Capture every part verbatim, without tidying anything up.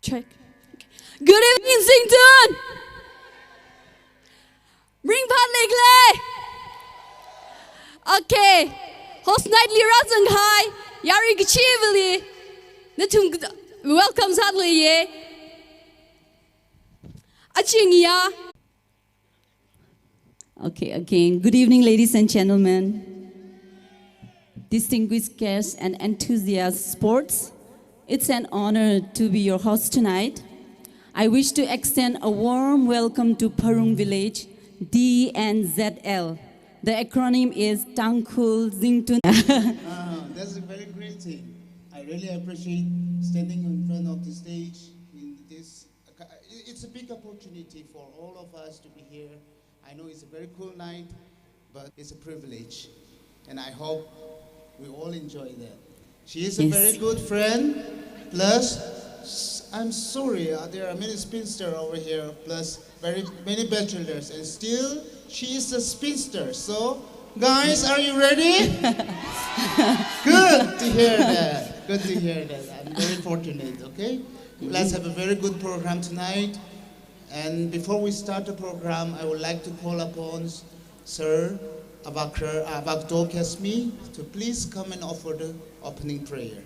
Check. Good evening, Zingtun. Ringphat leikhala? Okay. Host night li rāzang kahai yarui kachivali nathum welcome sālei ye. Aching ya. Okay, again, good evening, ladies and gentlemen, distinguished guests and enthusiasts sports. It's an honor to be your host tonight. I wish to extend a warm welcome to Pharung Village, D N Z L. The acronym is Tangkhul Zingtun. Ah, that's a very great thing. I really appreciate standing in front of the stage in this. It's a big opportunity for all of us to be here. I know it's a very cool night, but it's a privilege. And I hope we all enjoy that. She is a Yes. very good friend. Plus, s-, I'm sorry, uh, there are many spinster over here, plus very many bachelors, and still she is a spinster. So, guys, are you ready? Good to hear that. Good to hear that. I'm very fortunate, okay? Let's have a very good program tonight. And before we start the program, I would like to call upon Sir Avakra-, Avakdo Kesmi to please come and offer the opening prayer.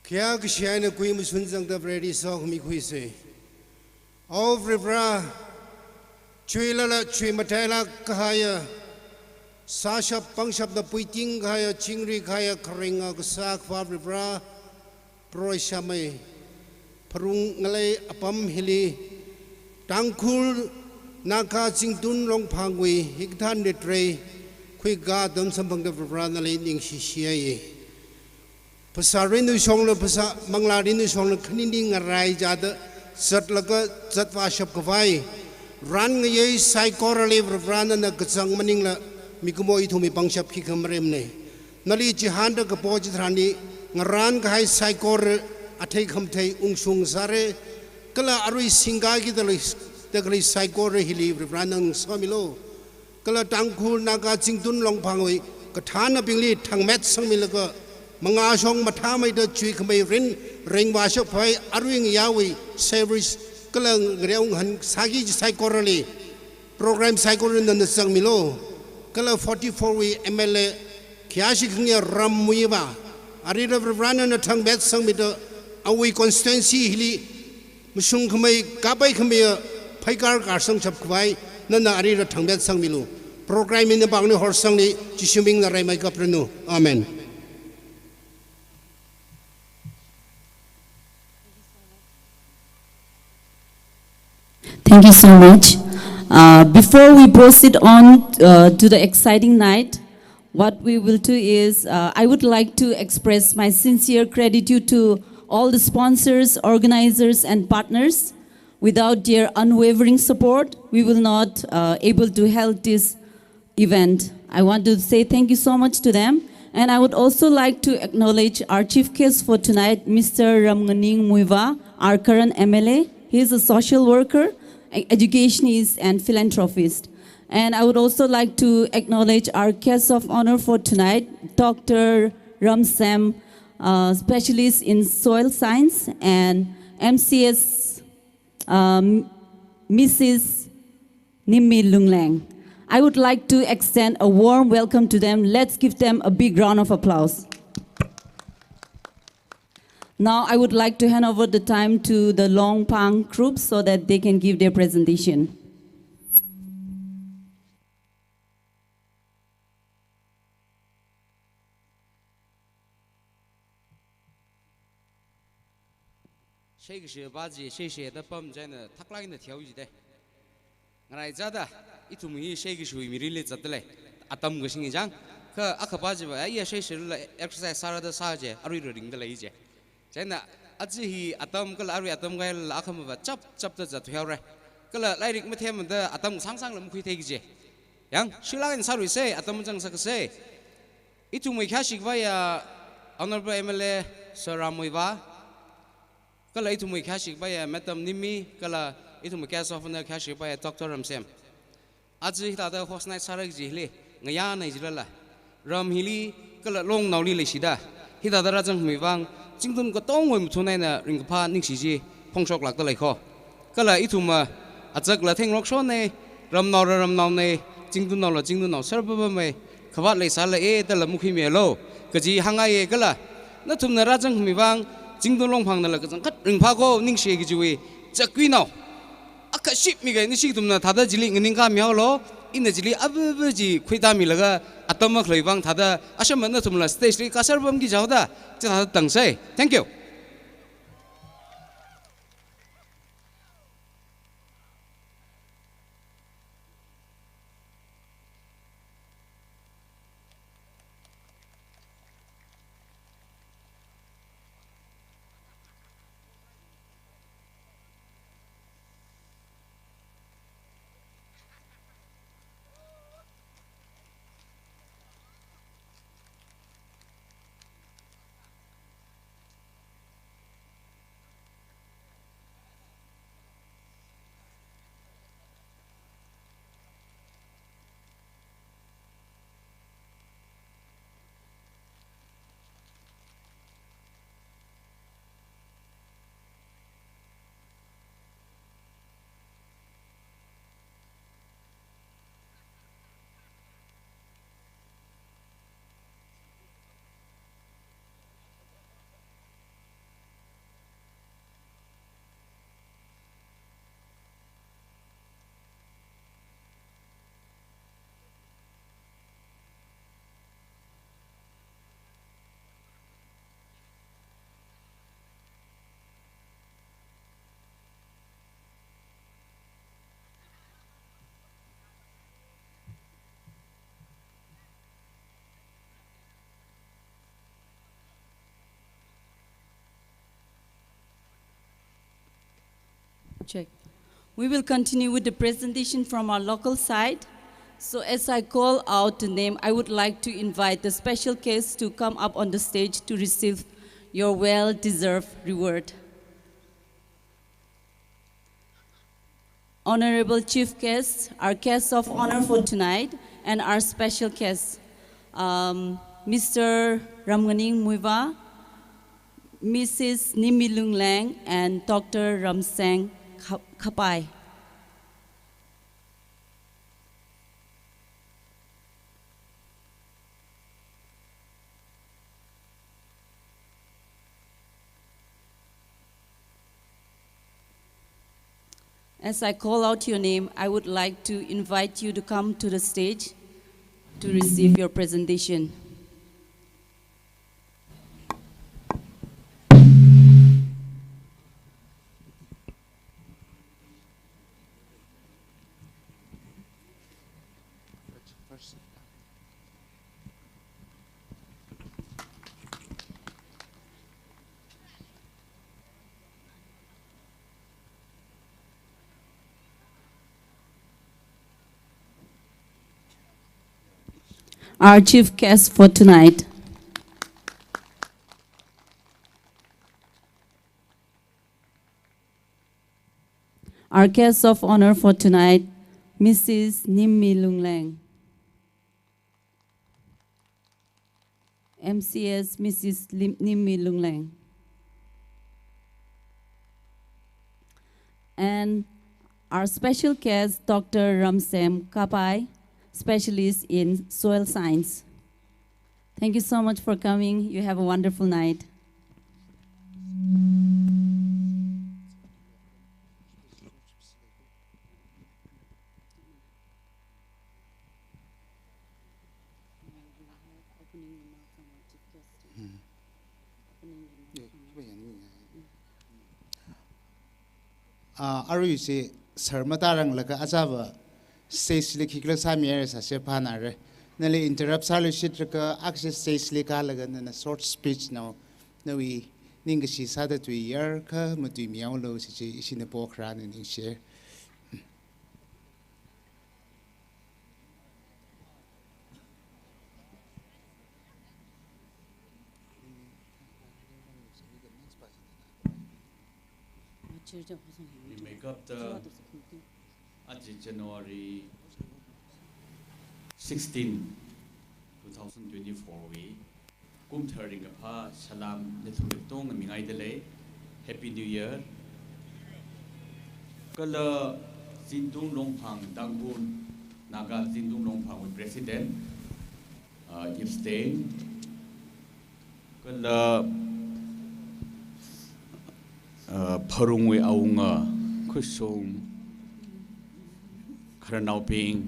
Khayā kashi eina kui mashun zangda Vareli sokhami khuisei. O Varivara, chuilala chuimatailāk kahaiya, sāshap pangshapna puiting kahaiya, chingri kahaiya, kharinga kasā Akhava Varivara, proishamei, Pharung ngalei apam hili, Tangkhul Naga Zingtun Longphangwui hikathā ritrei, khuikā atam samphangda Varivara nali ningshi shiya. Phasā rinwui shongla, phasā manglā rinwui shongla khanini ngarai chāda zatlaga zatvāshap khavai, ran ngayei saikorali Varivara nana kazang maningla mikumo ithumwui pangshap khikha maremnei. Nali chihānda kapo chitharanli ngarān kahai saikora athei khamathei ungshung sāra, kala arui singkaki dalei, dalei saikora hili Varivara nana ngasomilo. Kala Tangkhul Naga Zingtun Longphangwui kathānabingli thangmet sangmilaga, mangāshong mathāmeida chuikhamei rin ringvāshap khavai arui ngayāwui service kala ngareo ngahān sāki chi saikorali, program saikora nana zangmilo. Kala forty-four wui M L A khayāshi khangayā Rammuivah, arila Varivara nana thangmet sangmida awui constituency hili mashung khamei, kapai khameiya pheikar karsangshap khavai nana arila thangmet sangmilu. Program hi napāngli horsangni, Jishu mingna raimeikap ranu. Amen. Thank you so much. Uh, before we proceed on, uh, to the exciting night, what we will do is, uh, I would like to express my sincere gratitude to all the sponsors, organizers, and partners. Without their unwavering support, we will not, uh, able to held this event. I want to say thank you so much to them. And I would also like to acknowledge our chief guest for tonight, Mister Ramnganing Muivah, our current M L A. He is a social worker, e-, educationist, and philanthropist. And I would also like to acknowledge our guest of honor for tonight, Doctor Ramsem, uh, specialist in soil science, and M C S, um, Missus Nimmi Lungleng. I would like to extend a warm welcome to them. Let's give them a big round of applause. Now I would like to hand over the time to the Longphang group so that they can give their presentation. Sheikashi pa chi, sheishida pam china thaklāk eina thihaowa jida. Ngarai chāda, ithum hi sheikashiwui mirinli zatdalei. Atam kashing chang, kha akha pa chiva, aiya sheishila exercise sāra da sā chi, aruila ringdalei chi. China, Aja hi atam kala arui atam kahaila akhamava chap chapda zatthuihaora. Kala lairik mathemmada atam sāngsāngla makhuithei kaji. Yang, shilak in sāruise, atam mazangsakse. Ithumwui khayāshi kapaiya Honorable M L A Sir Ram Muivah, kala ithumwui khayāshi kapaiya Madam Nimmi, kala ithumwui Guest of Honour khayāshi kapaiya Doctor Ramsem. Aja hithāda host night sāra kaji hili ngayānai jilala, ram hili kala longnaoli leishida, hithāda rāzangkhami vang, Zingtun katongwui mathun eina ringkaphā ningshi chi phongshoklākda lei kho. Kala ithumva achakla thengrokshonei, ramnaola ramnaonei, Zingtunnaola Zingtunnao sarbabamei, khavāt leisāla e dala makhuimilu kaji hāngngaiye kala, nathumna rāzangkhami vang, Zingtun Longphangnala kachangkhat ringphā kho ningshiye kajiwui chakkuinao akha ship mikahai nashi ithumna thāda chili nganingkāmihaolu, ina chili avava chi khuitāmilaga atam makhalei vang thāda ashama nathumla stage li kasarbamki jihaoda, chithāda tangsei. Thank you. Check. We will continue with the presentation from our local side. So as I call out the name, I would like to invite the special guests to come up on the stage to receive your well-deserved reward. Honorable Chief Guests, our guests of honor for tonight, and our special guests, um, Mister Ramnganing Muivah, Missus Nimmi Lungleng, and Doctor Ramseng Kha-, Kapai. As I call out your name, I would like to invite you to come to the stage to receive your presentation. Our chief guest for tonight. Our guest of honor for tonight, Missus Nimmi Lungleng. M C S, Missus Lim-, Nimmi Lungleng. And our special guest, Doctor Ramsem Kapai, specialist in soil science. Thank you so much for coming. You have a wonderful night. Ah, aruise sir matāranglakha achāva stage li khikhala sāmihaira sāse phānāra. Nali interrupt sāluishitlakha akhashit stage li kālaga nana short speech nao, nawui ningkashi sāda tui yarkha matuimihaolu, siji ishina pokharāna ningshi. Rimeikapta aja January sixteen, two thousand twenty-four wui kumthar ringkaphā salam nathum katonga mingaidalei. Happy New Year. Kala Zingtung Longphang Tangkhul, Naga Zingtung Longphangwui President, uh, Epstein. Kala, uh, Pharungwui awunga, Khushung, khararnaobing,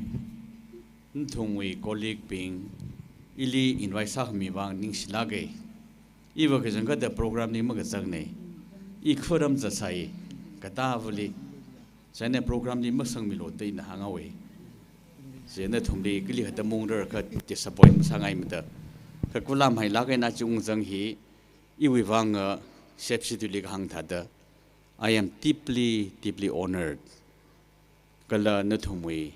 nathumwui colleague bing, ili invite sākhami vang ningshilāka. Iva kachangkhatta program li makazangna. I khuram zatsai, katāvali. Chieina program li masangmilu da ina hānghaowa. Chieina nathumli kali khatta mungrar kha disappoint masāngaimada. Kha kulam hailāk eina chi ungzang hi, iwui vang, uh, Shep Shitui li kahāng thāda, I am deeply, deeply honored. Kala nathumwui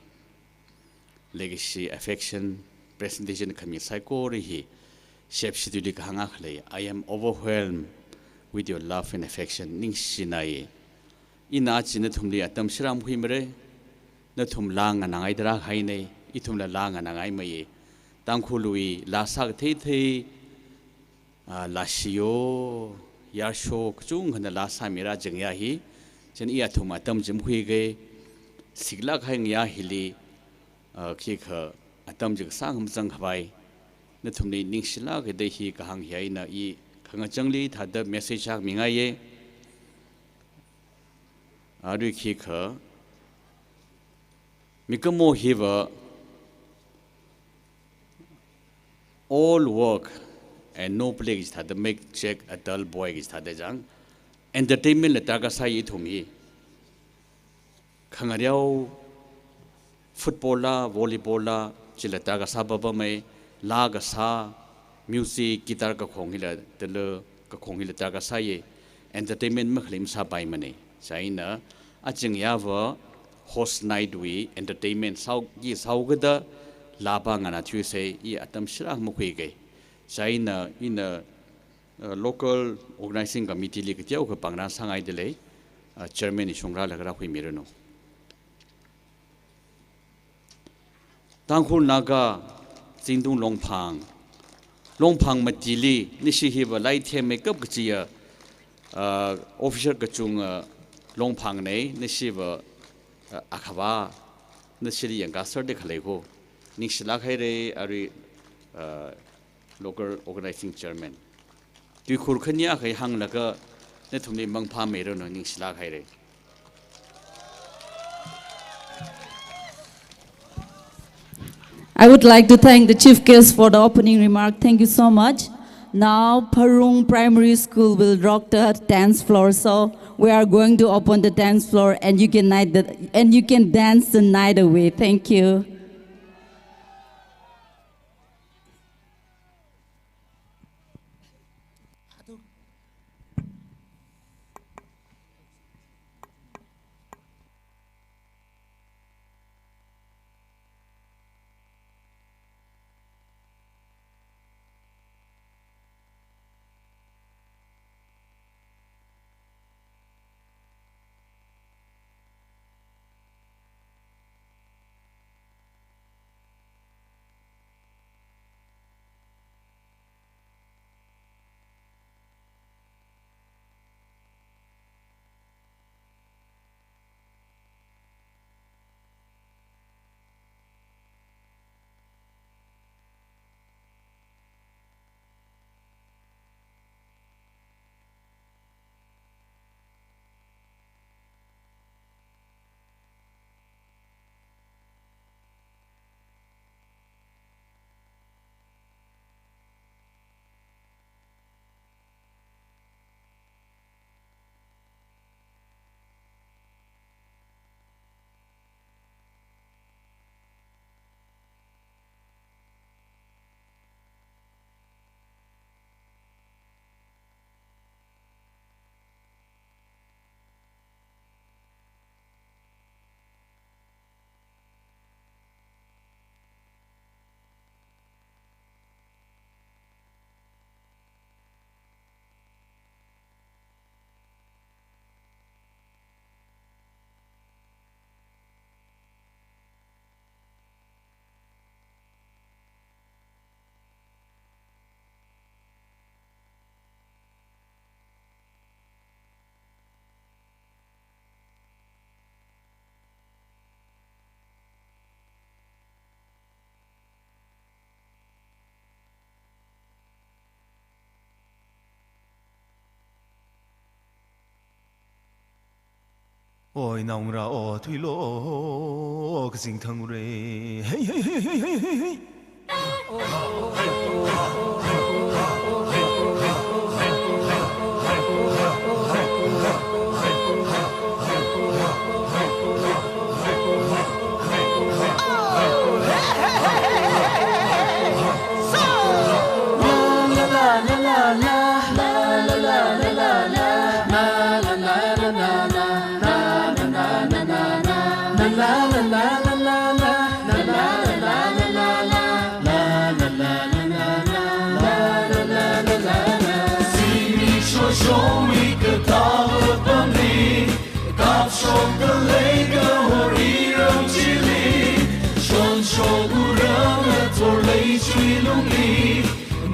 leikashi, affection, presentation khami saikora hi Shep Shitui li kahāng akha lei, I am overwhelmed with your love and affection. Ningshinai. Ina aja nathumli atam shāram khuimara, nathum laa nganāngai dara haina, ithumla laa nganāngaimei. Tangkhulwui laa sākathei thei, ah, laa shiyo, yarsho, kachungkhana laa sāmira chingya hi, chieina i athum atam chi makhuikei, siklāk hai ngayā hili, ah, khikha atam chi kasāng hamsang khavai, nathumli ningshilāka da hi kahāng hi eina i khangachangli thāda message akha mingaiya. Arui khikha, mikumo hiva, all work and no play kaji thāda, make Jack a dull boy kaji thāda chang. Entertainment la darkar sāi ithum hi. Khangareo, football la, volleyball la, chila darkar sāpapamei, laa kasā, music, guitar kakhong hila, tala kakhong hila darkar sāya. Entertainment makhalei masāpaimana. Chieina, achingyāva, host night wui entertainment sāo, ki sāo kada, laapa nganā thuisei, i atam shārak makhuikei. Chieina, ina, uh, local organizing committee li kateokha pāngran sāngaidalei, uh, chairman ishung rālaga rākhuimiranu. Tangkhul Naga Zingtung Longphang, Longphang matili, nashi hiva Laithemmeikap kachiya, uh, officer kachunga, uh, Longphangna, nashiva, uh, akhava, nashili yangkasar de khalei ko, ningshilāk haira, arui, uh, local organizing chairman. Tuikhur khani akha hānglaga nathumli mangphāmeiranu, ningshilāk haira. I would like to thank the chief guest for the opening remark. Thank you so much. Now, Pharung Primary School will rock the dance floor. So we are going to open the dance floor, and you can night the, and you can dance the night away. Thank you. Oi naongarā, o thuilo, o kazing thangre. Hey, hey, hey. Zimiksho shongwui kathā apamli, kapshokta lei kahor iram chili, shonshok urang ngathor leishui lungli,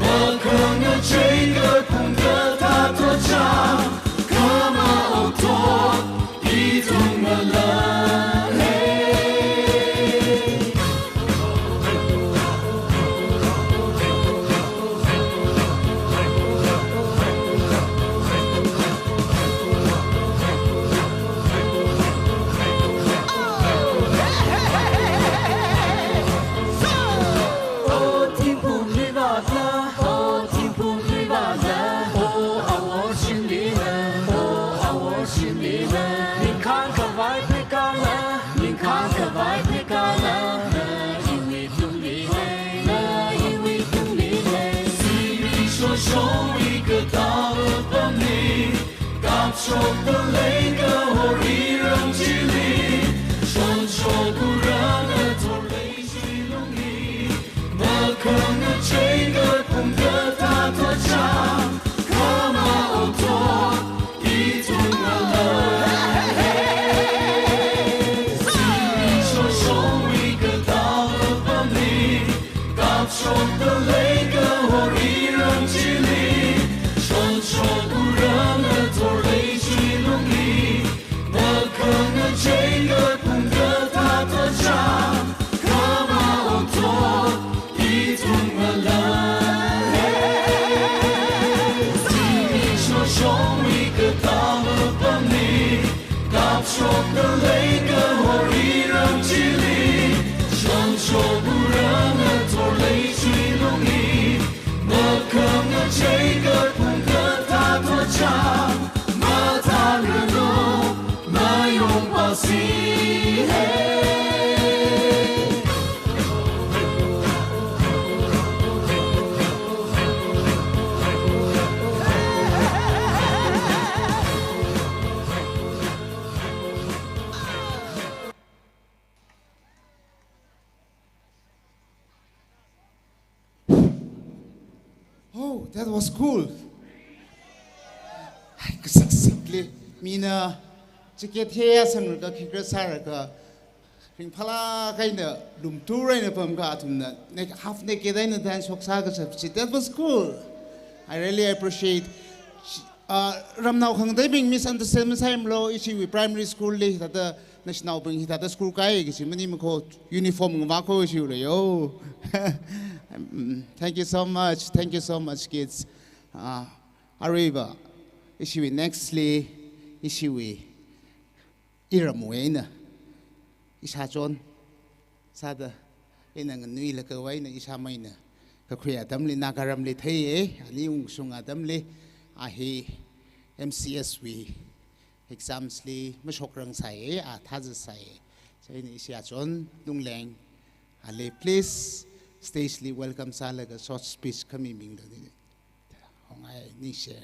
makhangachei kaphung kathā thotchang, khamaothot ithum ngalāng hai. Zimiksho shongwui kathā apamli, kapshokta lei kahor iram chili, shonshok urang ngathor leishui lungli, makhangachei kaphung kathā thotchang, khamaothot ithum ngalāng hai. Zimiksho shongwui kathā apamli, kapshokta lei kahor iram chili, shonshok urang ngathor leishui lungli, makhangachei kaphung kathā thotchang, khamaothot ithum ngalāng hai. Zimiksho shongwui kathā apamli, kapshokta lei kahor iram chili, shonshok urang ngathor leishui lungli, makhangachei kaphung kathā thotchang, mathānranu, mayonpasi hai. Oh, that was cool. Hai, kasak sikli. Mina jacket heiya sanglaga khikha sālaga ringphālāk eina lumtur eina pamkha athumna, ne-, half naked eina dance shoksā kasā chi. That was cool. I really appreciate. Ah, ramnao khangateibing misunderstand masāimalo, ishiwui primary school li hithāda nashinaobing hithāda school kāi kaji maningmana ko, uniform ngavā ko ishiwui leiyo. Mm, thank you so much. Thank you so much, kids. Ah, aruiva, ishiwui next li, ishiwui iramwui eina, ishāchon sāda, ina nganuilakha eina ishāmeina kakhui atamli Nagaramli theiya, ani ungshung atamli, a hi M C S wui exams li mashokrangsāya, a thāzasāya. So ina ishāchon Lungleng ali, please, stage li welcome sālaga short speech khami mingda ni. Hongai ni share.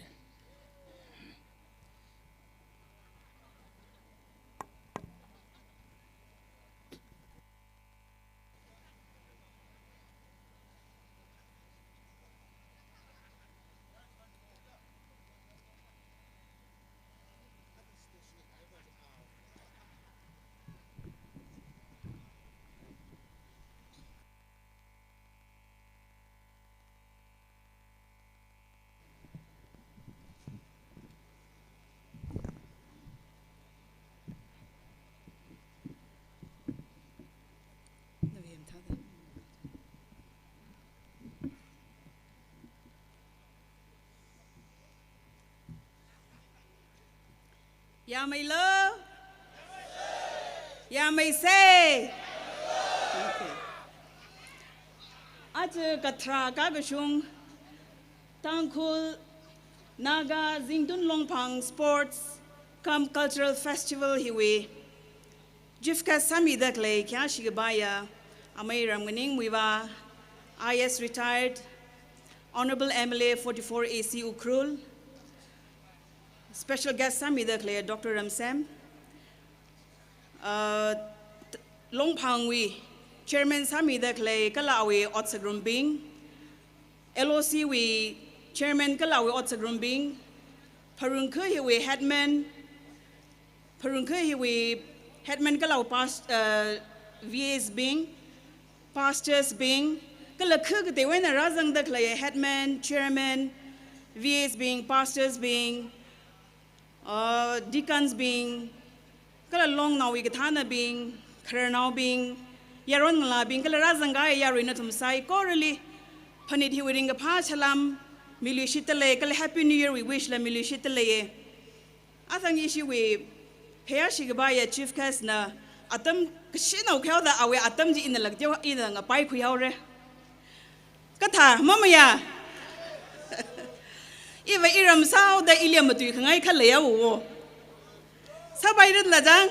Yāmeilo? Yamei sei. Okay. Aja kathara kakashung Tangkhul Naga Zingtun Longphang Sports cum Cultural Festival hiwui chief guest sāmida khalei khayāshi kabaiya Amei Ramnganing Muivah, I A S retired, Honorable M L A forty-four A C Ukhrul, special guest sāmida khalei Doctor Ramsem, uh, Longphangwui chairman sāmida khalei kala awui ot sākharumbing, L O C wui chairman kala awui ot sākharumbing, pharungkha hiwui headman, pharungkha hiwui headman kala awui past-, uh, V As bing, pastors bing, kala kha kateiwui eina rāzangda khalei headman, chairman, V As bing, pastors bing, uh, deacons bing, kala longnaowui kathānabing, khararnaobing, yaron ngalābing, kala rāzangkahai yarui nathum saikorali phanit hiwui ringkaphā salam miluishitda lei, kala Happy New Year wui wish la miluishitda leiye. Athang ishiwui khayāshi kabaiya chief guest na atam kashinao khaoda awui atam chi ina lak jao ina ngapai khuihaore. Kathā, mamaya. Iva iram sāhaoda ili matui khangai khaleiya wo. Sāpai rit la jang.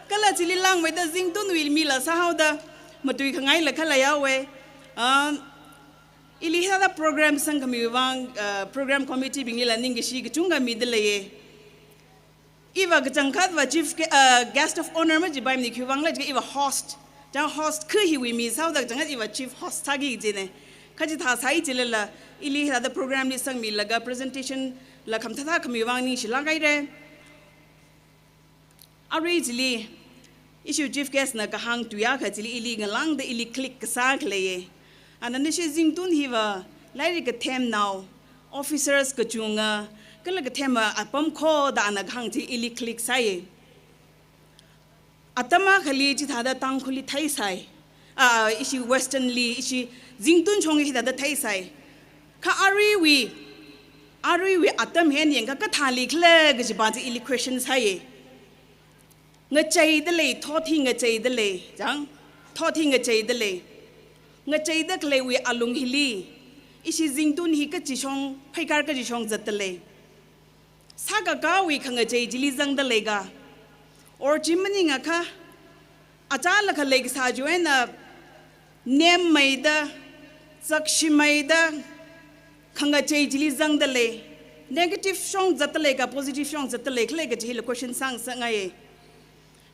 Kala chili langmeida Zingtunwui mila sāhaoda matui khangaila khaleiya we. Um, ili hithāda program sangkhami vang, uh, program committee bingli la ningkashi kachungkha mida leiye. Iva kachangkhatva chief gue-, uh, guest of honor majipaimana, khiwui vang khala jiakha iva host. Chang host kha hiwui mi sāhaoda kachangkhat iva chief host sāki kajine. Kha chithā sāi jilala, ili hithāda program li sangmilaga presentation la khamathā thākhami vang ningshilāk haire. Arui chili, ishiwui chief guest na kahāng tui akha chili ili ngalāngda ili click kasā khaleiye. Ana nashi Zingtun hiva lairik kathemnao, officers kachunga, kala kathema apam kho da ana kahāng chi ili click sāye. Atam akhali chithāda Tangkhulli theisai. Ah, ishi Western li, ishi Zingtun shong hithāda theisai. Kha aruiwui, aruiwui atam hi eina yangakha kathāli khala kajipa chi ili question sāye. Ngacheida lei, thot hi ngacheida lei, jang, thot hi ngacheida lei. Ngacheida khaleiwui alung hili, ishi Zingtun hi kachishong, pheikar kachishong zatda lei. Sākakāwui khangachei chili zangda leika. Or chi maningakha, achālakha leikasā chiwui eina nemmeida, zakshimeida, khangachei chili zangda lei. Negative shong zatda leika, positive shong zatda lei khala kaji hila question sāngasakngaiye.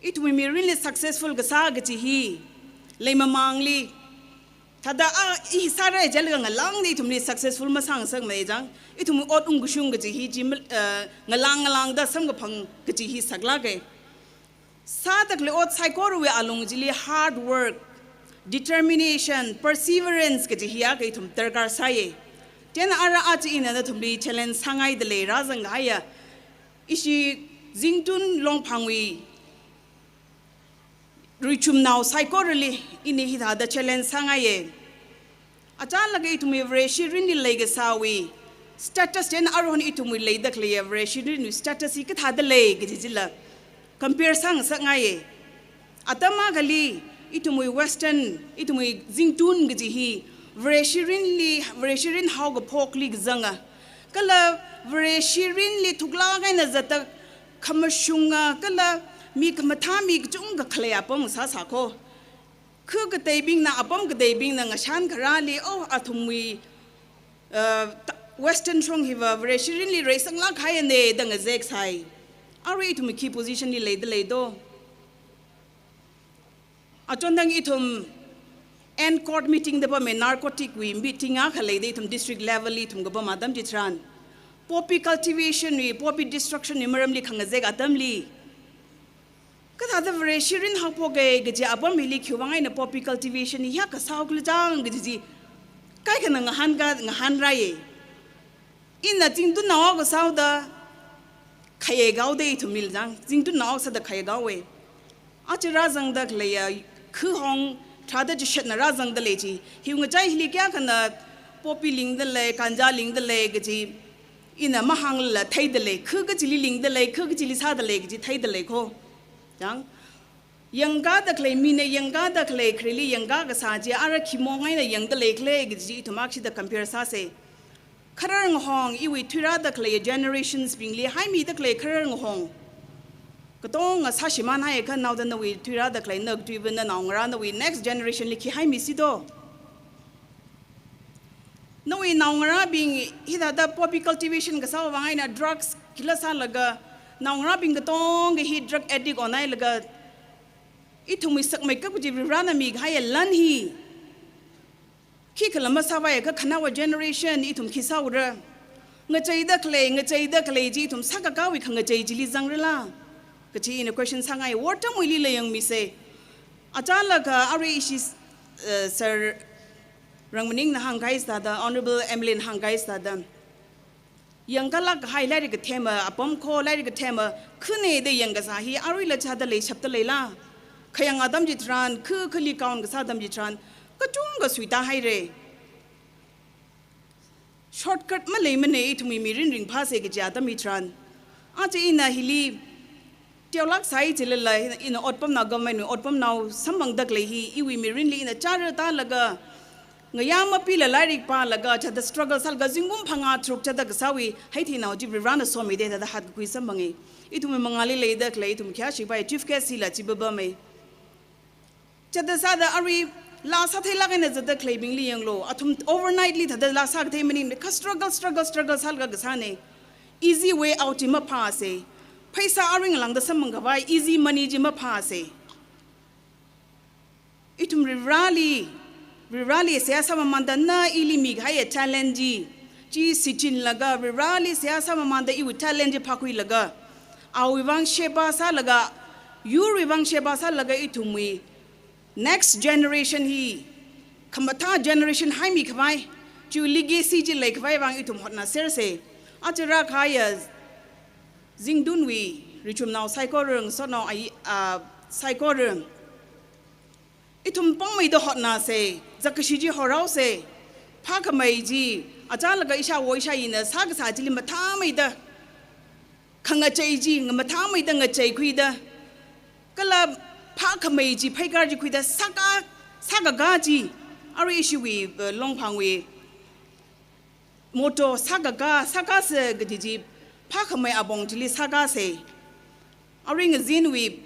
Ithumwui mirinli successful kasā kaji hi, leimamangli, thāda a, i sāra jilaga ngalāngda ithumli successful masāngasakmei jang, ithumwui ot ungkashung kaji hi chi, eh, ngalāng ngalāngda samkaphang kaji hi saklāke. Sāda khalei ot saikorawui alung chili hard work, determination, perseverance kaji hi akha ithum darkar sāye. Chieina ara aja ina nathumli challenge sāngaida lei, rāzangkahaiya ishi Zingtun Longphangwui ruichumnao saikorali ini hithāda challenge sāngaiye. Achālakha ithumwui Vareshi mirinli leikasāwui status chieina aruihon ithumwui leida khaleiya Vareshi mirinwui status hi kathāda lei kaji chila compare sāngasakngaiye. Atam akhali ithumwui Western, ithumwui Zingtun kaji hi Vareshi mirinli, Vareshi mirin haokaphokli kazanga. Kala Vareshi mirinli thuklāk eina zatda khamashunga, kala mi khamathā mi kachungkha khalei apam sāsā kho. Kha kateibingna, apam kateibingna ngashan kharāli, oh, athumwui, uh, ta-, Western shong hiva Vareshi mirinli reisanglākhaiyane da ngazek sai. Arui ithum khi position li leida lei do? Achondang ithum N CORD meeting da pame, narcotic wui meeting akha leida ithum district level li ithum kapam atam chitharan, poppy cultivation wui, poppy destruction wui maramli khangazek atamli, kathāda Vareshi mirin haophoke kaji apam hili khiwui vang eina poppy cultivation hi hiyākha sāhaokhala jang kaji chi kaikhana ngahānka, ngahānrāye. Ina Zingtunnao akha sāhaoda khayei kahaoda ithumli jang, Zingtunnao akha sāda khayei kahaowe. Aja rāzangda khaleiya, kha hong tharāda chishatna rāzangda lei chi, hiwui ngachai hili kayākhana poppy lingda lei, ganja lingda lei kaji ina mahāngla theida lei, kha kachili lingda lei, kha kachili sāda lei kaji theida lei kho. Jang, Yangkāda khalei mina, yangkāda khalei khareli yangkā kasā chi, ara khimong eina yangda leikhala kaji ithum akshida compare sāsa. Kharar ngahong, iwui thuirāda khalei generations bingli haimida khalei kharar ngahong katonga sāshimānhaiakha, naoda nawui thuirāda khalei, nakatui va, nanaongarā, nawui next generation li khi haimisi do? Nawui naongarābing hithāda poppy cultivation kasā vang eina drugs khila sālaga, naongarābing katonga hi drug addict onhailaga, ithumwui sakmeikap kaji Varivarana mikahaiya lan hi khikhala masāvaiakha, khanaowa generation ithum khi sāura? Ngacheida khalei, ngacheida khalei chi ithum sākakāwui khangachei chili zangrala kaji ina question sāngai. Wortamwuilila yangmisa. Achālakha arui ishi, eh, Sir Rangmaningna hāngkahai sāda, Honorable Emlyn hāngkahai sāda, yangkālāk kahai lairik kathema, apam kho lairik kathema, khane da yangkasā hi aruila chāda leishapda leila? Khayang atam chitharan, khu khali count kasā atam chitharan, kachungkha suitāhaira. Shortcut maleimana, ithumwui mirin ringphāsa kaji atam hitharan. Aja ina hili teolāk sāi chilala, ina otpamnao, government wui otpamnao samphangda khalei hi iwui mirinli ina chara tālaga, ngayā mapila lairik pālaga, chāda struggle sālaga, zingkum phangā tharuk chāda kasāwui heitheinao chi Varivarana somida thāda hatkakhui samphanga. Ithumwui mangāli leida khalei, ithum khayāshi khavai chief guest hila chi papama. Chāda sāda arui laa sātheilāk eina zatda khaleibingli yanglu. Athum overnight li thāda laa sākathei maningmana, kha struggle, struggle, struggle sālaga kasāna. Easy way out chi maphāsa. Pheisā aring lāngda samphang khavai easy money chi maphāsa. Ithum Varivarali, Varivarali seihā sāmamānda na ili mikahaiya talent chi, chi shichinlaga, Varivarali seihā sāmamānda iwui talent chi phākhuilaga, awui vang sheba sālaga, yurwui vang sheba sālaga, ithumwui next generation hi khamathā generation haimi khavai, chiwui legacy chi leikhavai vang ithum hotnāsersa. Aja rākahaiya Zingtunwui richumnao saikora, ngasotnao ayi, ah, saikora, ithum pāngmeida hotnāsa, zakkashi chi horhaosa, phākhamei chi, achālakha ishāwo ishāyina sākasā chili mathāmeida khangachei chi, nga mathāmeida ngacheikhuida, kala phākhamei chi pheikar chi khuida sāka, sākakā chi, arui ishiwui, eh, Longphangwui motto sākakā, sākāsa kaji chi phākhamei apong chili sākāsa. Arui ngazinwui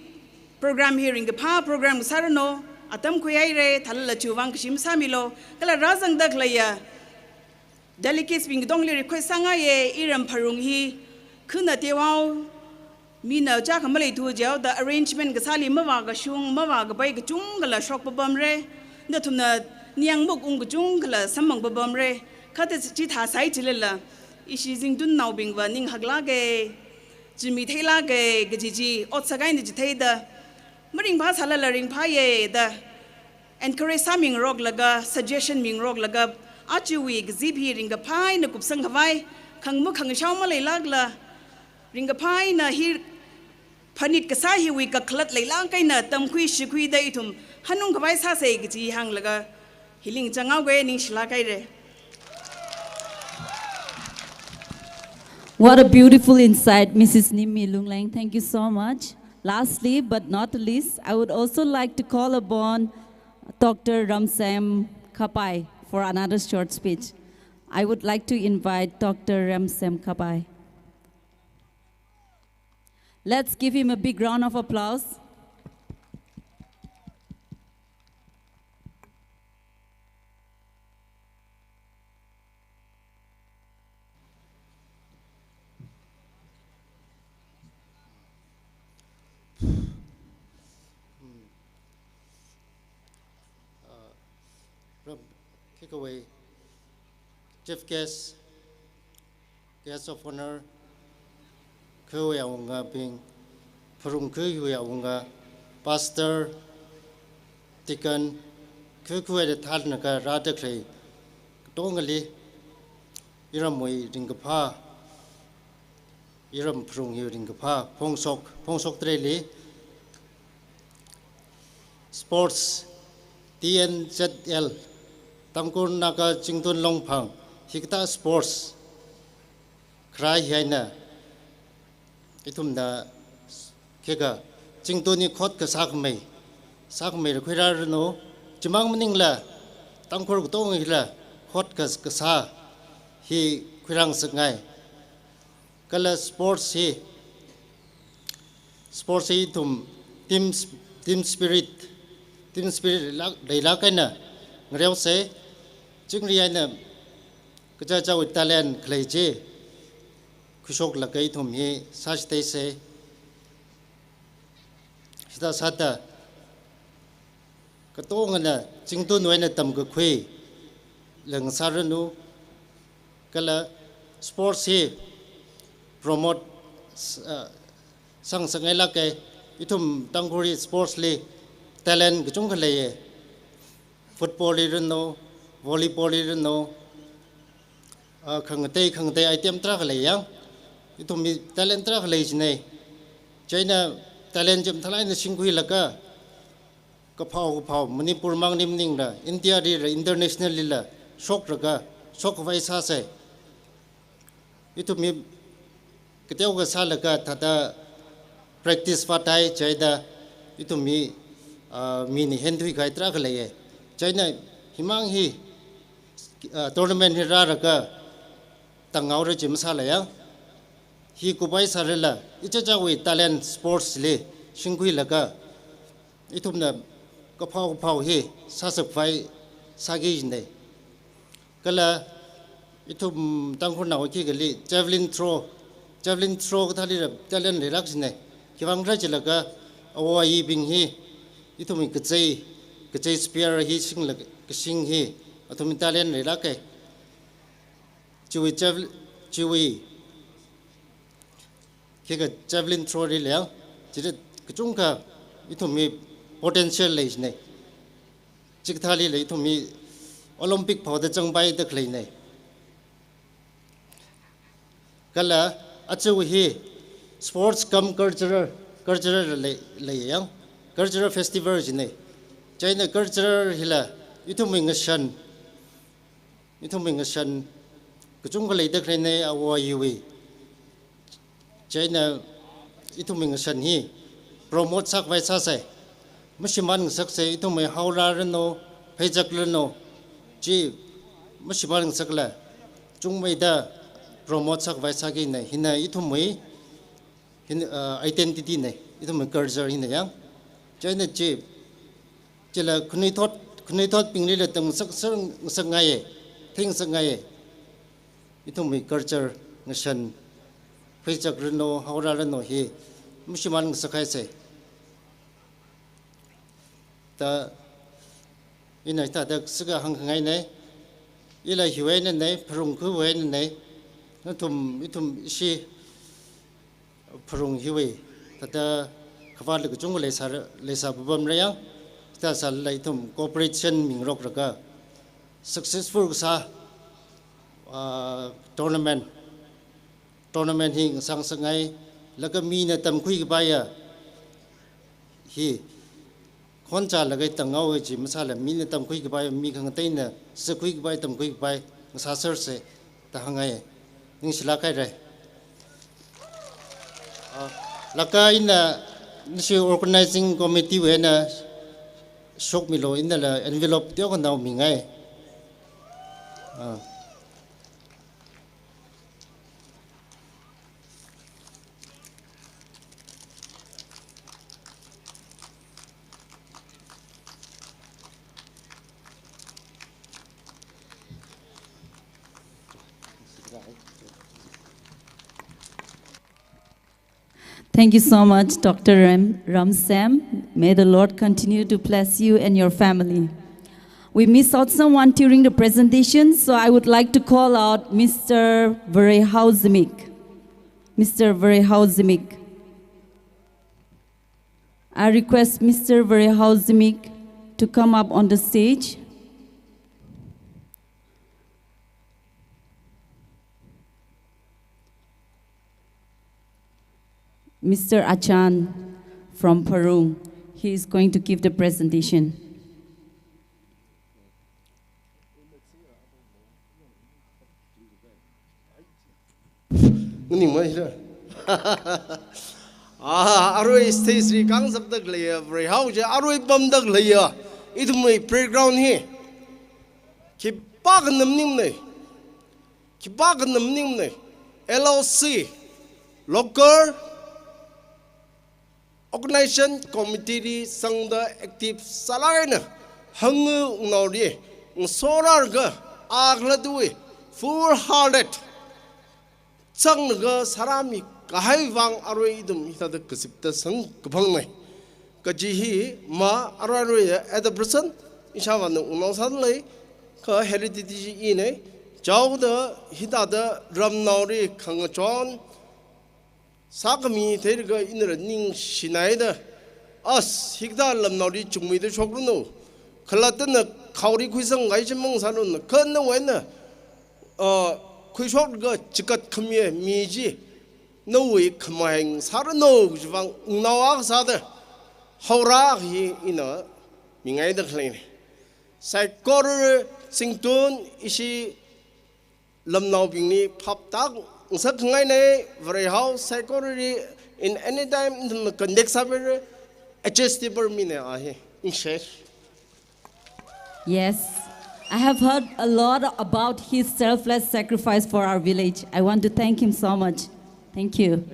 program hi ringkaphā program sāranu, atam khuihaira, thālala chiwui vang kashi masāmilu, kala rāzangda khaleiya delegates bing katongli request sāngaiya, iram pharung hi khana tewao, mina chākha maleithu jihaoda arrangement kasāli mavākashung, mavākapai kachungkhala shok papamra, nathumna ningyāng muk ung kachungkhala samphang papamra, kha ta chithā sāi chilala, ishi Zingtunnaobingva ning haklāka, zimitheilāka kaji chi otsak eina chitheida, maringphāsālala ringphāya da encourage sāmingaroklaga, suggestion mingaroklaga, ajawui kazip hi ringkaphā eina kupsang khavai, khangmu khangashao maleilākla, ringkaphā eina hi phanit kasā hiwui kakhalat leilāk eina tamkhui shikhuida ithum hanung khavai sāsa kaji hānglaga, hili ngachang haoga, ningshilāk haira. What a beautiful insight, Missus Nimmi Lungleng. Thank you so much. Lastly, but not least, I would also like to call upon Doctor Ramsem Kapai for another short speech. I would like to invite Doctor Ramsem Kapai. Let's give him a big round of applause. Ram, khikhavai chief guest, guest of honor, khuiwui awungabing, pharung khuiwui awunga, pastor, deacon, khuikhuida thānlaga rāda khalei katongali, iramwui ringkaphā, iram pharung hi ringkaphā phongshok, phongshok tareli, sports, T N Z L, Tangkhul Naga Zingtun Longphang, hikathā sports kharā hi eina ithumna khikha Zingtun hi khotkha sākhamei, sākhamei khuirāranu, chimang maningla, Tangkhul katongla, hot kas-, kasā hi khuirāngasakngai. Kala sports hi, sports hi ithum team s-, team spirit, team spirit leilāk, leilāk eina ngareosa, chingri eina kachichāwui talent khalei chi khuishoklaga ithum hi sāchitheisa. Chithā sāda, katongana chingtunwui eina tamkakhuila ngasāranu, kala sports hi promote, ah, sāngasakngailāka. Ithum Tangkhulli sports li talent kachungkha leiya. Football li ranu, volleyball li ranu, ah, khangatei, khangatei item tarākha leiya. Ithumwui talent tarākha lei jina. Chieina talent chi mathālāk eina singkhuilaga, kaphao kaphao, Manipur mangli maningla, India lila, international lila, shokraga, shokkhavai sāsa. Ithumwui kateokha sālaga thāda practice vātai, chieina ithumwui, ah, mina henthuikahai tarākha leiya. Chieina himang hi, ah, tournament hi rālaga, tanghaora chi masālaya. Hi kupvai sārala, ichichāwui talent sports li singkhuilaga, ithumna kaphao kaphao hi sāsakvai sāki jina. Kala ithum Tangkhulnao khikha li javelin throw, javelin throw kathālila talent leilāk jina. Khiwuivang khala jilaga, āwo āyibing hi, ithumwui kachei, kachei spear hi singlaga, kashing hi, athumwui talent leilāka. Chiwui javel-, chiwui, khikha javelin throw li leiya, chili kachungkha ithumwui potential lei jina. Chikathālila ithumwui Olympic phaoda zangpaida khaleina. Kala aja hi sports cum cultural, cultural lei, leiya, cultural festival jina. Chieina cultural hila ithumwui ngashan, ithumwui ngashan kachungkha leida khaleina, āwo āyiwui. Chieina ithumwui ngashan hi promote sākhavai sāsa. Mashimān ngasaksa, ithumwui haora ranu, pheichak ranu, chi mashimān ngasakla, chungmeida promote sākhavai sākina. Hina ithumwui, hina, ah, identity na, ithumwui culture hina ya. Chieina chi, chila khanuithot, khanuithotbinglila tamngasak, sāngasakngaiya, theingasakngaiya. Ithumwui culture ngashan, pheichak ranu, haora ranu hi mashimān ngasakhaisa. Da, ina thāda sākahāng khangaina, ila hiwui einana, Pharung khuiwui einana, nathum, ithum ishi Pharung hiwui, thāda khavātla kachungkha leisā, leisā papam rāya, thāda sālala ithum cooperation mingaroklaga, successful kasā, ah, tournament, tournament hi ngasāngasakngai, laga mina tamkhui kapaiya hi, khon chālaga tanghaowa chi masāla, mina tamkhui kapai, mi khangateina sākhui kapai, tamkhui kapai ngasāsersa da hāngngai. Ningshilāk haira. Ah, laga ina nashi organizing committee wui eina shokmilu, inala envelope teokha naomingai. Ah. Thank you so much, Doctor Ram, Ramsam. May the Lord continue to bless you and your family. We missed out someone during the presentation, so I would like to call out Mister Varehao Zimik. Mister Varehao Zimik. I request Mister Varehao Zimik to come up on the stage. Mister Achan from Pharung, he is going to give the presentation. Nganingmei hira. Ah, arui Sri kang saptak leiya, Varehao chi arui pamtak leiya. Ithumwui playground hi khipākha maningmanei. Khipākha maningmanei. L O C, local organization committee li sangda active sālāk eina hānga wungnaoli ngasorālaga akhalattawui full hearted chānglaga sārāmi kahai vang arui ithum hithāda kazipda sangkaphangnei. Kaji hi ma arui arui at the present ishāvāna wungnao sālei, kha hereditary chi inei. Chaoda hithāda ramnaoli khangachon sākhami theilaga ina ningshinaida, as, hikathā lamnaoli chungmeida shokranu. Khalattana khaori khuisang ngai chimang sāranu. Kha nawui eina, ah, khuishoklaga chikat khami mi chi nawui khamahāng sāranu kaji vang wungnao akha sāda haora hi ina mingaida khalei. Saikora Zingtun ishi lamnaobingli phaptāngasak ngainei, Varehao saikorali in any time contact sābira, adjustable minei a hi, in share. Yes, I have heard a lot about his selfless sacrifice for our village. I want to thank him so much. Thank you.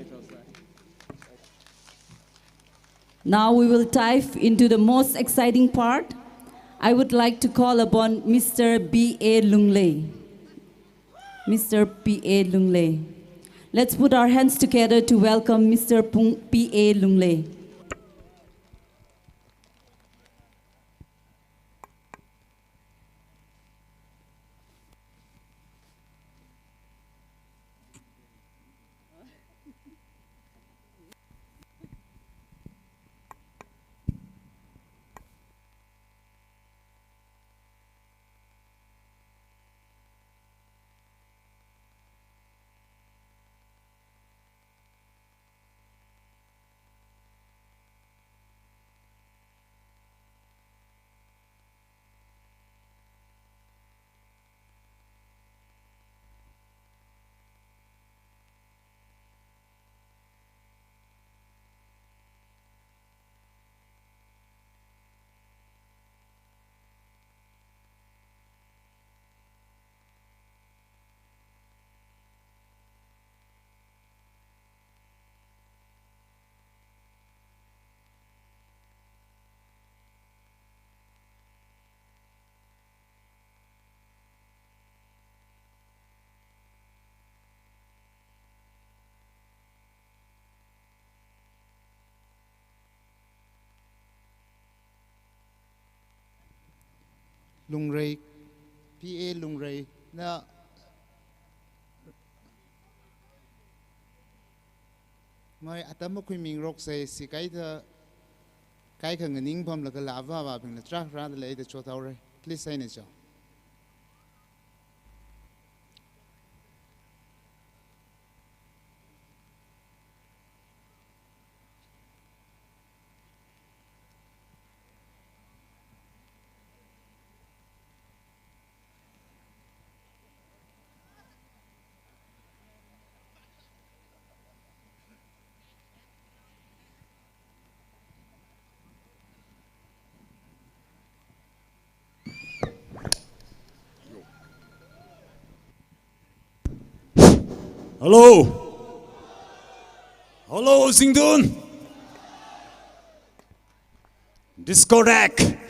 Now we will dive into the most exciting part. I would like to call upon Mister B A Lunglei. Mister B A Lunglei. Let's put our hands together to welcome Mister Pung-, B A Lunglei. Lungrei, P A Lungrei na mai atam makhuimingaroksa, sikaida kaikha nganing pamlaga lava va bingna trak rada leida chothaorei. Please, sai ne cho. Hello. Hello, Zingtun. Discotheque.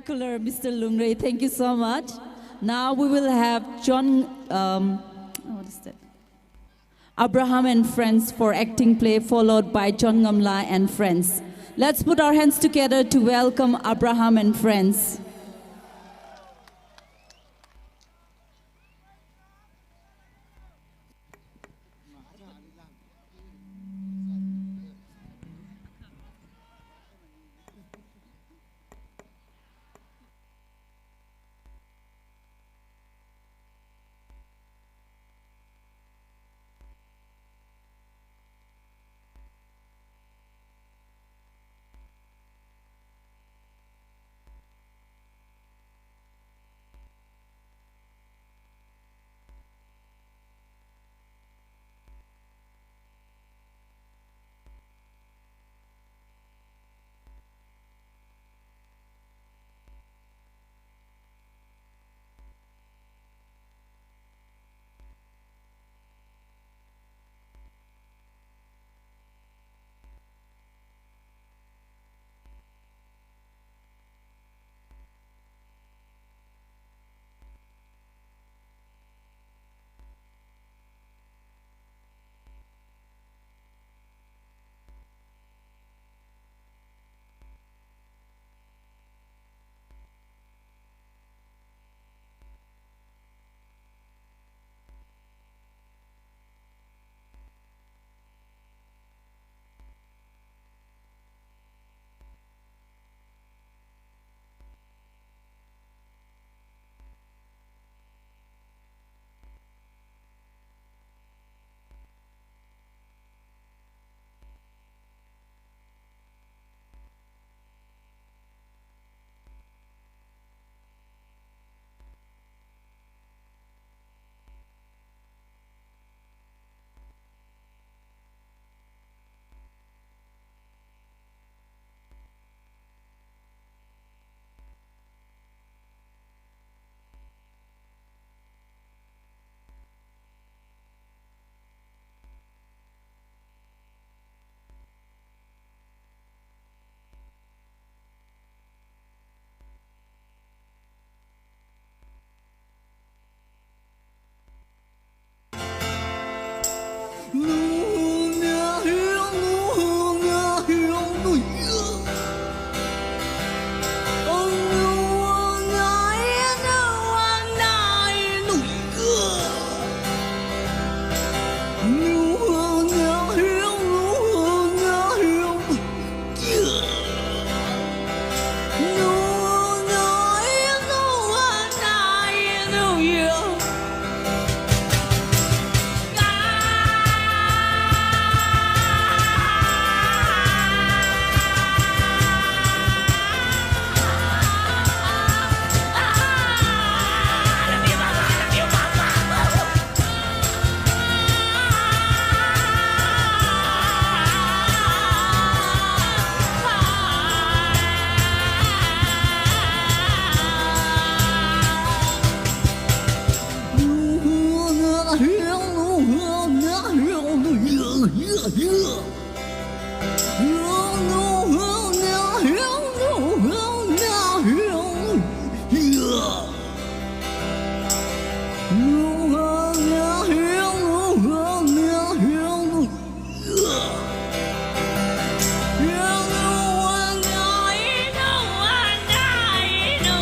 Spectacular, Mister Lungre. Thank you so much. Now we will have John, um, what is that? Abraham and Friends for acting play, followed by John Ngamla and Friends. Let's put our hands together to welcome Abraham and Friends.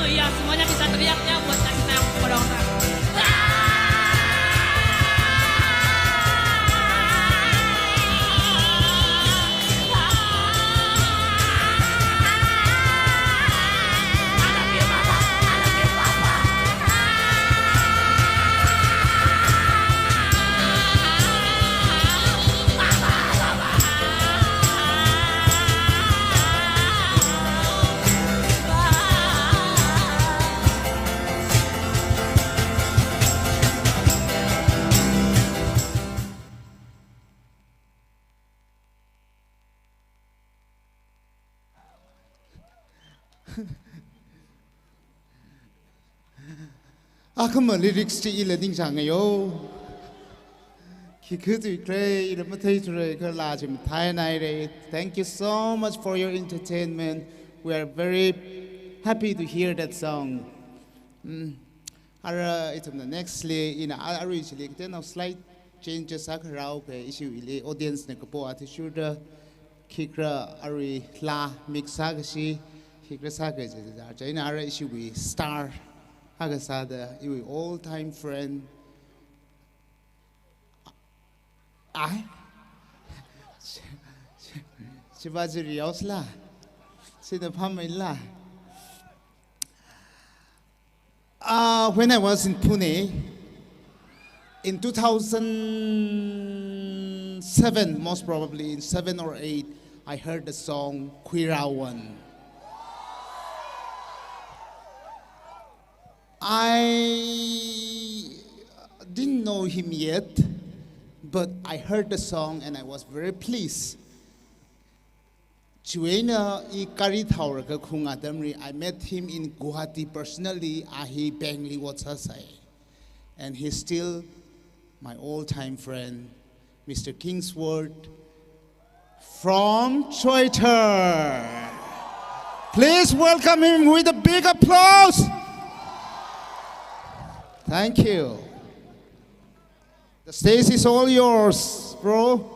Ya, semuanya bisa teriak ya buat Kak Ina, tolong, Kak. Akhama lyrics chi ila ningchāngayo. Khikha tuikre, ila matheithura, kala chi mathānaira. Thank you so much for your entertainment. We are very happy to hear that song. Mm. Ara ithumna next li ina a-, arui chili kateonao slight changes sākharao ke issue ili audience na kapo athishurda khikra arui la mix sākashi khikra sākaji ja ina ara ishiwui star akha sāda iwui all time friend. Ai? Chiva chi riyaosla. Sida phamai la. Uh, when I was in Pune, in two thousand seven, most probably in seven or eight, I heard the song Khuirawan. I didn't know him yet, but I heard the song and I was very pleased. Chiwui eina i gari thaora kakhaung atamli, I met him in Guwahati personally, a hi bank li ot sāsai. And he's still my all-time friend, Mister Kingsword from Choithar. Please welcome him with a big applause. Thank you. The stage is all yours, bro.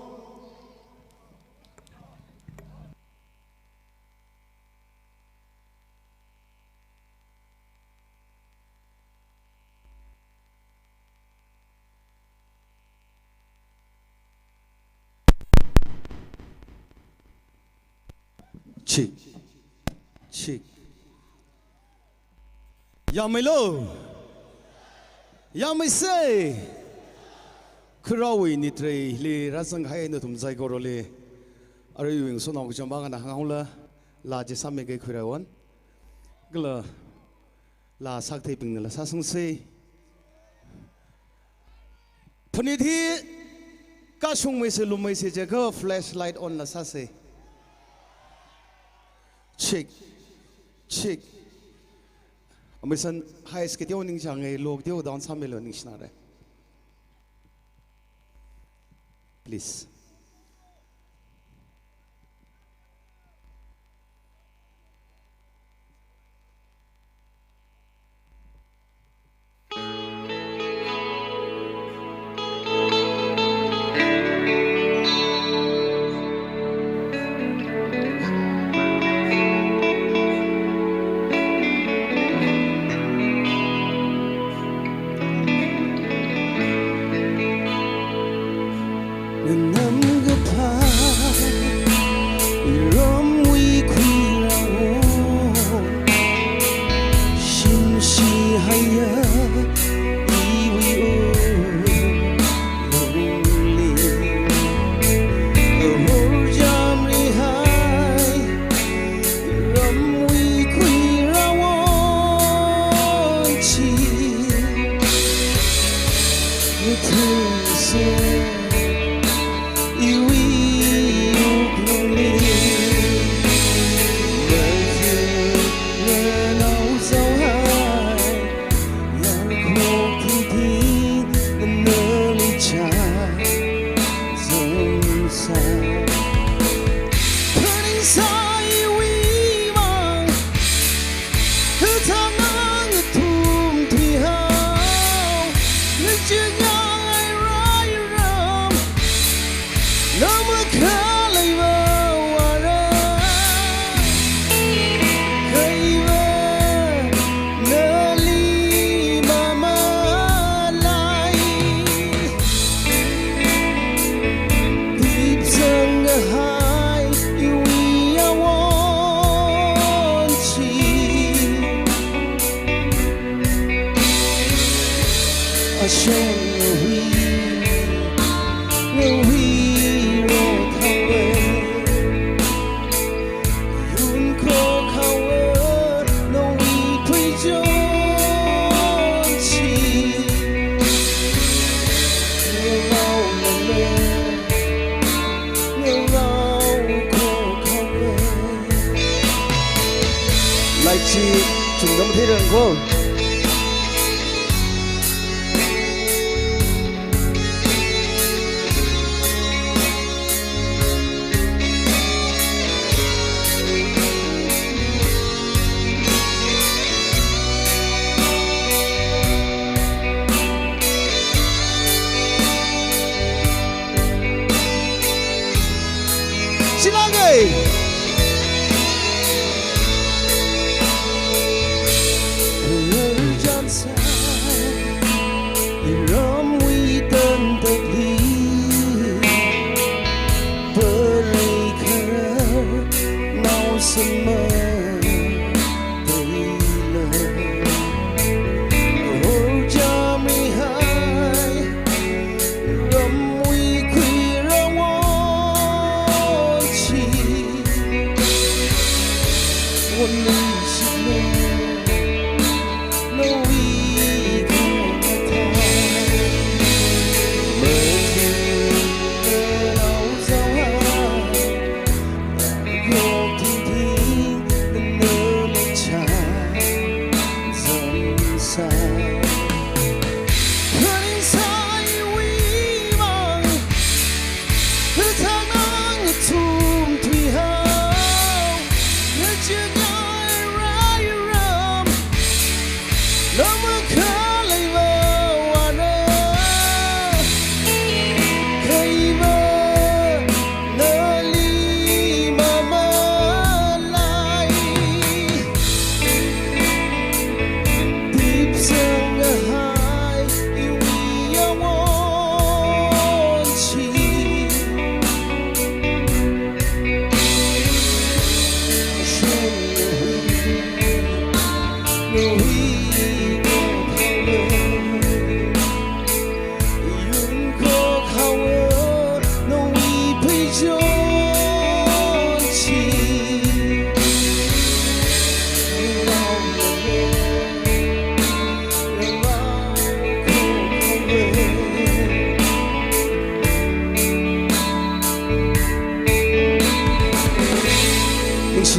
Check. Check. Yangmeilo. Yangmeisei. Khuiraowui nitrei hili rāzanghai nathum saikorali. Aruiwui ngasotnao kachangkhat eina hānghaola. La chi sāmikei Khuirawan. Kala la sakathaibingna la sāsangsei. Phanit hi kashungmeisei lummeisei jiakha flashlight on la sāsei. Check. Check. Ameisan highs kateo ningchāngai, low kateo down sāmeilo ningshinare. Please. Nganamkaphā iramwui khuirao, shimshi haiya iwui o longli. Ahor jamri hai iramwui khuirao chi, mithumse iwui wuklungli. Mayu nganao zauhai, yarkhok thiti nali cha zangsa. Phaningsai iwui vang, kathānang athum thuihao, ngacheeya ai rairam, na makhalei vāvāra, kaiva nali mamalai. Dipsangkahai iwui awon chi, ashong ngahui, ngahui rothaowe. Yun khokhaowa nawui phuichon chi. Ngarao male, ngarao khokhaowa. Lairik chi chungda matheirangko.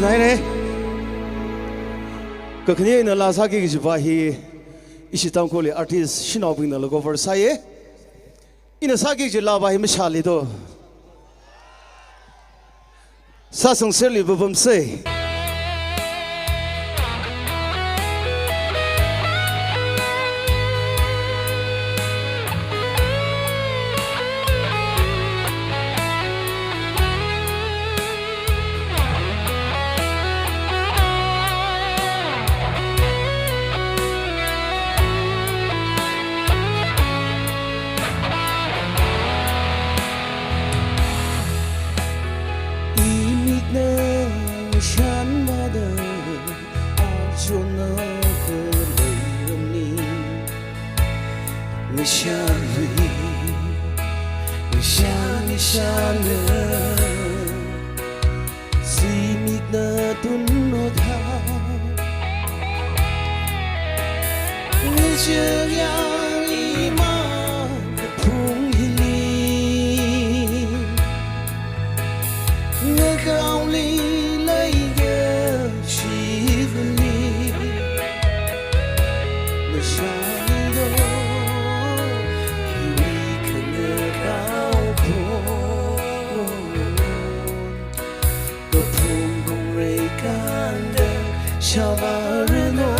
Haine. Kakhane ina laa sāki kajiva hi ishi Tangkhulli artist shanaobingnala cover sāye. Ina sāki kaji laava hi mashāli do. Sāsangserli papamsei. Imitna ngashan mada, achonna khaleiramli. Ngashanli, ngashan, ngashanna, zimikna tunrotha. Ngachakyang iman kaphung hili, ngakaoli leikashivali. Mashāli do, iwui khangarao khon. Kaphung kongreikanda shāvāranu.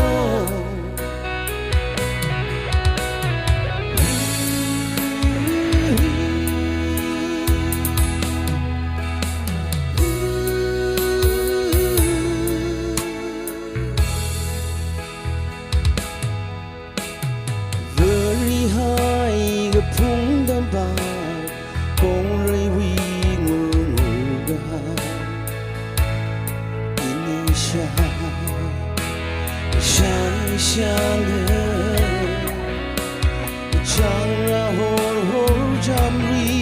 Varihai kaphung tampak, kongreiwui ngurngurga. Ina sha, sha, sha, changra horhor jamri.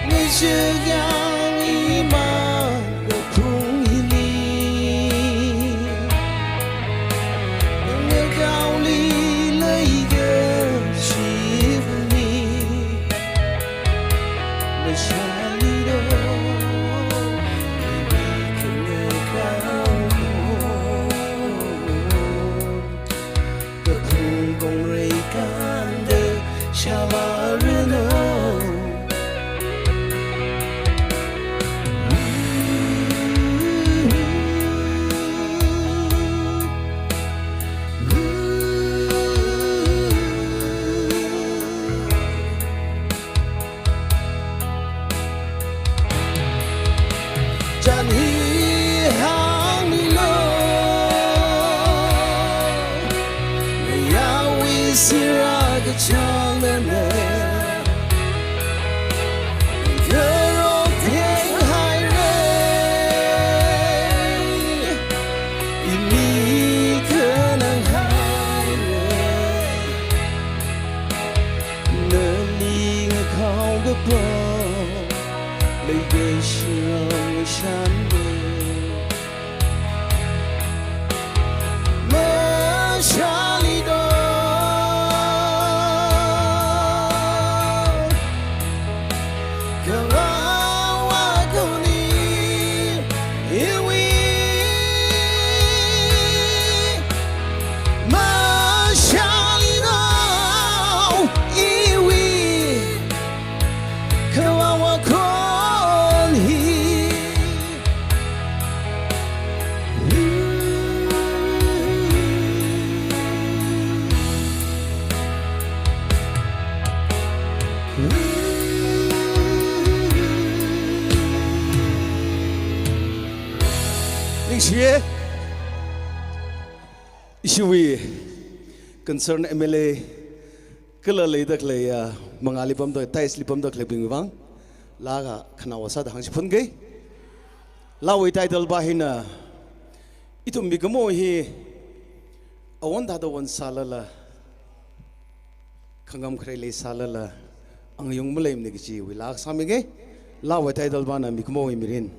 Ngachakyang iman kaphung hili, ngakaoli leikashivali. Mashāli do, iwui khangarao khon. Kaphung kongreikanda shāvāranu. Chān hi hāngmilu, yawi sira kachāngna, kharok thenghaira, imik khananghaira. Nali ngakhao kapo, leikashirang shande. Mashāli do, kavāva khoni iwui. Mashāli do, iwui kavāva khon hi. Ningshiye. Ishiwui concerned M L A kala leida khalei, ah, mangāli pamda, dais li pamda khaleibingwui vang, laa kakhanao sāda hāngchiphunge. Laawui title va hina, ithum mikumo hi awon thāda won sālala, khangam kharei leisālala, angayung maleimana kajiwui laa sāmige. Laawui title vana Mikumowui Mirin.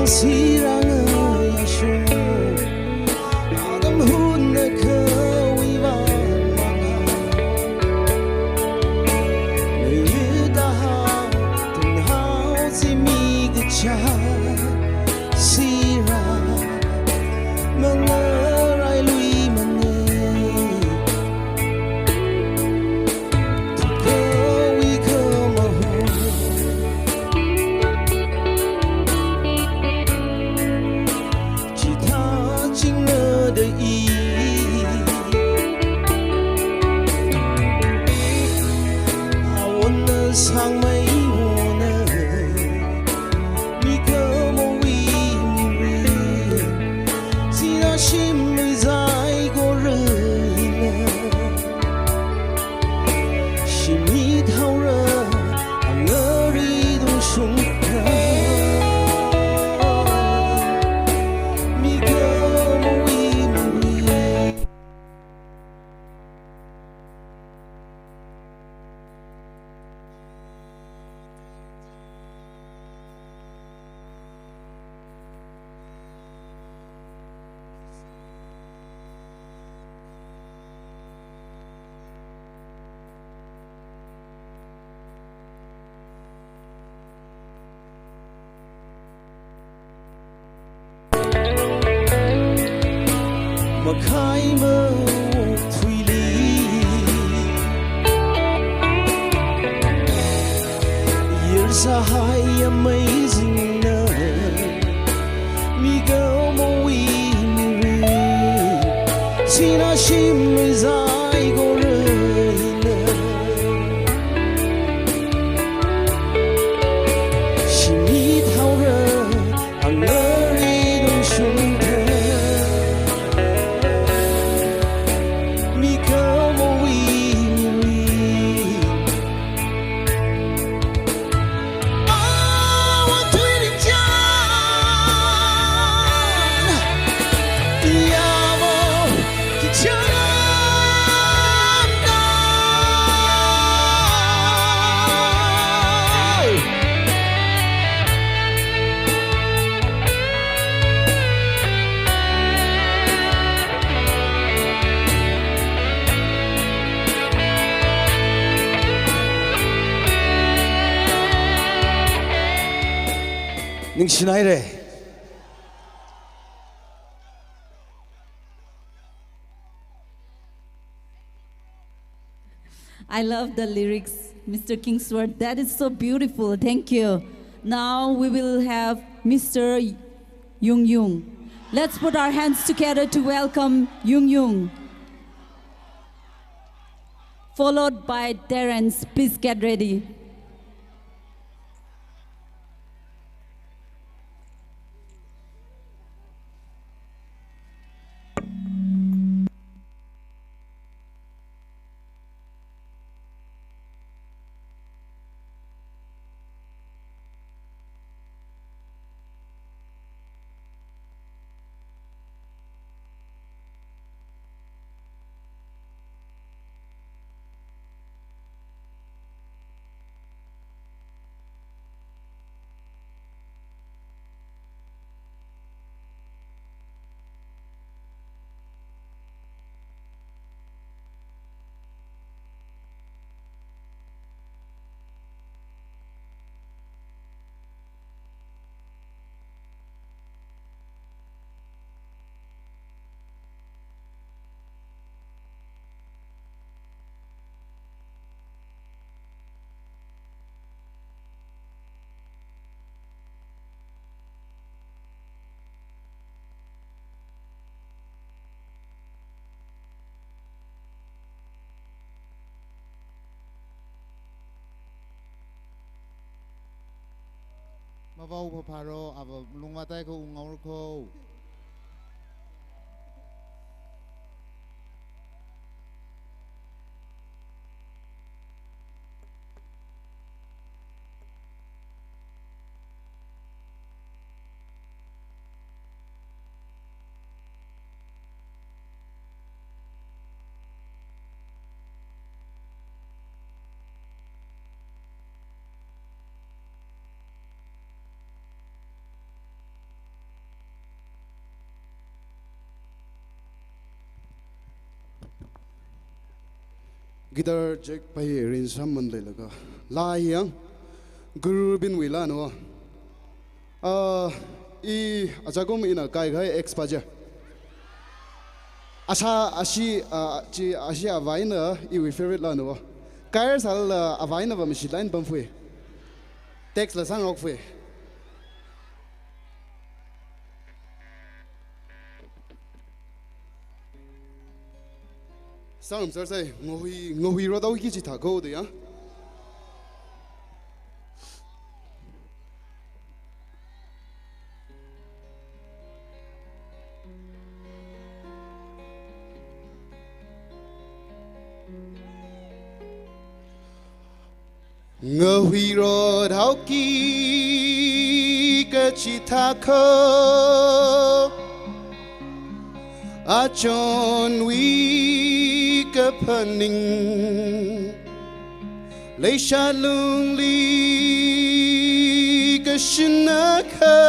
Sirang yasho, adam hunna kawi vang manga. Nuyuda hao, tun hao zimi gacha. Sirang, mangarai lui mane. Makhai mawok thuili. Year sāhai amazing na. Migao mawi miri. Sina shim mizai gorei na. Shimit haora. Angari dong shungte. Mika mawi miri. Awa tuiring jan. Yamo kichana. Ningshinaire. I love the lyrics, Mister Kingsword. That is so beautiful. Thank you. Now we will have Mister Yung Yung. Let's put our hands together to welcome Yung Yung. Followed by Terence. Please get ready. Mavao phapharo, ava lungvatai ko, ungaur ko. Guitar Jack Pai arrange sāmamān leilaga. Laa hi yang, Guru Binwui laana. Ah, i ajakum ina kaikhai ex pa ja. Asā, ashi, ah, chi, ashi avā eina iwui favorite laana. Kair sālala avā eina va mashi line pamfui. Text la sāngarokfui. Sāngarumser sai, ngahui, ngahui rot au ki chithā ko de ya. Ngahui rot haoki kachithā ko, achonwui kaphaning, leishat lungli kashin akha,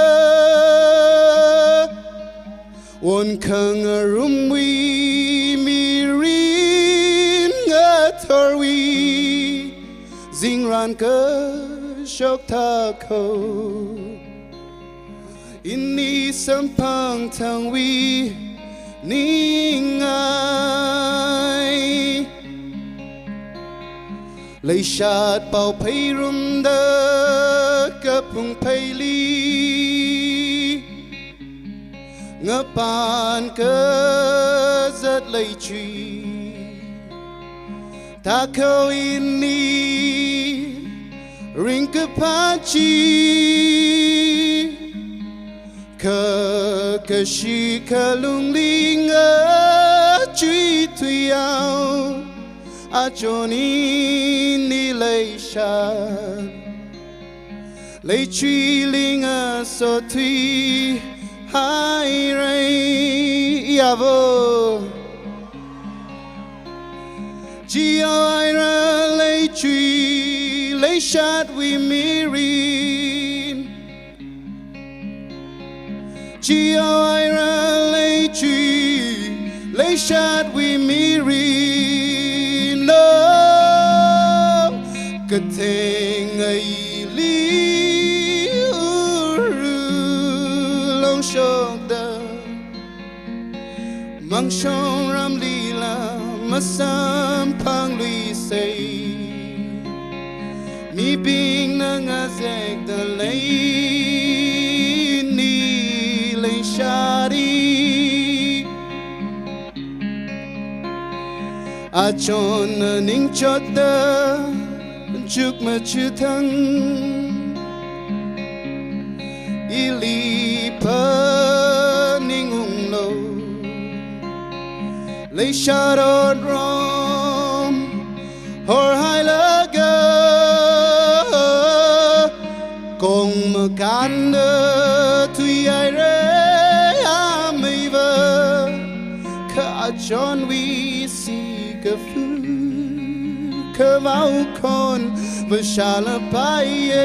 won khangarumwui mirin ngathorwui zingran kashok thāko. Ini samphang thangwui ningai, leishat pao pheirumda kaphung pheili, ngapan kazat leichui. Thāko ini ringkaphā chi, kha kashi khalungli ngachui thuiyao, achon ini leishat leichuili ngasothui haira. Iyavo. Chiao haira leichui leishatwui mirin. Chiao haira leichui leishatwui mirin. No katheng aili uru longshokda, mangshong ramlila masamphangluisei. Mibingna ngazekda lei ini leishati, achonna ningchotda chukmachithang, ili phaningunglo. Leishat otram horhailaga, kong makānda thuihaira ameiva, kha achonwui sikafu khavao khon vashālapaiya.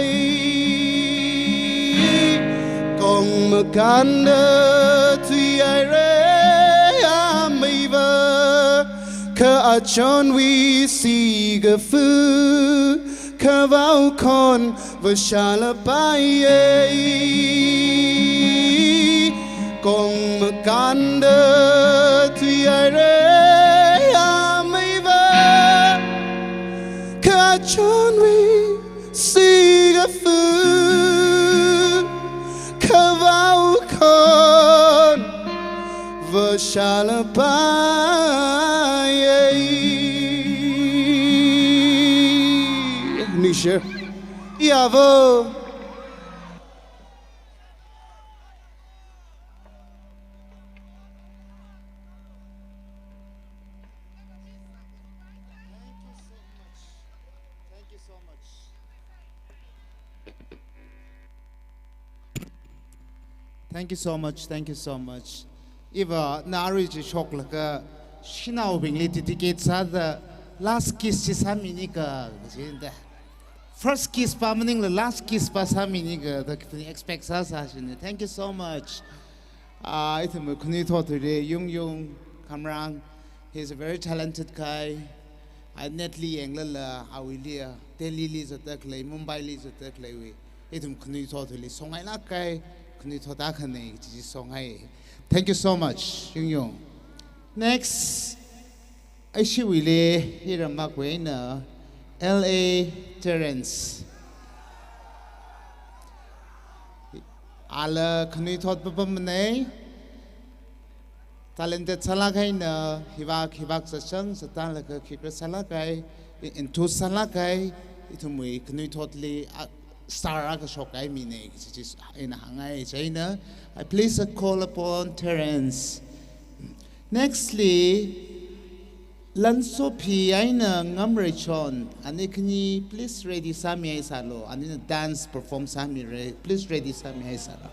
Kong makānda thuihaira ameiva, kha achonwui sikafu khavao khon vashālapaiya. Kong makānda thuihaira ameiva, kha achonwui sikafu khavao khon vashālapaiya. Ningshi. Iyavo. Thank you so much. Thank you so much. Thank you so much. Iva na arui chi shoklaga shanaobingli dedicate sāda last kiss chi sāminika, kajida. First kiss pa maningla last kiss pa sāminika da khipani expect sāsāshina. Thank you so much. Ah, ithum khanuithothuili Yungyung Khamrang. He's a very talented guy. A net li yanglala awuili, Delhi li zatda khalei, Mumbai li zatda khaleiwui ithum khanuithot hili songailāk kahai khanuithot akhana kaji songai. Thank you so much, Yungyung. Next, aishiwuili iramwui eina L A Terence. Ala khanuithot papamana. Talented sālāk eina, hivāk, hivāk sāshang, sātālaga khikha sālāk kahai, i-, enthuse sālāk kahai, ithumwui khanuithotli, a, star akha shok kahai mina, kaji chi ina hāngngai chieina. I please call upon Terence. Nextly, Lansophi eina Ngamreichon, ani khani please ready sāmihaisālu, anina dance perform sāmira, please ready sāmihaisālu.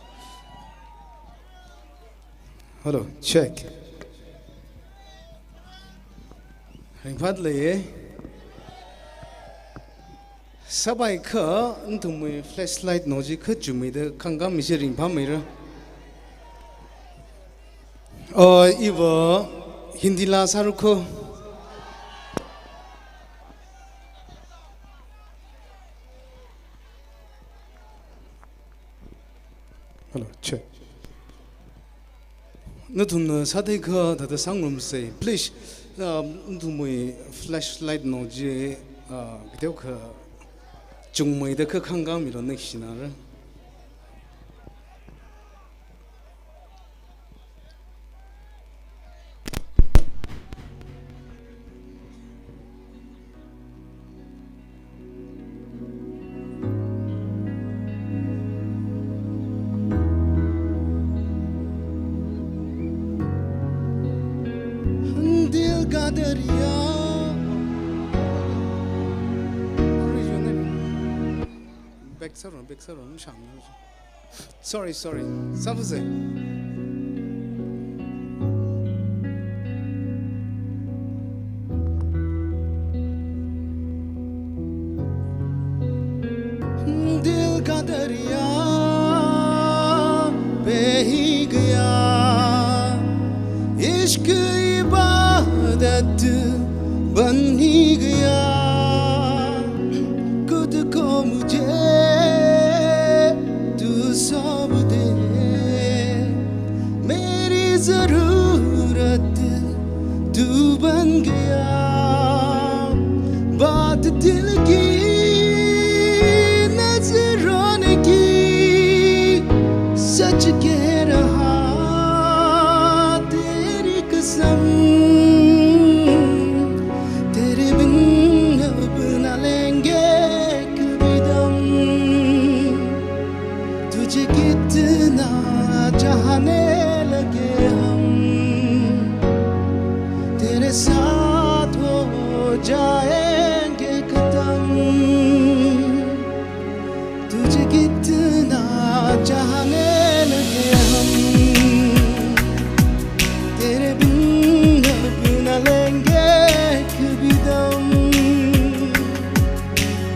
Hello, check. Ringphālei. Sāpai kha, nathumwui flashlight no chi kha chungmeida khangkāmi chi ringphāmeira. Oh, iva Hindi laa sāra kho. Hello, check. Nathumna sāthei kha thāda sāngarumsa. Please, um, nathumwui flashlight no chi, uh, kateokha chungmeida kha khangkāmilu, ningshinara. दिल का दरिया। Back sāra, back sāra, sham. Sorry, sorry. Sāvāsa. दिल का दरिया बह ही गया, इश्क इबादत बन ही गया। खुद को मुझे तू सौंप दे, मेरी ज़रूरत तू बन गया। बात दिल की नजरों ने की, सच कह रहा तेरी कसम, तेरे बिन अब ना लेंगे कभी दम। तुझे कितना चाहने लगे हम, तेरे साथ हो जाएंगे खत्म। तुझे कितना चाहने लगे हम, तेरे बिन अब ना लेंगे कभी दम।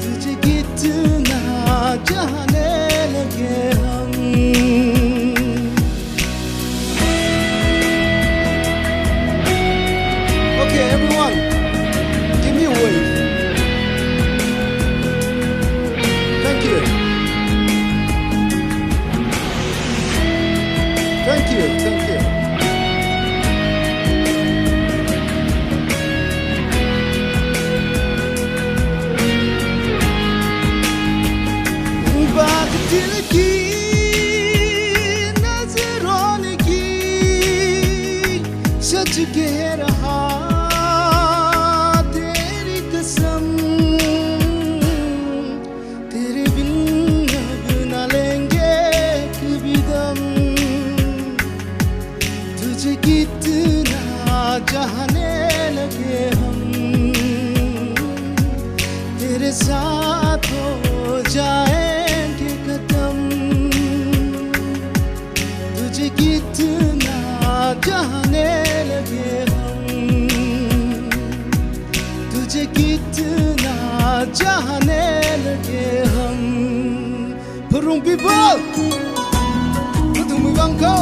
तुझे कितना चाहने लगे हम। Okay, everyone, give me a wave. Thank you. Thank you, thank you. बात दिल की नजरों ने की, सच कह रहा तेरी कसम, तेरे बिन अब ना लेंगे कभी दम। तुझे कितना चाहने लगे हम, तेरे साथ हो जाएंगे खत्म। तुझे कितना चाहने लगे हम, तुझे कितना चाहने लगे हम। Pharong people, nathumwui vang kho.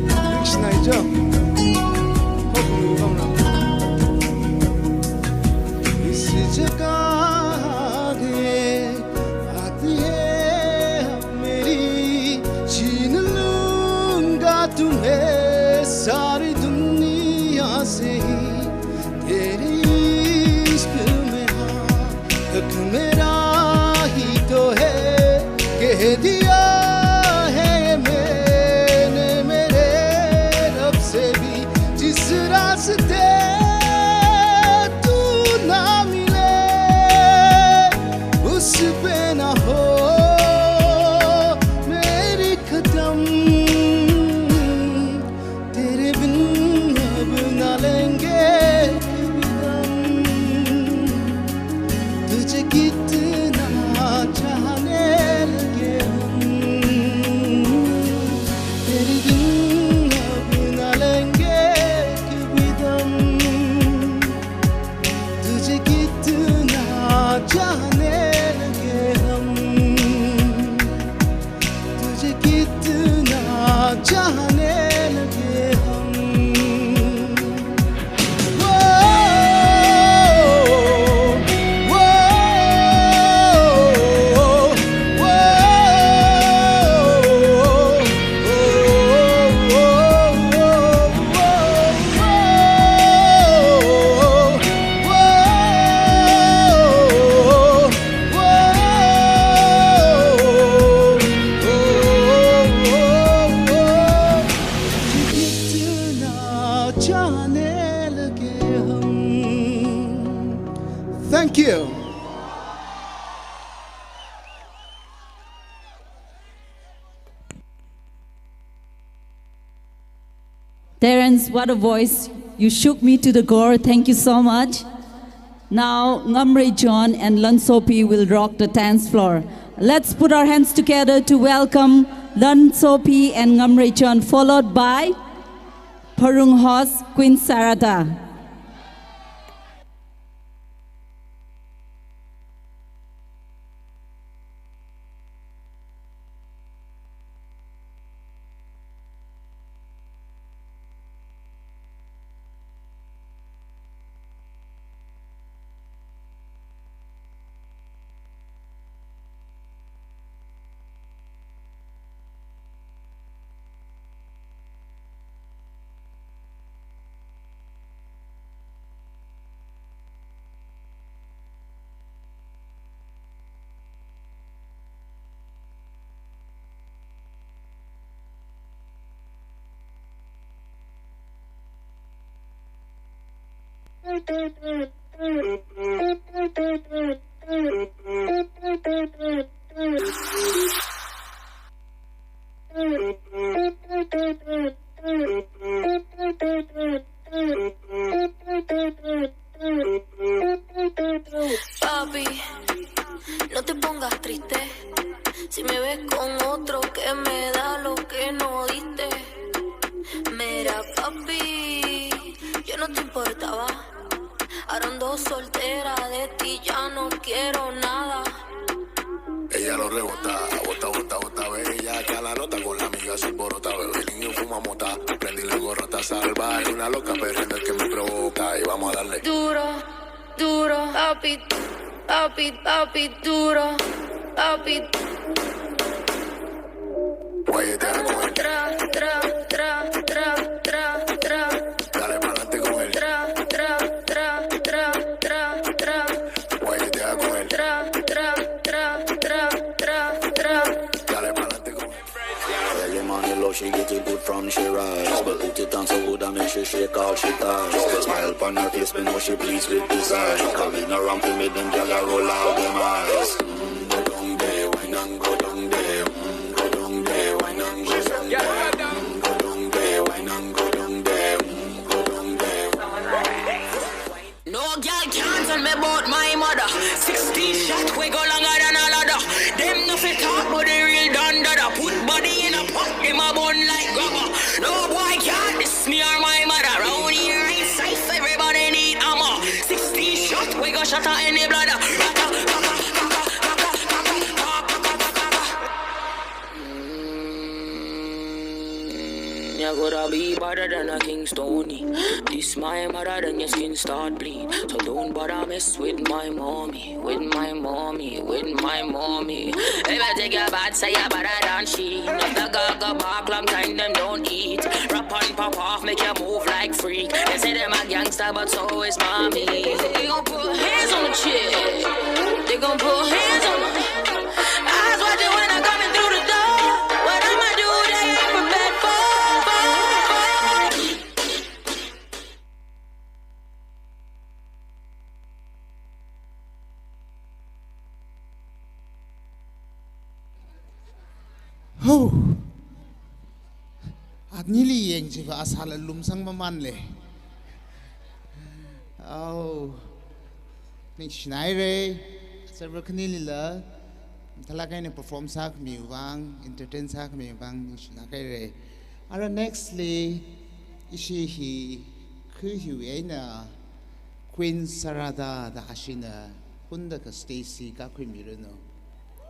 Ningshinaicho. तुम्हें सारी दुनिया से ही तेरे इश्क में, हाँ, हक मेरा ही तो है, कह दिया है मैंने मेरे रब से भी, जिस रास्ते तू ना मिले, उस पे ना हो मेरी कदम, तेरे बिन अब ना लेंगे कभी दम। तुझे कितना चाहने लगे हम, तेरे बिन अब ना लेंगे कभी दम। तुझे कितना चाहने लगे हम, तुझे कितना चाहने लगे हम। वो, वो, वो, Thank you. Terence, what a voice. You shook me to the core. Thank you so much. Now, Ngamrei John and Lansopi will rock the dance floor. Let's put our hands together to welcome Lansopi and Ngamrei John, followed by Pharung Horse, Queen Sarada. Papi, no te pongas triste si me ves con otro que me da lo que no diste. Mira, papi, yo no te importaba. Ahora ando soltera, de ti ya no quiero nada. Ella lo rebota, bota, bota, bota, ve, ella acá la nota con la amiga se alborota, bebe, el niño fuma mota, prendí la gorrata salvaje, una loca perdiendo el que me provoca, y vamos a darle. Duro, duro, papi, papi, papi, duro, papi. Guayete con él. Tra, tra, tra, tra, tra, tra. Dale pa'lante con él. Tra, tra, tra, tra, tra, tra. Guayete con él. Tra, tra, tra, tra, tra, tra. Dale pa'lante con él. Early morning low, she get it good from she rise. But put it on so good and make she shake all she ties. Smile upon her face, we know she pleased with the size. Coming around to me, dem gyal a roll out dem eyes. Mm, go down there, wine and go down there. Mm, go down there, wine and go down there. Mm, go down there, wine and go down there. Mm, go down there. No gyal can't tell me about my mother. Sixteen shot, we go longer than a ladder. Dem no fit talk, but the real Don Dada. Put body in a pot, dem a bun like grabber. No boy can't diss me or my mother. Round here, it's safe, everybody need armor. Sixteen shot, we go shatter any bladder. Rata, rata, rata, rata, rata, rata, rata, rata. Mm, yeah. Could I be better than a Kingstoney? This my mother, then your skin start bleed. So don't bother mess with my mommy, with my mommy, with my mommy. If I take your bad, say you better than she. If the go go back, long time them don't eat. Rap and pop off, make you move like freak. They say them a gangster, but so is mommy. They gon' put hands on the chick. They gon' put hands on her. Eyes watching when I'm coming through the door. What I'ma do, they ain't prepared for, for, for. Ho. At nili yeng chiva asala lumsang maman le. Oh. Ningshinaire. Server khanili la. Thalakaina perform sākhami vang, entertain sākhami vang, ningshinaire. Ara nextly, ishi hi, khu hiwui eina, Queen Sarada da ashina, Hunda ka Stacy kakhuimiranu.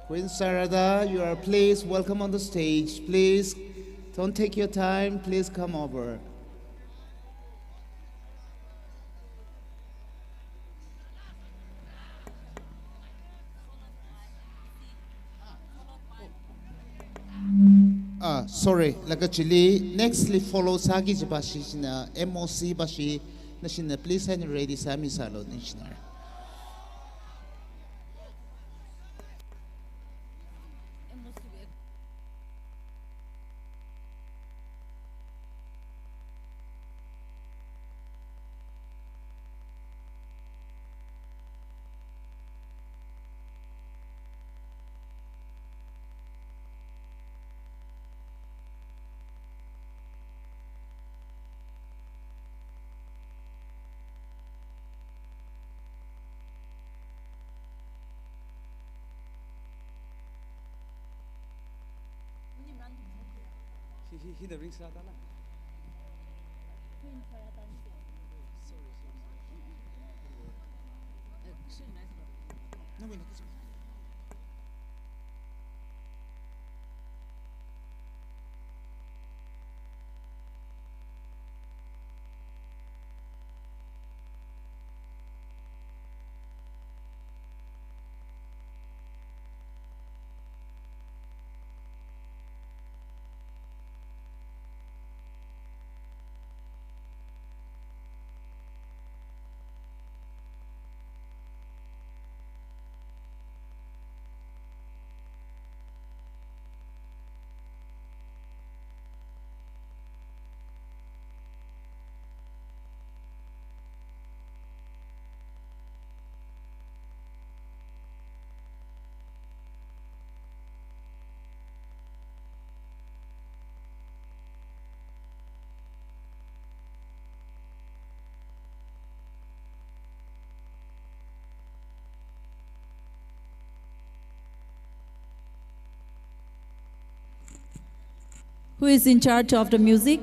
Queen Sarada, you are please welcome on the stage. Please don't take your time. Please come over. Ah, sorry, laga chili, nextly follow sāki jiba shina, M O C ba shi, nashina please and ready sāmi sālu, nashina. He, he, he the ring sāda la. Sorry, sorry, sorry. No, wait, no, Who is in charge of the music?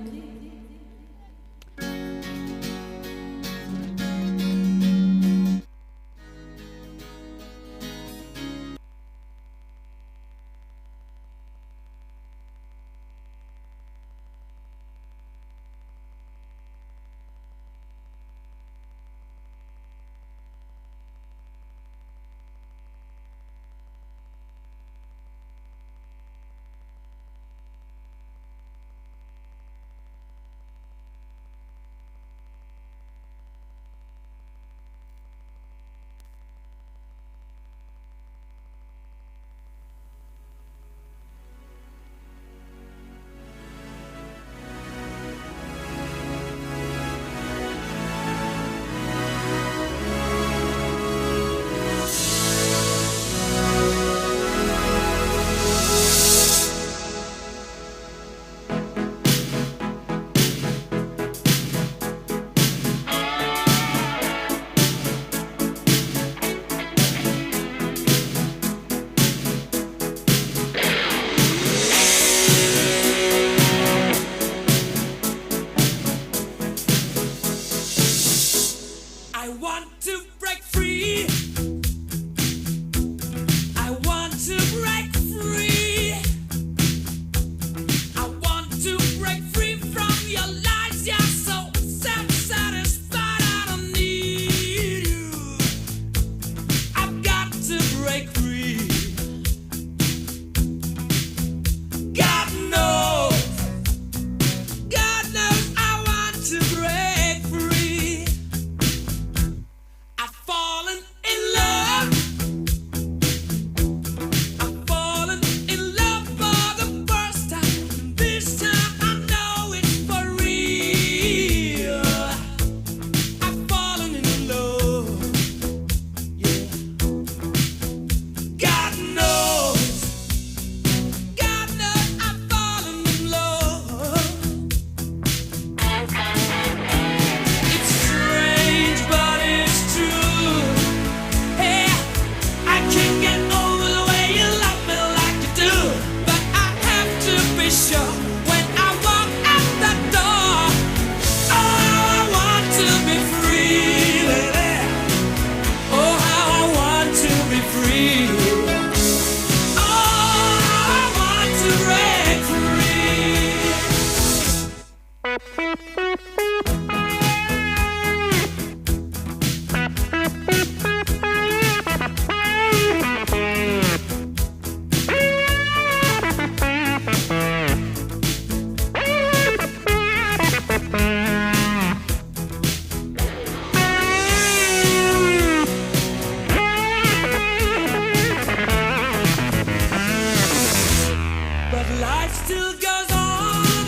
Still goes on.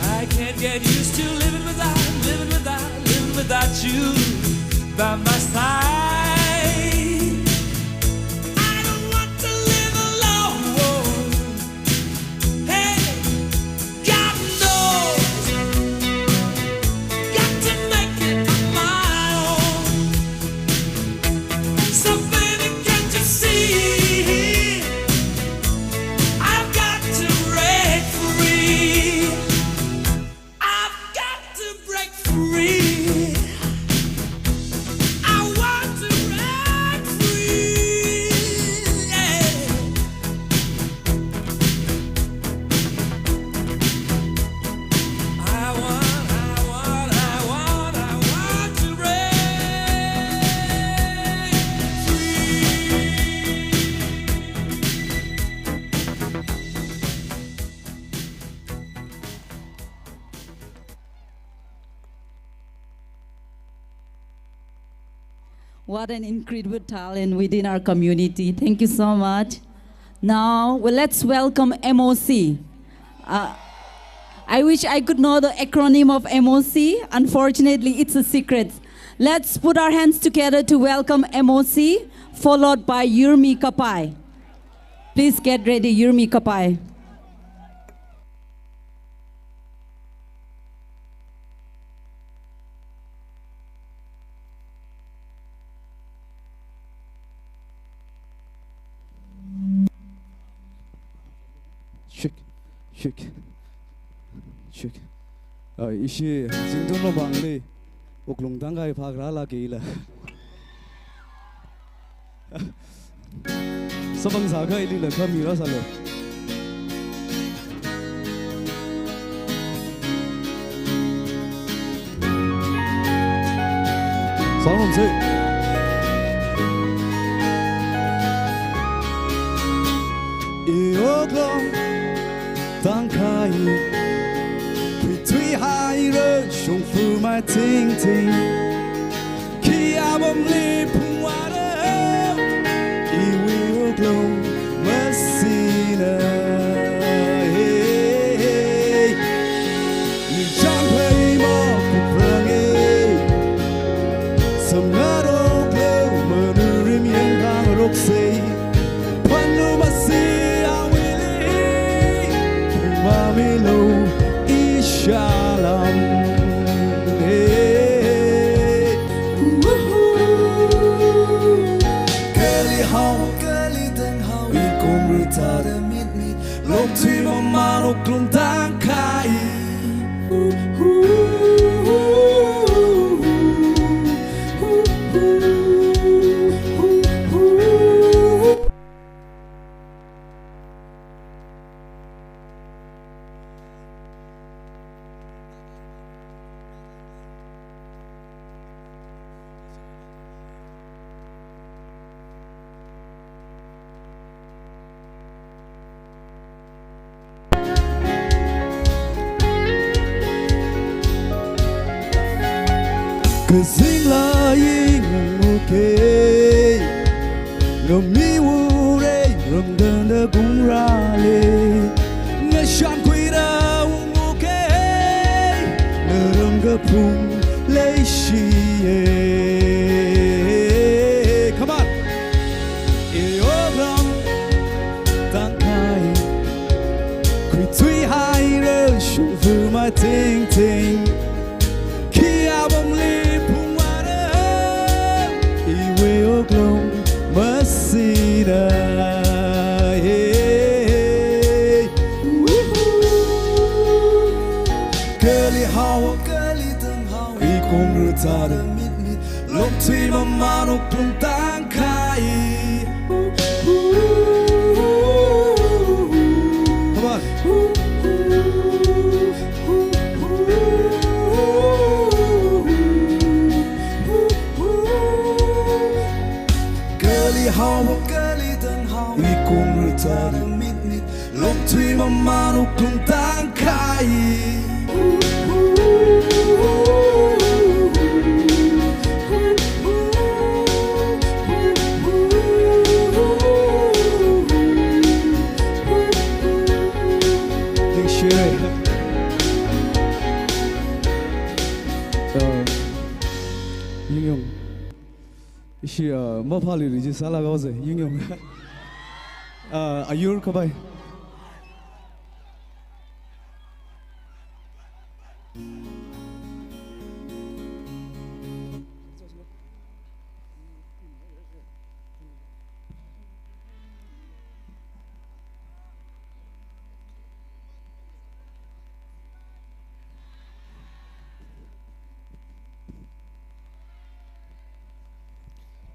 I can't get used to living without, living without, living without you by my side. I don't want to live alone. Hey, God knows, got to make it on my own. So baby, can't you see? I've got to break free. I've got to break free. I want to break free. Yeah. I want, I want, I want, I want to break free. What an incredible talent within our community. Thank you so much. Now, well, let's welcome M O C. Uh, I wish I could know the acronym of M O C. Unfortunately, it's a secret. Let's put our hands together to welcome M O C, followed by Yurmi Kapai. Please get ready, Yurmi Kapai. Check, check, check. Uh, ishi zingdon lo bang le, wuklung tangkhai phak rālākla. Samphang sākha ilila kha mirāsālu. Sāngarumsa. I wuklung tangkhai, khuithuihaira shongfa maitingting. Khi apamli phungvāra, iwui wuklung mashina. Hey, hey, hey. Nichang phei makuprang e. Samngarok lou manurim yangkhangarok sei. Phanlu masi awuili, phungvāmilu isha lam. Hey. Kali hao, kali tang hao, i kongru thāda mitmit, longthui maman wuklung tangkhai. Kazingla yinguke, ngamiwure ramdanda gungrale, ngashankhuida unguke, naram kaphung leishiye. Come on. Iyoklam tangkhai, khuithuihaira shongfa maitingting. Khi apamli phungvāra, iwui wuklung mashina. Hey. Kali hao, kali tang hao, i kongru thāda mitmit, longthui maman wuklung tangkhai. Come on. Kali hao, kali tang hao, i kongru thāda mitmit, longthui maman wuklung tangkhai. Maphalili chi sālaga ose, yingyong. Ah, ayur khavai.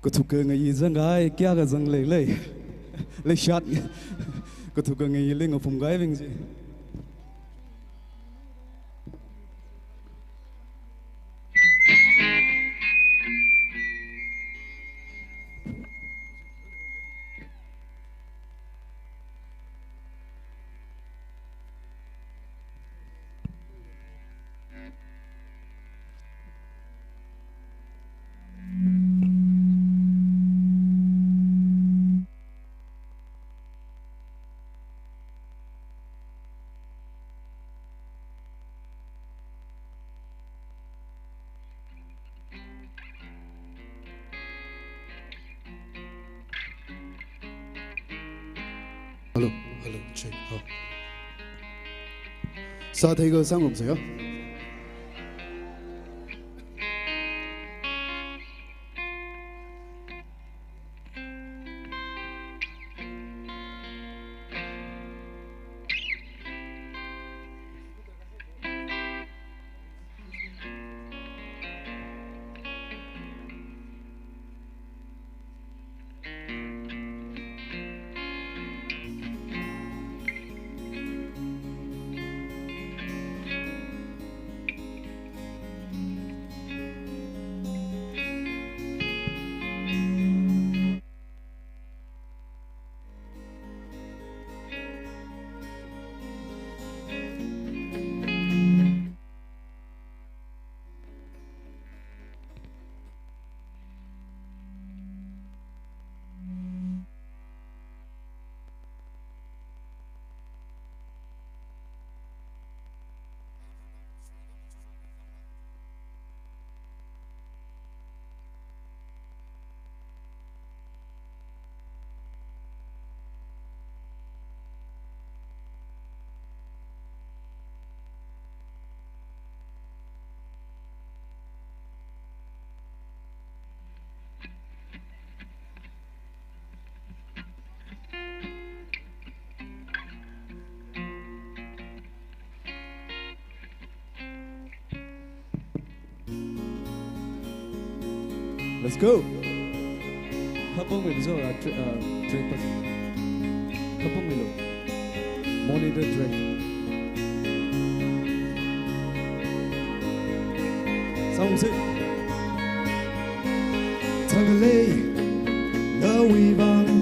Kathuka ngayi zangngai, kayākha zang leilei. Leishat. Kathuka ngayili ngaphumkahaibing chi. Hello, hello, check. Oh. Sāthei kha sāngarumsa ya. Let's go. Hapong mi bizo, uh, tra-, uh, track pa. Hapong mi lo. Monitor track. Sound check. Thangalei, nawui vang,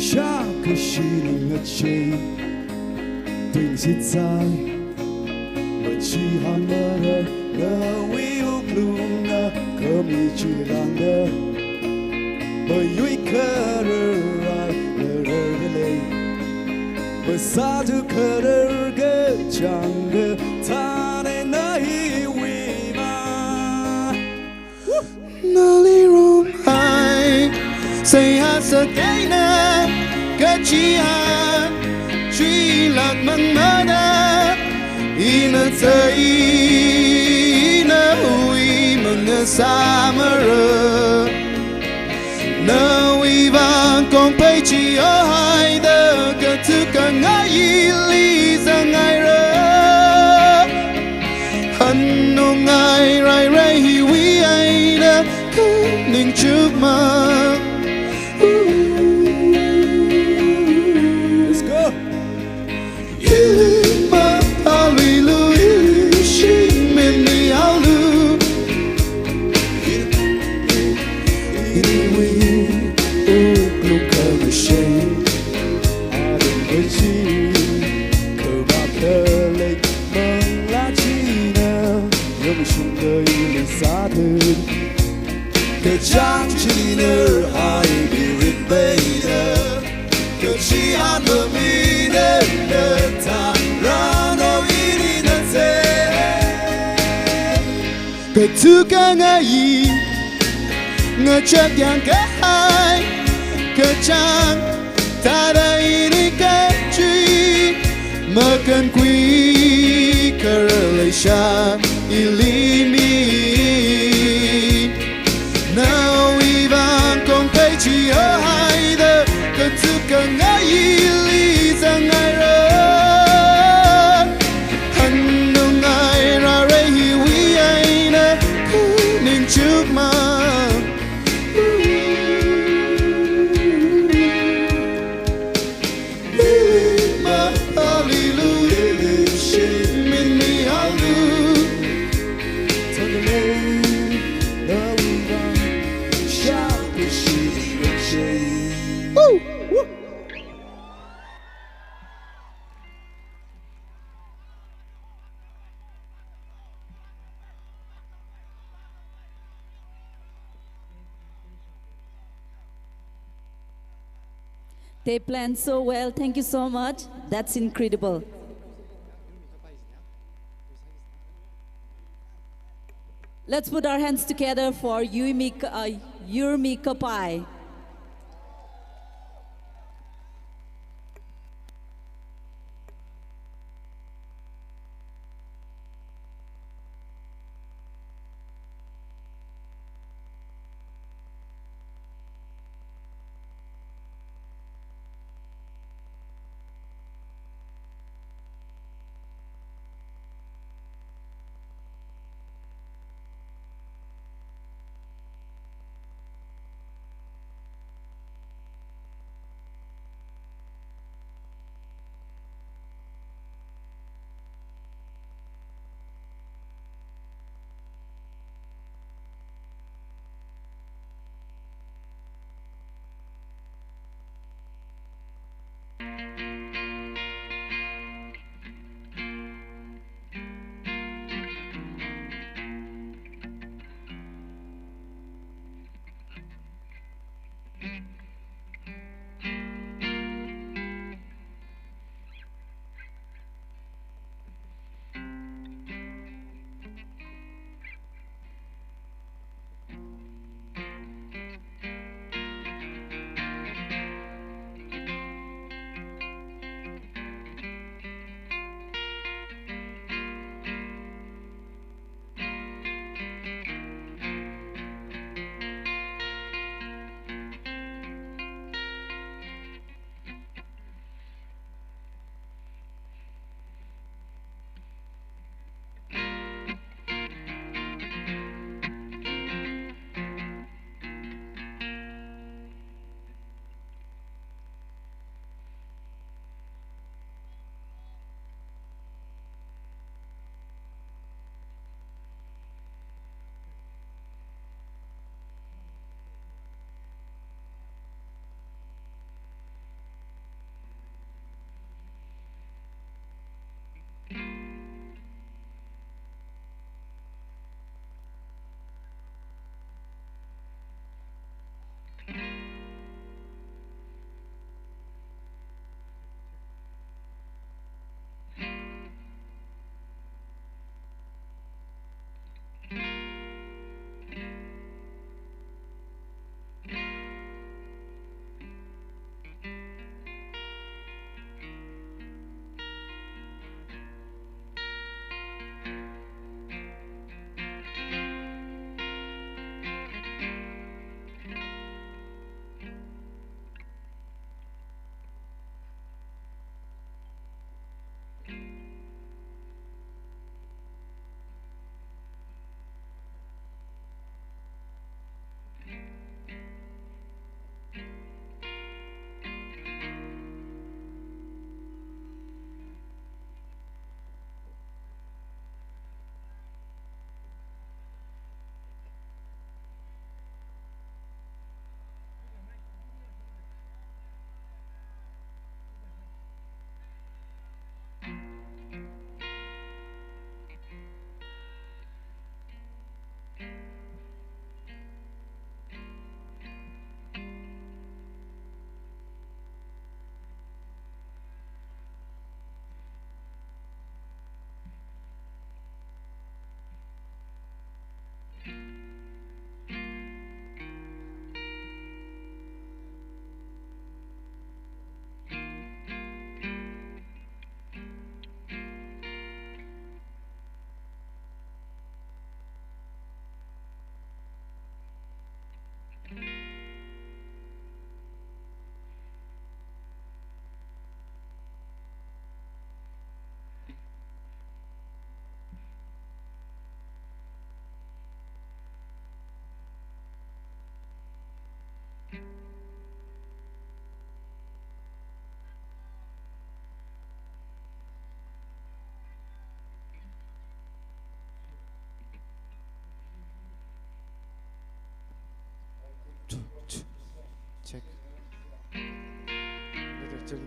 shākashi ngachei. Tuingshitsai, machihanmara, nawui wuklungna, khami chilangda, mayuikharar ai, nararlei, masāthu kharar kachāngda, thānei nawui vang. Nali romhai, seihā sākahaina, kachiya, chuilak mangmana, ina thei, nawui manga sāmara. Nawui vang kongpai chihaohaida, kathuka ngayili zangngaira. Hanungai rairai hiwui eina, kaning chukma. Let's go. Ilima aluilu, ilishimeni alu. Iniwui wuklung khamashei. Arum kachi, khavā khalei, manglā china, yangshungda ili sāthu. Kachāng china, ai mirin beida. Kachihan mamida, nathāra nao ini nathei. Kathuka ngayi, Ngachak yangkahai kachāng, thāda ini kachi, makankhui kharā leisha ili mi. Nawui vang kongphei chihaida, kachukka ngayili zangngaira. Hanungngaira rei hiwui eina, ningchukma. They planned so well. Thank you so much. That's incredible. Let's put our hands together for Yurmi, uh, Yurmi Kapai.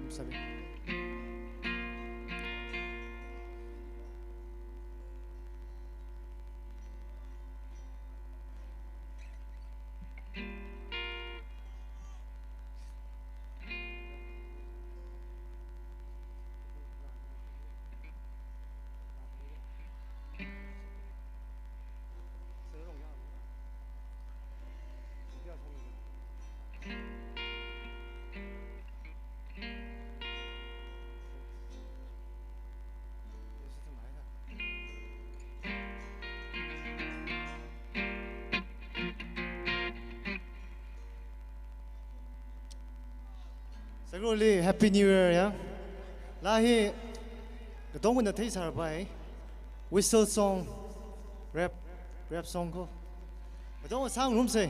Sabi. Sakroli Happy New Year, ya. Laa hi, katongana theisāra pai. Whistle song, rap, rap song ko. Katongana sāngarumsa.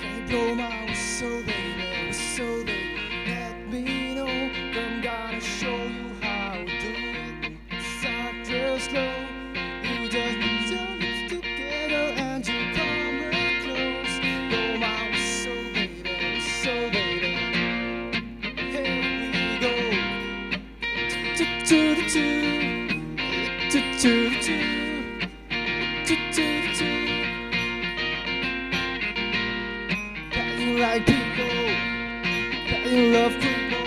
Can you blow my whistle, baby, whistle, baby? Let me know, I'm gonna show you how to do it. Start real slow. You just put your lips together and you come real close. Blow my whistle, baby, whistle, baby. Here we go. Choo-choo-choo. Choo-choo-choo. Choo-choo-choo. Playing like people, playing love people.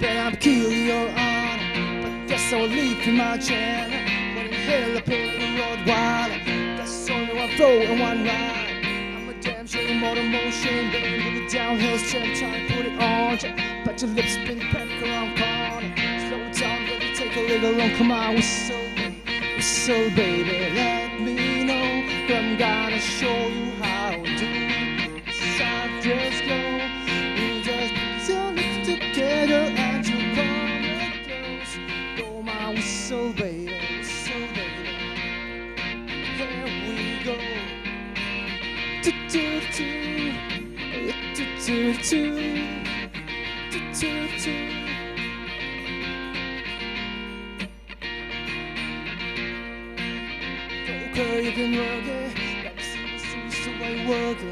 Bet I'm killing your honor, but that's how I live in my channel. What in hell I pay the road water. That's all I flow in one ride. I'm a damn sure motor motion, baby, put it down, heels, jam, try to put it on. But your lips spin back around corner. Slow it down, baby, take a little long, come on, whistle. So baby, let me know. I'm gonna show you how to do it. Start real slow. You just put your lips together and you come real close. Blow my whistle, baby, whistle, baby. Here we go. Do do do, do do do, do do do. Okay, you can work it. Let me see, see, see why you work it.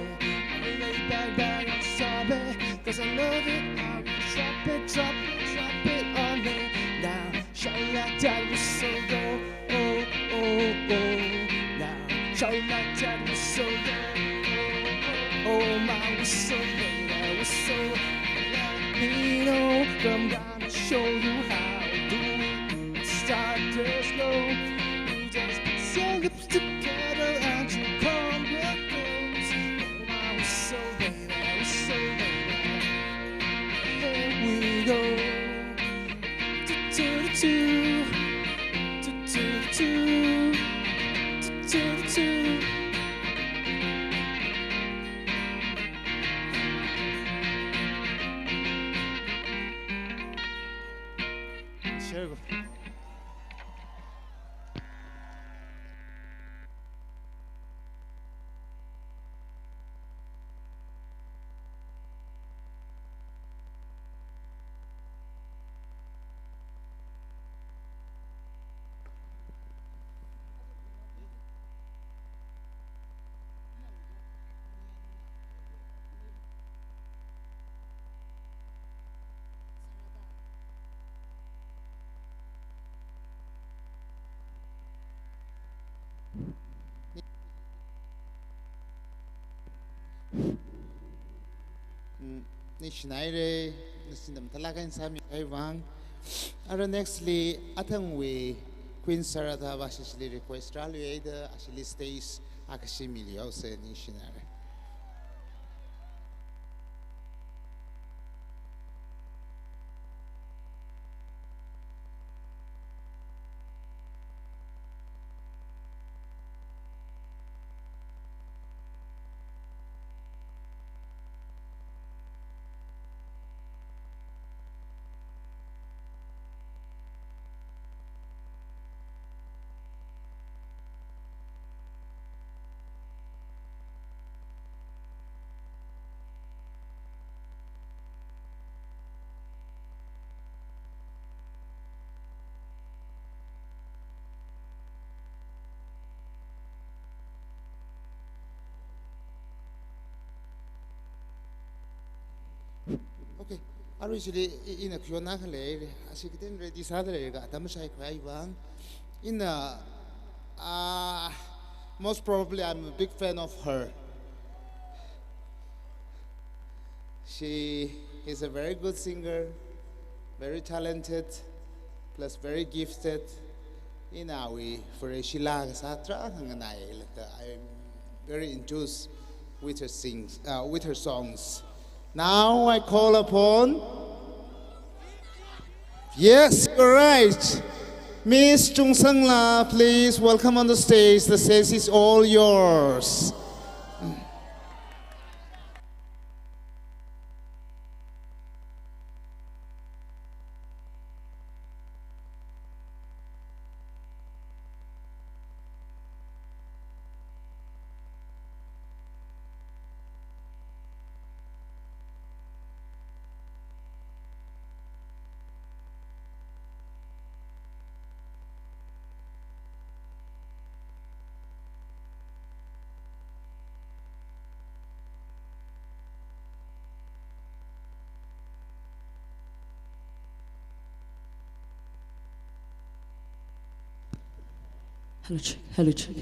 I'ma lay back, back and stop it. 'Cause I love it how you drop it, drop it, drop it on me. Now, shout like that whistle go, oh, oh, oh. Now, shout like that whistle go, oh, oh, oh. My whistle, baby, whistle. Let me know, come down. Show you how to do it. Start real slow. You just put your lips together and you come real close. Oh, my whistle, baby, whistle, baby. Here we go. Do, do, do, do. Do, do, do. Do, do, do. Share ko. Mm, ningshinaira, nashi mathālāk eina sāmihai vang. Ara nextly, athangwui Queen Sarada va ashili request rāluida, ashili stage akha shimili haosa, ningshinaira. Arui chili i-, ina khuiona khalei, ashi katen ready sāda leilaga atam mashaikhavai vang. Ina, ah, most probably I'm a big fan of her. She is a very good singer, very talented, plus very gifted. Ina awui Vareshi laa kasā tarākha nganailaga, I'm very enthused with her sings, uh, with her songs. Now I call upon, yes, you're right. Miss Chungsangla, please welcome on the stage. The stage is all yours. Hello, check. Hello, check.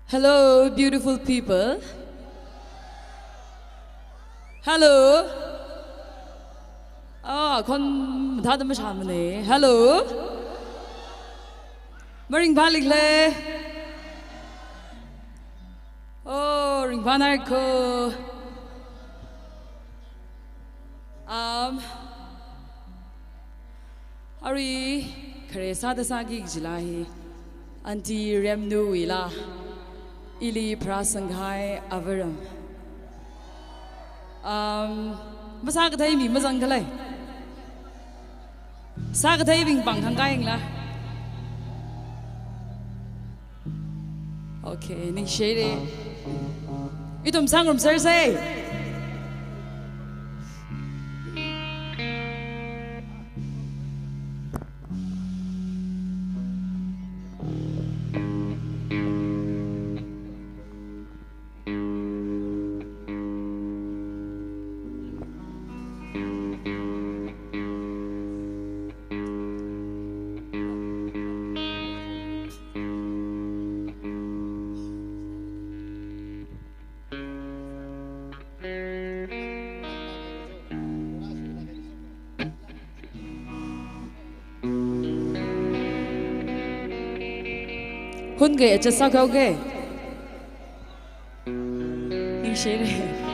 Hello, beautiful people. Hello. Ah, khon mathāda mashāmane. Hello. Maringphālikhala? Oh, ringphānaiko. Um, Arui khare sāda sāki kajila hi, Aunty Remnuwuila, ili pharāsangkahai avaram. Um, masākathei mi mazangkhala? Sākatheibing pāng khangkāyangla? Okay, ningshire. Ithum sāngarumserse. Hun ke acha sākhaoke. Ningshire.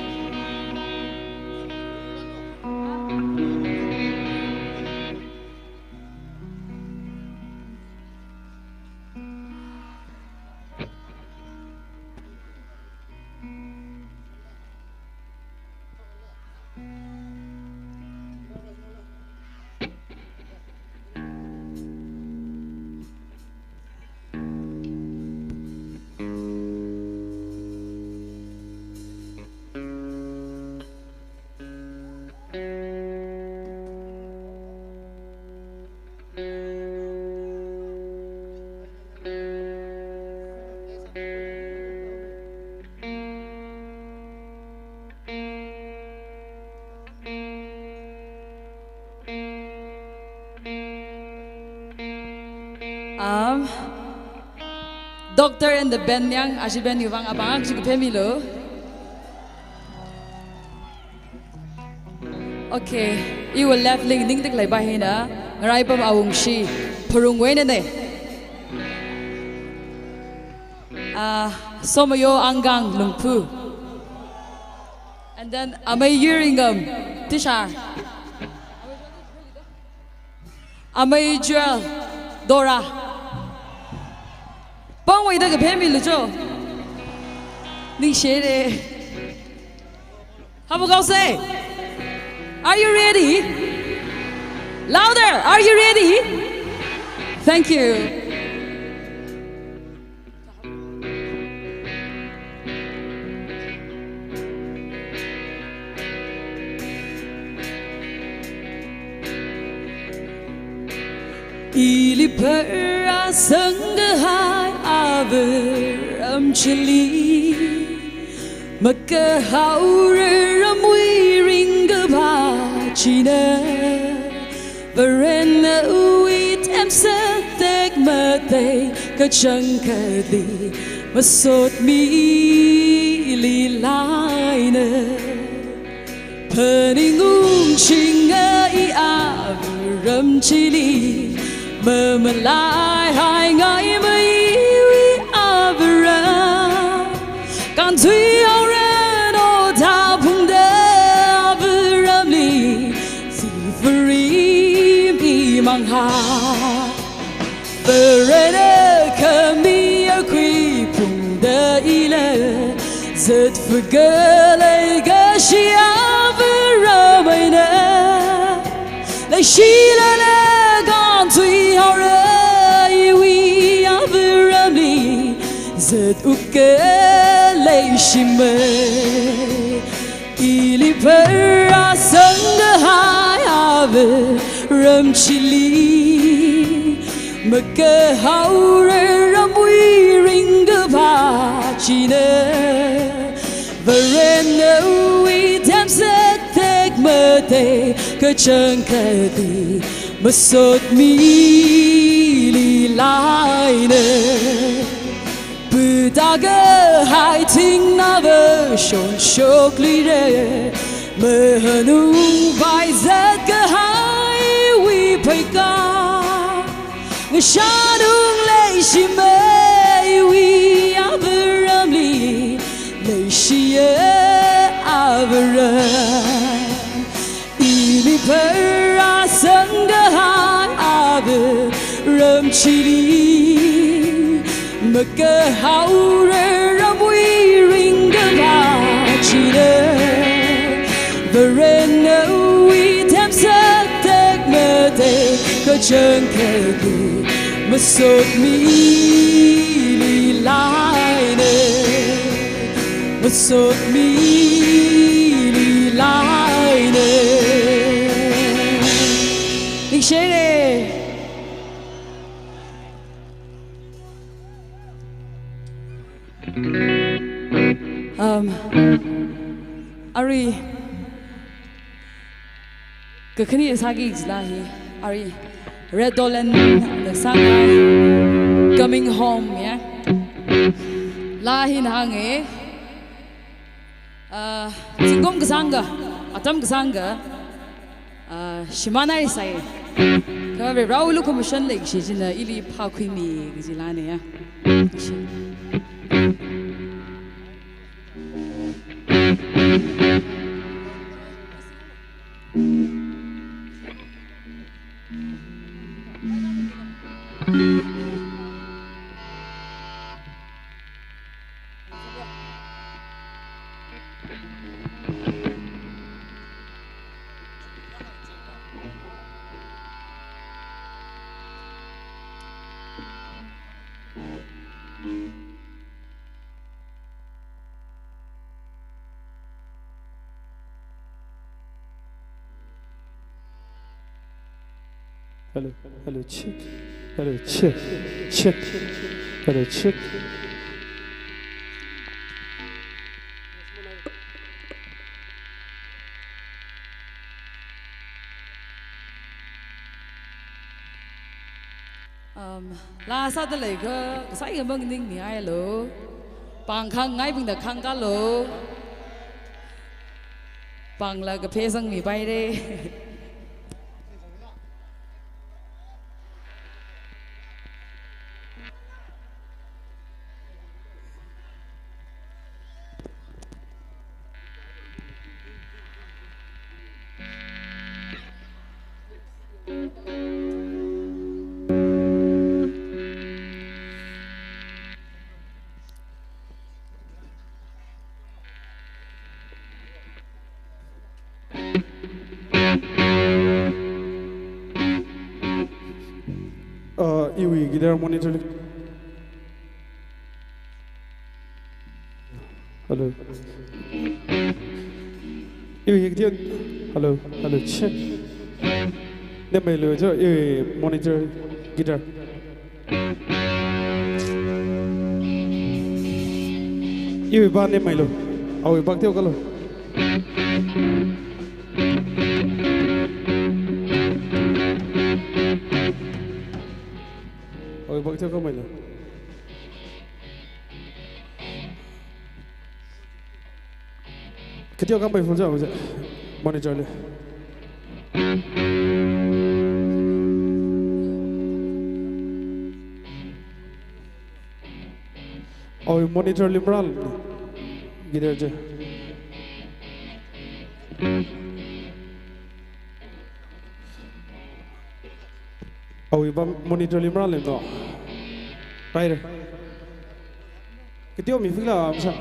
Um, Doctor and the band yang, ashi band yu vang apāng chi kaphemilu. Okay, iwui left ling ningtik leiba hina, Ngaraipam Awungshi, Pharungwui einane. Ah, Somayo Angkang Lungphu. And then Amei Yiringam Tishar. Amei Jewel Dora. Pāngwuida kaphemilu cho. Ningshire. How about say? Are you ready? Louder. Are you ready? Thank you. Ili pharāsangkahai avaram chili, makahaora ramwui ringkaphā china, Varena uwi themsak tekmatei kachangkhatli masotmili laina. Phaning ungchinga i avaram chili, mamalaihaingai maiwui avaram. Kānthuihaora no tāphungda avaramli, zivāri mimangha. Varena khami akhui phungda ila, zatphakalei kashi avaram eina. Leishilala kānthuihaora iwui avaramli, zat-ukka leishimei. Ili pharāsangkahai avaram chili, makahaora ramwui ringkaphā china, Varena uwi themsak tekmatei kachangkhatli masotmili laina. Putaka hai thingnava shonshokluira, mahanungpai zatkahaiwui pheikā. Ngashan ung leishimeiwui avaramli, leishiya avaram. Ili pharāsangkahai avaram chili, makahaora ramwui ringkaphā china, Varena uwi themsak tekmatei kachangkhatli masotmili laina. Masotmili laina. Ningshire. Um, arui kakhane sāki jila hi, arui Red Dolan da sāngai, Coming Home, ya. Laa hina hānga, ah, zingkum kasāngkha, atam kasāngkha, ah, shimānhaisai. Kha Varewui lukhamashan leikashi china ili phākhuimi kaji laana, ya. Hello, hello, check. Hello, check, check. Hello, check. Um, laa sāda leikha, kasai khamang ningmi ai lo. Pāng khangngaibingna khangkalo. Pāngla kaphei sangmipaira. There are monitor. Hello. Iwui guitar. Hello. Hello. Check. Nemmeilu jo. Iwui monitor guitar. Iwui ba nemmeilu. Awui ba teokhalu. Awui ba teokhameilu. Kateo khamei phun ja, monitor li. Awui monitor li maran. Guitar je. Awui ba monitor li maran lem to. Right. Kateo mi fix la amsa.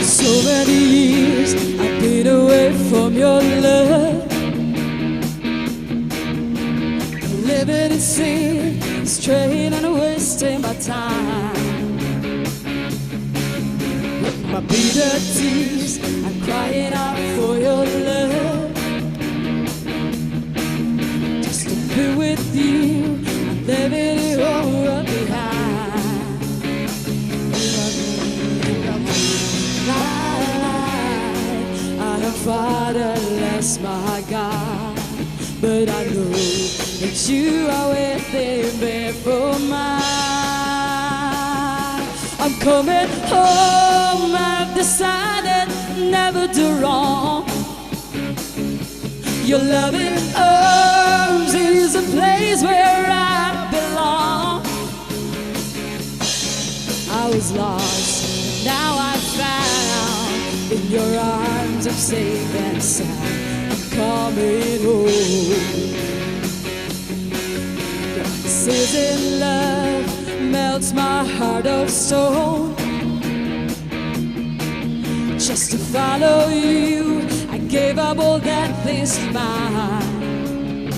So many years I've been away from your love. Living in sin, straying and wasting my time. With my bitter tears, I'm crying out for your love. Just to be with you, I'm leaving the whole world behind. I am fatherless, my God, but I know that you are waiting there for mine. I'm coming home, I've decided never do wrong. Your loving arms is a place where I belong. I was lost, now I'm found. In your arms I'm safe and sound. I'm coming home. Your unceasing love melts my heart of stone. Just to follow you, I gave up all that is mine.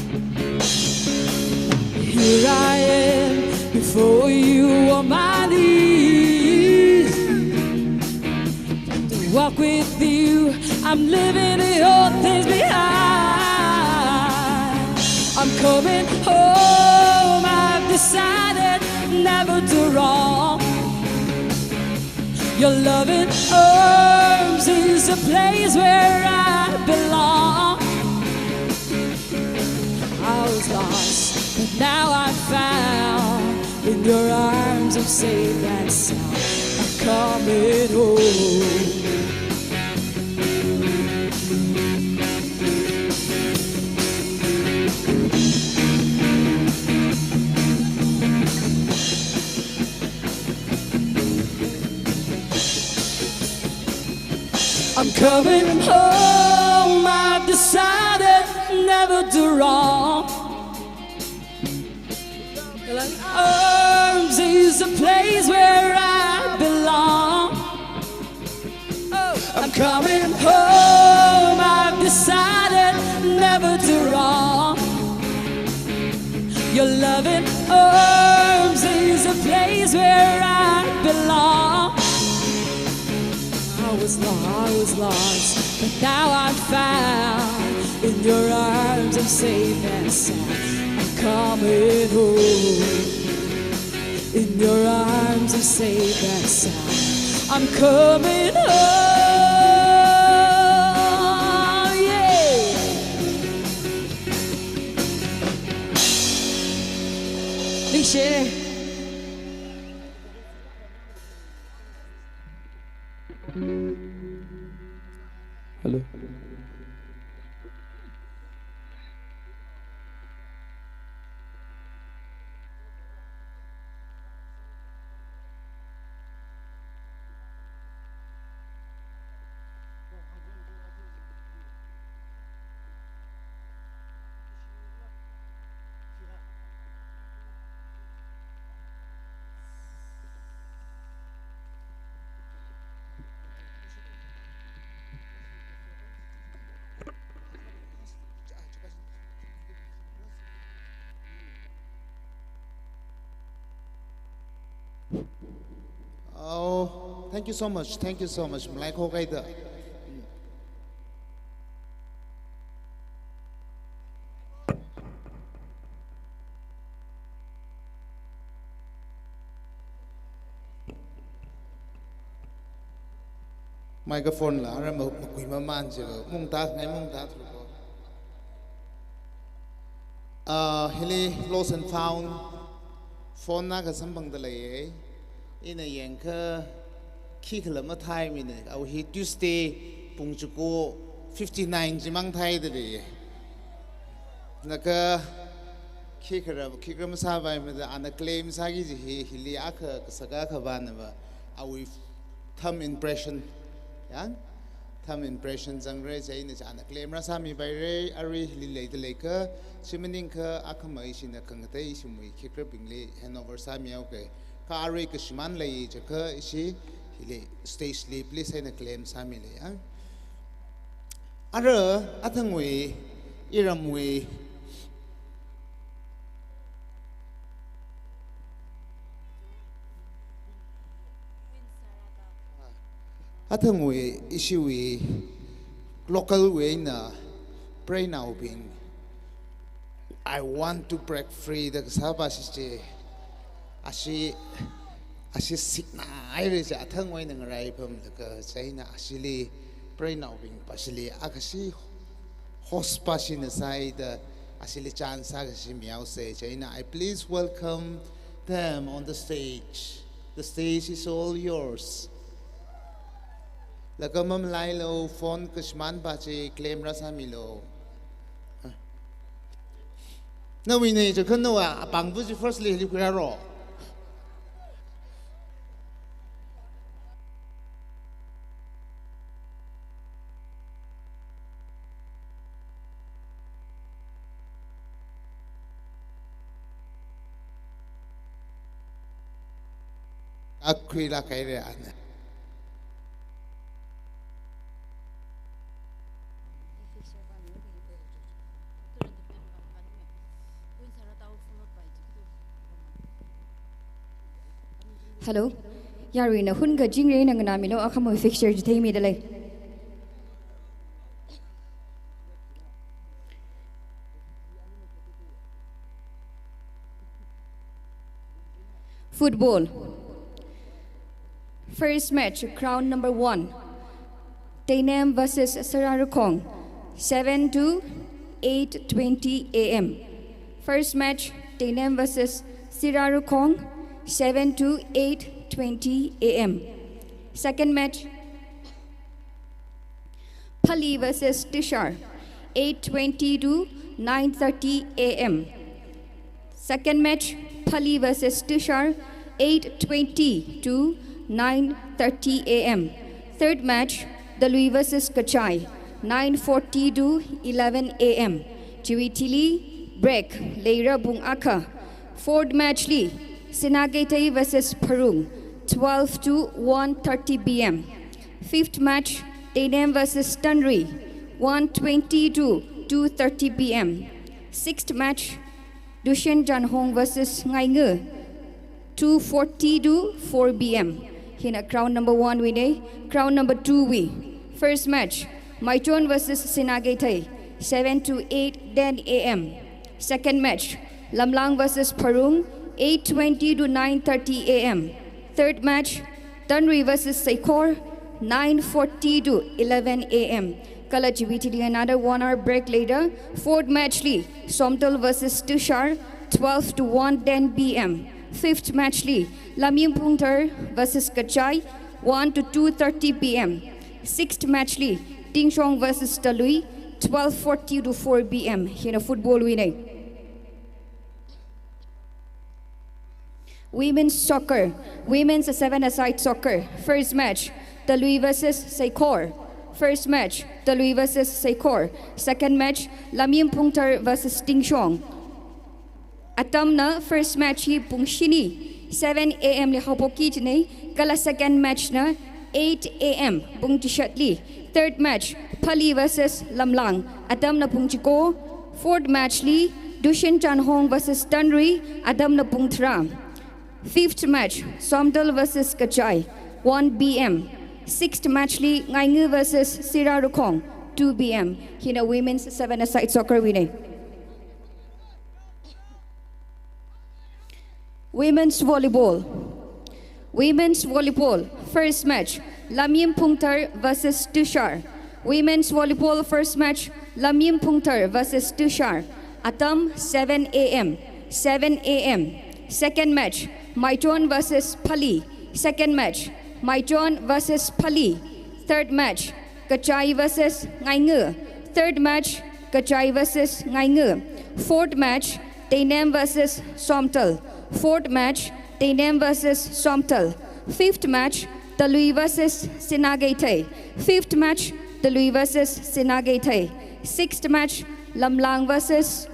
Here I am before you on my knees. To walk with you, I'm leaving the old things behind. I'm coming home, I've decided never do wrong. Your loving arms is a place where I belong. I was lost, but now I'm found. In your arms I'm safe and sound. I'm coming home. I'm coming home, I've decided never do wrong. Your arms is a place where I belong. Oh, I'm coming home, I've decided never do wrong. Your loving arms is a place where I belong. I was lost, I was lost, but now I'm found. In your arms I'm safe and sound. I'm coming home. In your arms I'm safe and sound. I'm coming home, yeah. Ningshi. Hello. Thank you so much. Thank you so much. Malai khokaida. Microphone la, ara ma, makui maman je, mungta, ngai mungta thru ko. Ah, hili lost and found phone na kasamphangda leiye. Ina yangkha khikhala mathai mina. Au hi Tuesday pung chuko fifty-nine jimang thaida leiye. Naka khikhala, khikhala masāpai mida ana claim sāki ji hi, hili akha kasaka khavāna va. Awui thumb impression. Ya? Thumb impression zangra, chieina china claim rāsāmipaira, arui hili leida leikha, chi maningkha akhama ishina khangatei ishimwui khikhalabingli handover sāmihaoke. Kha arui kashimān lei jiakha ishi hili stage li please eina claim sāmilei ya. Ara athangwui, iramwui, athangwui, ishiwui, local wui eina preinaobing, "I want to break free" da kasāpa shi chi, ashi, ashi sikna haira chi athangwui eina ngarai pamlaga, chieina ashili preinaobing pashili akha shi host pashina sāida, ashili chance akha shi mihaosa, chieina I please welcome them on the stage. The stage is all yours. Laga mamalailo, phone kashimānpa chi claim rāsāmilo. Nawuina jiakha nawui apāngva chi first li hili khuirāro. Akhuilāk haira ana. Hello. Yaruina hunga jingri eina nganāmilo, akhama fixture chi theimida lei. Football. First match, ground number one. Teinem versus Sararukhong, seven to eight twenty A M. First match, Teinem versus Sararukhong, seven to eight twenty A M. Second match, Pali versus Tushar, eight twenty to nine thirty A M. Second match, Pali versus Tushar, eight twenty to nine thirty A M. Third match, Talui versus Kachai, nine forty to eleven A M. Chiwui thili break leira pung akha. Fourth match li, Sinakeithei versus Pharung, twelve to one thirty P M. Fifth match, Teinem versus Tanrui, one twenty to two thirty P M. Sixth match, Tushin Janhong versus Ngaingu, two forty to four P M. Hina ground number one wuina, ground number two wui. First match, Maichon versus Sinakeithei, seven to eight, ten A M. Second match, Lamlang versus Pharung, eight twenty to nine thirty A M. Third match, Tanrui versus Seikhor, nine forty to eleven A M. Kala chiwui thili another one hour break leira. Fourth match li, Somdal versus Tushar, twelve to one ten P M. Fifth match li, Lamyimphungthar versus Kachai, one to two thirty P M. Sixth match li, Tingshong versus Talui, twelve forty to four P M. Hina football wuina. Women's soccer, women's seven-a-side soccer. First match, Talui versus Seikhor. First match, Talui versus Seikhor. Second match, Lamyimphungthar versus Tingshong. Atamna first match hi pung shini, seven A M li haophokki kajina, kala second match na eight A M pung chishatli. Third match, Pali versus Lamlang, atamna pung chiko. Fourth match li, Tushin Janhong versus Tanrui, atamna pung tharā. Fifth match, Somdal versus Kachai, one P M. Sixth match li Ngainga versus Sirarakhong, two P M. Hina women's seven-a-side soccer wui nei. Women's volleyball. Women's volleyball, first match, Lamyim Phungthar versus Tushar. Women's volleyball, first match, Lamyim Phungthar versus Tushar. Atam seven A M, seven A M. Second match, Maichon versus Phali. Second match, Maichon versus Phali. Third match, Kachai versus Ngainga. Third match, Kachai versus Ngainga. Fourth match, Teinem versus Somtal. Fourth match, Teinem versus Somtal. Fifth match, Talui versus Sinakeithei. Fifth match, Talui versus Sinakeithei. Sixth match, Lamlang versus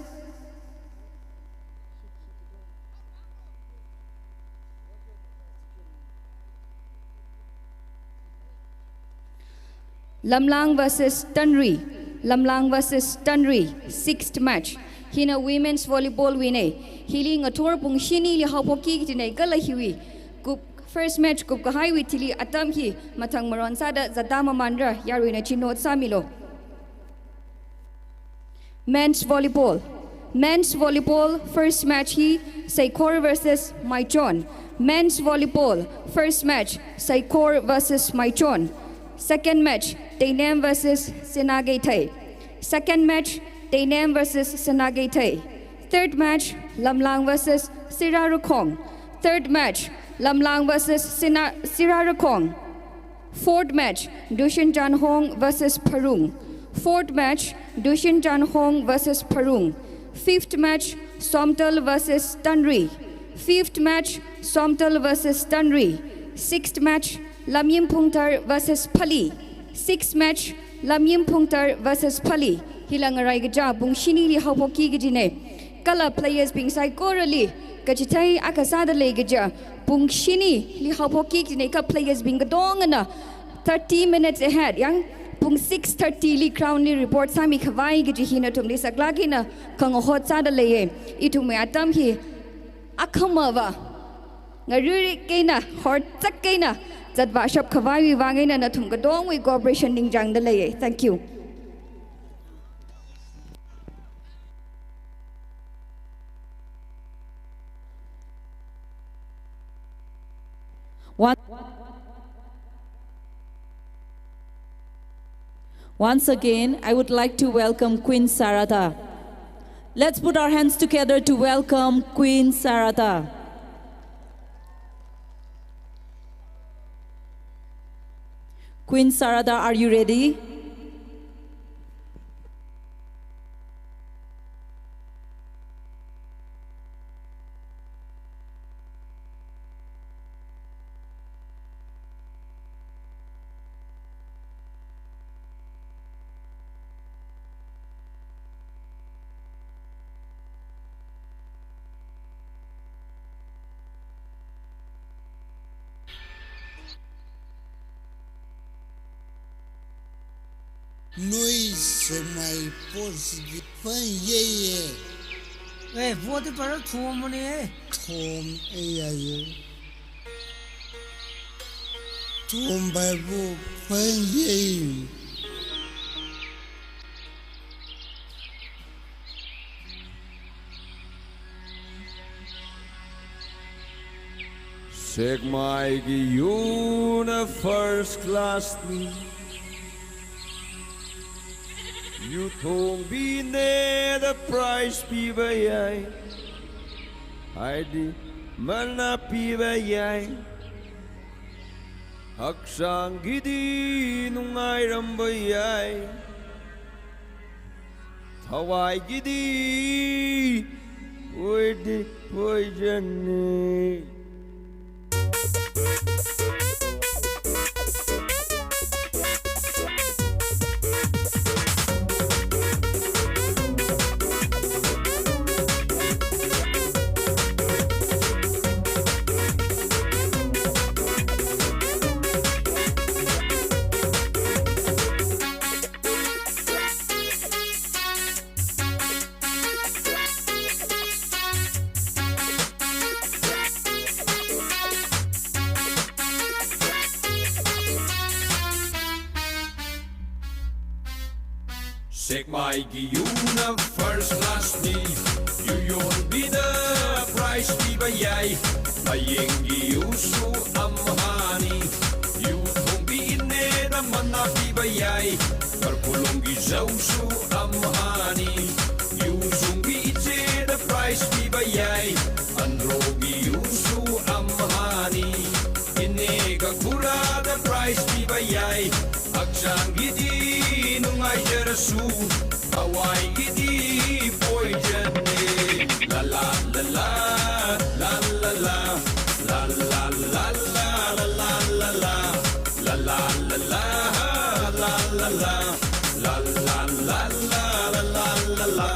Lamlang versus Tanri. Lamlang versus Tanri, sixth match. Hina women's volleyball wui nei. Hili ngathor pung shinili haophokki kaji nei kala hiwui kup, first match kupkahaiwui thili atam hi mathang maron sāda zatda mamanra, yaruina chi note sāmilu. Men's volleyball. Men's volleyball, first match hi Seikhor versus Maichon. Men's volleyball, first match, Seikhor versus Maichon. Second match, Teinem versus Sinakeithei. Second match, Teinem versus Sinakeithei. Third match, Lamlang versus Sirarakhong. Third match, Lamlang versus Sina-, Sirarakhong. Fourth match, Dushin Janhong versus Pharung. Fourth match, Dushin Janhong versus Pharung. Fifth match, Somtal versus Tanri. Fifth match, Somtal versus Tanri. Sixth match, Lamyim Phungthar versus Phali. Sixth match, Lamyim Phungthar versus Phali. Hila ngarai kaja pung shinili haophokki kaji nei. Kala players bing saikorali kachithei akha sāda lei kaja, pung shinili haophokki kaji nei, kha players bing katongana thirty minutes ahead, yang pung six thirty li ground li report sāmi khavai kaji hi nathumli saklāk eina khangahot sāda leiya. Ithumwui atam hi akhamava, ngaririk eina, hortsak eina zatvāshap khavaiwui vang eina nathum katongwui cooperation ningchāngda leiya. Thank you. One- Once again, I would like to welcome Queen Sarada. Let's put our hands together to welcome Queen Sarada. Queen Sarada, are you ready? Noi semai post di pan yeye. Eh, post di para thom ne. Thom e ya ye. Thom bai bu pan yeye. Sekmai ki yuna first class ni. Yuthong bine da prize piba yai. Haidi mana piba yai. Haksang gidi nungai ramba yai. Thawai gidi, oidi, oijane. Tekmaiki yurna first class ni, yu yonbida prize pipa yai. Mayengki yursu amhani, yu thongpi ineda mana pipa yai. Markulungki zaosu amhani, yu zungpi icheda prize pipa yai. Anroki yursu amhani, ine kakhuirada prize pipa yai. Hakchangkidi nungaijarasu, hawaikidi poison ne. La la la la, la la la, la la la la, la la la la, la la la la, la la la la, la la la la, la la la la.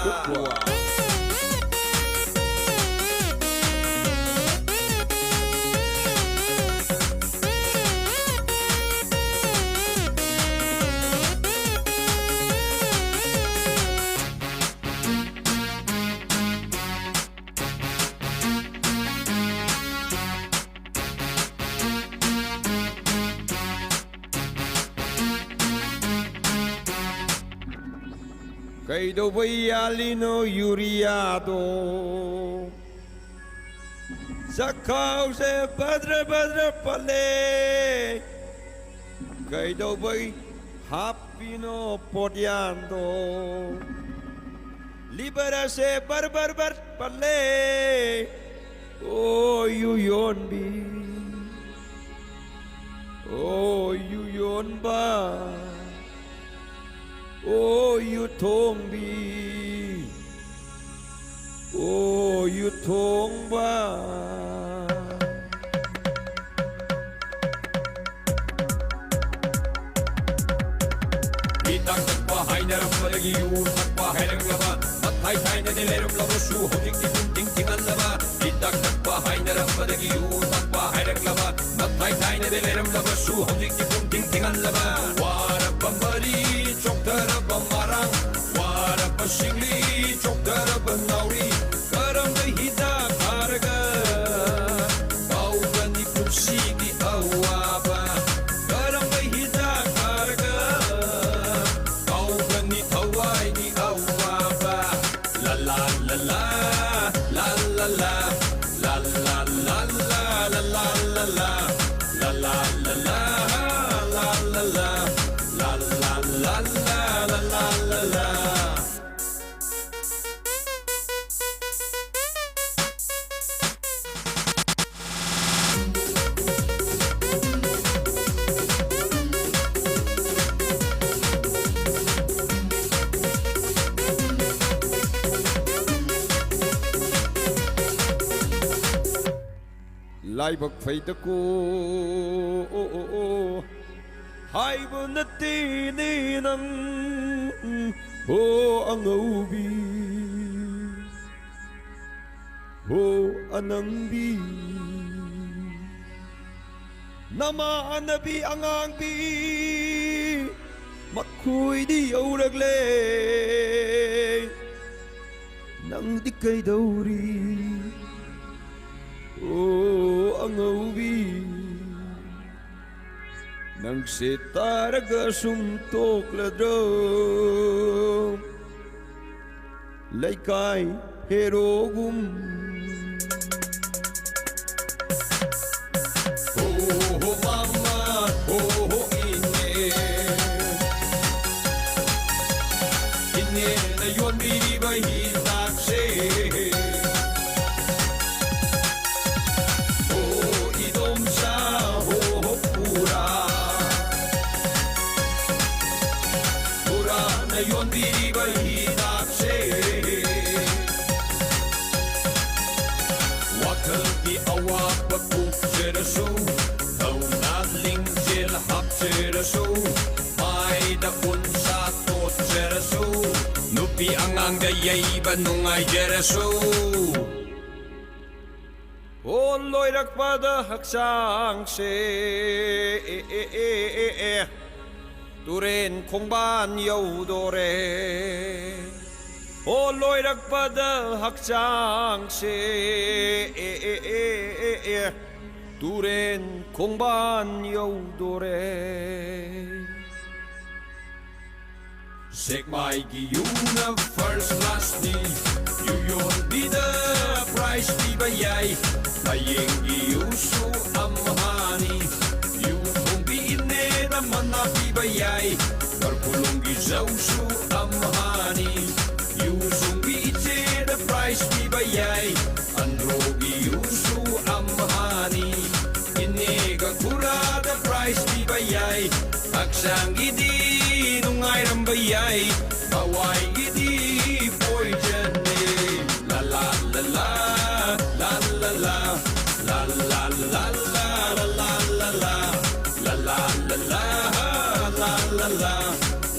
Kaido bai yali no urea do. Sakhao se badra badra pale. Kaido bai happy no potyan do. Libera se bar bar bar pale. O yu yonbi. O yu yonba. O yu thongbi. O yu thongba. Hitak takpa hainarappadagi yur takpa hairanglaba. Mathai thainada leiramlaba su hojikti pumting tinganlaba. Hitak takpa hainarappadagi yur takpa hairanglaba. Mathai thainada leiramlaba su hojikti pumting tinganlaba. Warapa mari, choktarapa marang. Warapa shingli, choktarapa naori. Karamda hitak tharga, kaukani pumsiki awapa. Karamda hitak tharga, kaukani thawaini awapa. La la la la, la la la, la la la la, la la la la, la la la la, la la la la, la la la la, la la la la. Laibak phaitako, o, o, o, haiba nattine nang, o, angaobi, o, anangbi. Nama anabi angangbi, makhuidi yaorakle. Nangdi kaidaori, o, angaobi. Nang se taraga sumtokladra, leikai hero gum. Ho, ho, mama, ho, ho, ine. Inena yonbiri bai hitakse. Ho, idomcha, ho, ho, pura. Purana yonbiri bai hitakse. Wakhalki awapa kukjarasu, thauna lingchil hapjarasu, maida unsa totjarasu, nupi angangda yeiba nungaijarasu. O loirakpada hakchangse, e, e, e, e, e. Turen khongban yaodore. O loirakpada hakchangse, e, e, e, e, e. Turen khongban yaodore. Sekmaiki yungna first class ni, yu yonbida prize pipa yai. Mayengki yusu amhani, yu zungpi ineda mana pipa yai. Karkulungki zausu amhani, yu zungpi icheda prize pipa yai. Androki yusu amhani, ine kakurada prize pipa yai. Hakchangkidi nungairamba yai, pawaikidi poison ne. La la la la, la la la, la la la la, la la la la, la la la la, la la la la,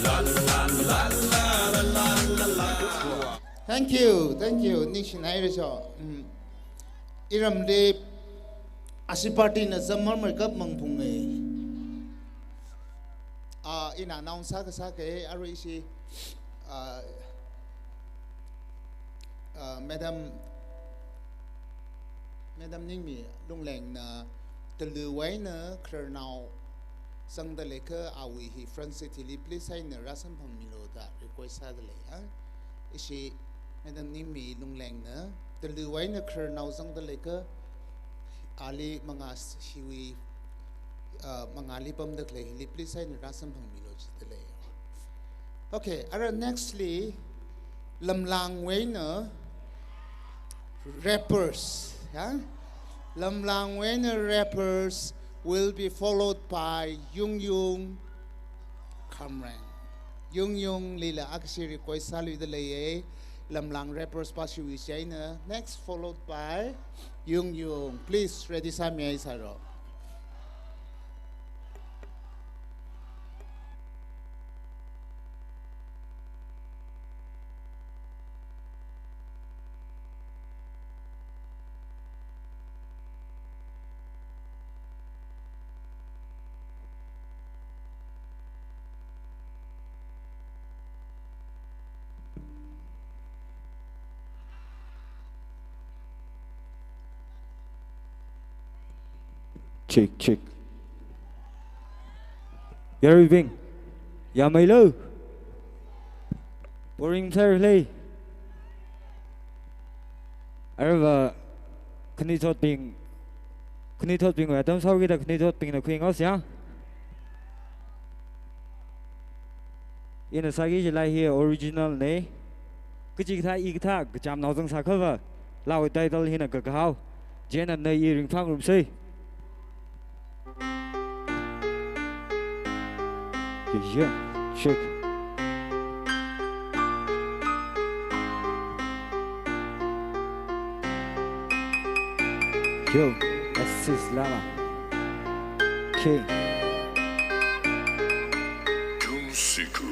la la la la, la la la la. Thank you, thank you, ningshinaira cho. Mm. Iramli ashi party na zammarmar kap mangphunge. Ah, ina announce sākasā ke, arui ishi, ah, ah, Madam, Madam Ningmi Lunglengna, Talui wuina khararnao zangda leiakha awui hi front seat hili please eina rāsamphangmilu da request sāda lei, ha? Ishi Madam Ningmi Lunglengna, Talui wuina khararnao zangda leiakha, ali mangā s-, hiwui, uh, mangāli pamda khalei hili please eina rāsamphangmilu jida lei. Okay, ara nextly, Lamlang wuina Rappers, ya? Lamlang wuina Rappers will be followed by Yung Yung Khamreng. Yung Yung lila akhashili request sāluida leiye. Lamlang Rappers pa shiwui chieina next followed by Yung Yung. Please ready sāmi haisālu. Check, check. Yaruibing, yāmeilu. Boring sāra lei. Aruiva khanuithotbing, khanuithotbingwui atam sāhaokida khanuithotbingna khuihaosa ya. Ina sāki jilai hi original ne. Kachikathā ikathā kachamnao zangsākhava, lāwui title hina Kakahao. Chieina na i ringphāngarumsei. Yeah, yeah, check. Yo, assist lama. King. Doom Seeker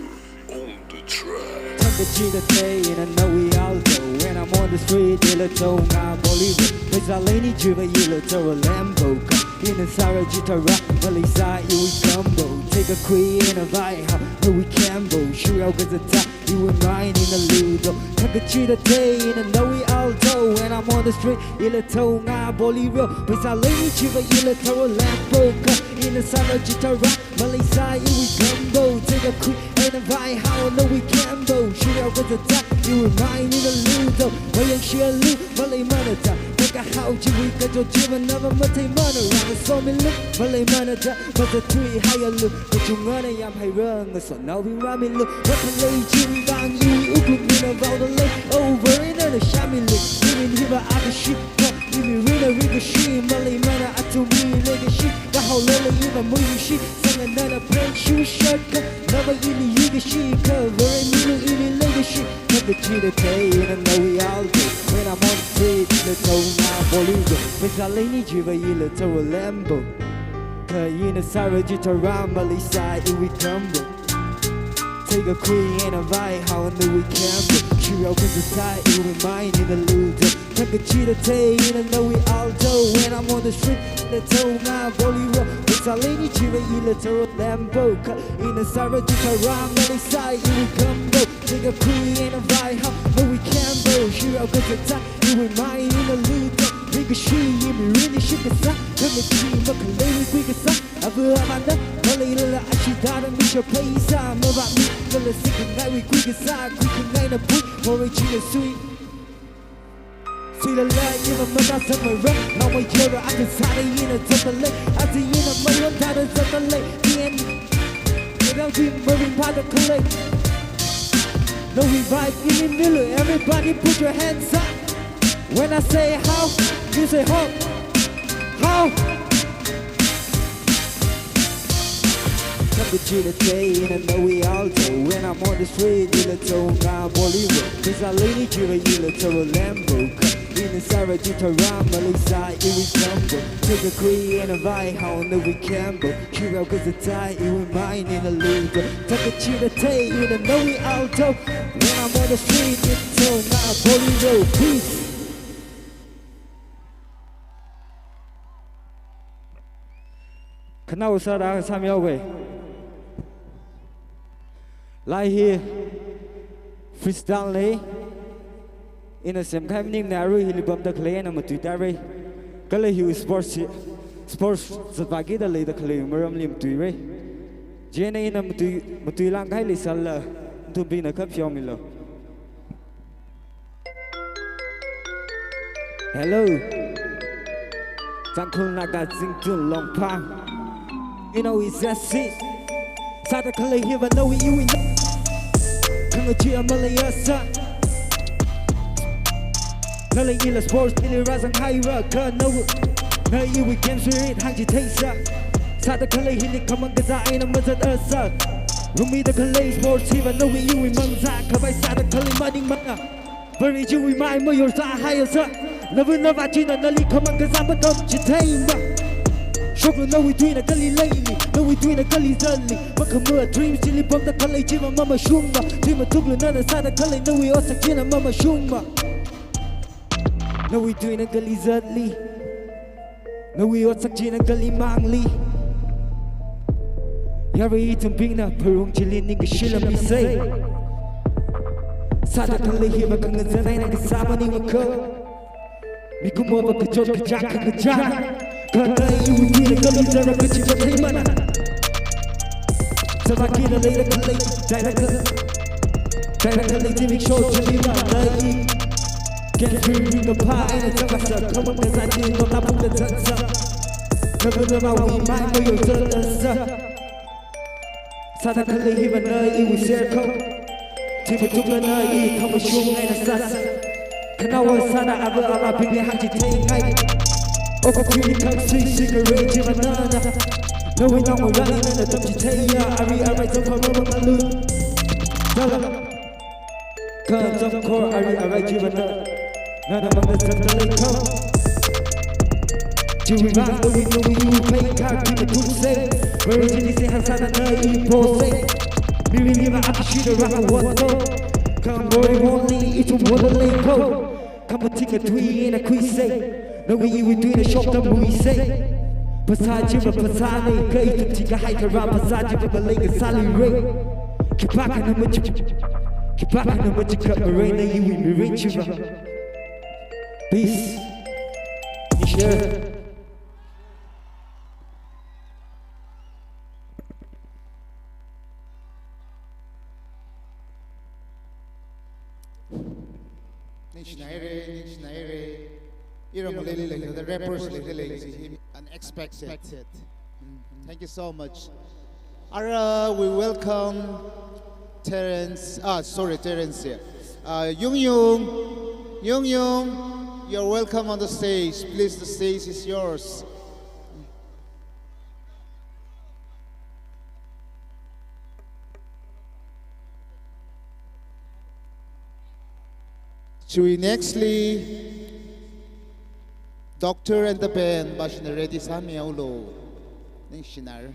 on the track. Thangkachida thei ina nawui alto. When I'm on the street, ila thonga Bolero. Pheisā leini chiva ila tharo Lambo car. Ina sāra chithāra, maleisā iwui gumbo. Theikakhui ina vaihao, nawui Cambo. Shurao kazata, iwui mind ina Ludo. Thangkachida thei ina nawui alto. When I'm on the street, ila thonga Bolero. Pheisā leini chiva ila tharo Lambo car. Ina sāra chithāra, maleisā iwui gumbo. Theikakhui ina vaihao, nawui Cambo. Shurao kazata, iwui mind ina Ludo. Mayangshilu, maleimana da. Kakahao chiwui kachot chiva nava matheimana. Rāngasomilu, maleimana da. Mazathuihaialu, kachungana yamhaira. Ngasotnaobing rāmilu, makhalei chiwui vang iwui wuklung mina vaoda lei. Over ina nana shāmilu, mirin hiva akhashikha, imirinna ringkashi, maleimana athumwui leikashi. Kahao leilei iva muishi, sangana nana brand shoe shirt kha, nava ili yikashikha, Vare milu ili leikashi. Thangkachida thei ina nawui alto. When I'm on the street, ila thonga Bolero. Pheisā leini chiva ila tharo Lambo car. Ina sāra chithāra, maleisā iwui gumbo. Theikakhui ina vaihao, nawui Cambo. Shurao kazata, iwui mind ina Ludo. Thangkachida thei ina nawui alto. When I'm on the street, ila thonga Bolero. Pheisā leini chiva ila tharo Lambo car. Ina sāra chithāra, maleisā iwui gumbo. Theikakhui ina vaihao, nawui Cambo. Shurao kazata, iwui mind ina Ludo. Ringkashi, imirinna shim kasā, khamati makhalei khui kasā. Ava amana, maleilala ashi tara misha pheisā, mavāmi, lala singkhangai wui kui kasā, kui khangaina pui, morei chila sui. Suilala, iva mata samara, naomayara, ata sāda ina zatalei, ata ina mayon tara zatalei, the end. Without you, moving part of the clay. No revive in the middle, everybody put your hands up. When I say how, you say ho. How? Come to the day in a Noe Alto. When I'm on the street, you let go my Bolero. Cause I lean it, you let go Lambo. In the Sarah Jita Ram, Melissa, it was Lambo. Take a queen and a vibe, how no we Campbell. Kira was a tie, it was mine in a leader. Take a cheetah, tay, in a Noe Alto. When I'm on the street, it's so my Bolero. Peace. Khanao sāda sāmihaowe. Lai hi freestyle nei. Ina semkahai maningmana, arui hili pamda khalei eina matuitāre. Kala hi sports hi, sports zatvākida leida khalei maramli matuire. Chieina ina matui, matuilāk kahai leisālala, nthumbingna khapshomilu. Hello. Tangkhul Naga Zingtun Longphang. You know it's a seat. Sāda khalei hiva Noe iwui na. Khangachee ama leiya sā. Nala ila sports hili rāzanghaira kha Noe. Na iwui game spirit hāngchitheisā. Sāda khalei hili khamang kazā eina mazat asā. Rumida khalei sports hiva Noe iwui mangzā. Khavai sāda khalei maningmana. Vari chiwui mai mayor sāhaiya sā. Nava nava china nali khamang kazā matamchitheima. Shoklu nawui tuina kali leili, nawui tuina kali zatli. Makhamā dream chili pamda khalei chiva mamashungma. Dream atuklu nana sāda khalei nawui otsak china mamashungma. Nawui tuina kali zatli. Nawui otsak china kali mangli. Yarui ithumbingna pharung chili ningkashi lamli sei. Sāda khalei hiva khangazan eina kasā maningmakha. Mikumo va kachot kachak khangachā. Khanai iwui tuina kali zara kachi katheimana. Sāvākida leida khalei, daira khalei. Daira khalei timik shot chili rānai. Can't feel in the pie, and it's a basa. Come on, cause I didn't know that put the touch up. Never know how we might know your touch up. Sāda khalei hiva na iwui circle. Tima tukla na i khamashung eina sāsa. Khanao sāda ava avābingli hāngchitheingai. Oko kiri khak sui sui kare chiva nana. Nawui naongarā eina na tamchitheiya, ari arai zangkhamar mangalu. Dala. Kazam khor ari arai chiva na, nana mangda zangda leikha. Chiwui vang nawui nawui iwui phei kha ki mathuk sei. Vari chili seihā sāda na i po sei. Mirin hiva akashida rākhawato. Khamori wonli ithum wonda leikho. Khamathing kathui eina khuisei. Nawui iwui tuina shokta muisei. Phasā chiva phasānei, kha ithum thikahai tharan phasā chiva malei kasāli rei. Khipākhana machi, khipākhana machikha marei na iwui mirin chiva. Peace. Nisha. Ningshinaire, ningshinaire. Iram lei lei lei, the rappers lei lei lei, unexpected. Thank you so much. Ara, we welcome Terence, ah, sorry, Terence here. Uh, Yung Yung, Yung Yung, you're welcome on the stage. Please, the stage is yours. Chiwui nextly, Doctor and the band, bashina ready sāmihaolu. Ningshinar.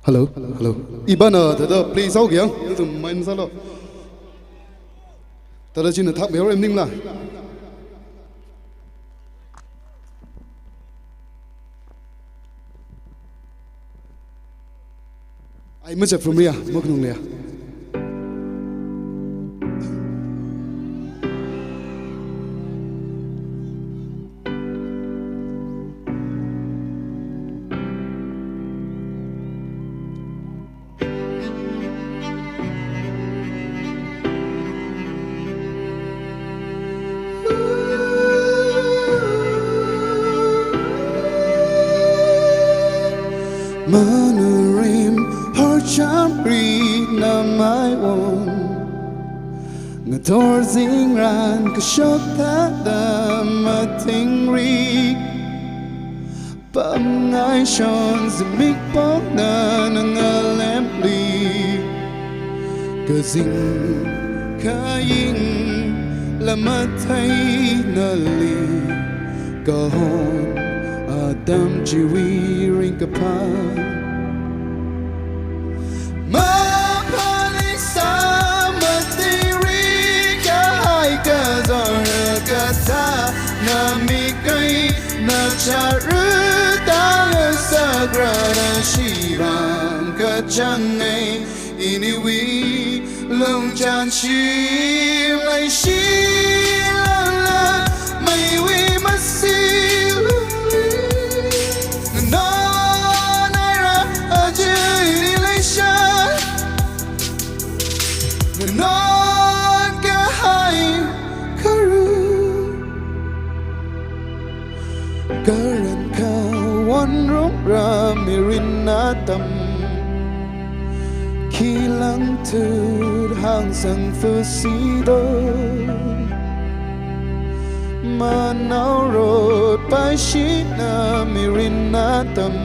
Hello, hello. Ipāna thāda play sāhaoki yang, nathum mind sālu. Thāda china thak meo em ningla. Ai, machap from ria, maknung ria. Manurim horchamri namai won. Ngathor zingran kashok thāda matingri. Pamngaishon zimik pongna nangalemli. Kazing kaying lamathei nali. Kahon atam chiwui ringkaphā. Maphaning sāmatiri kahai kazor kathā, namikai nacharutang sakrana shivang kachāngngai. Iniwui lungchan shim leishilala, meiwui masi lungli. Nganonhaira aja ini leishan, nganon kahai kharu. Karan kawon rumra mirin atam, khi langtut hāngsang fusido. Manaorot paishina mirin atam,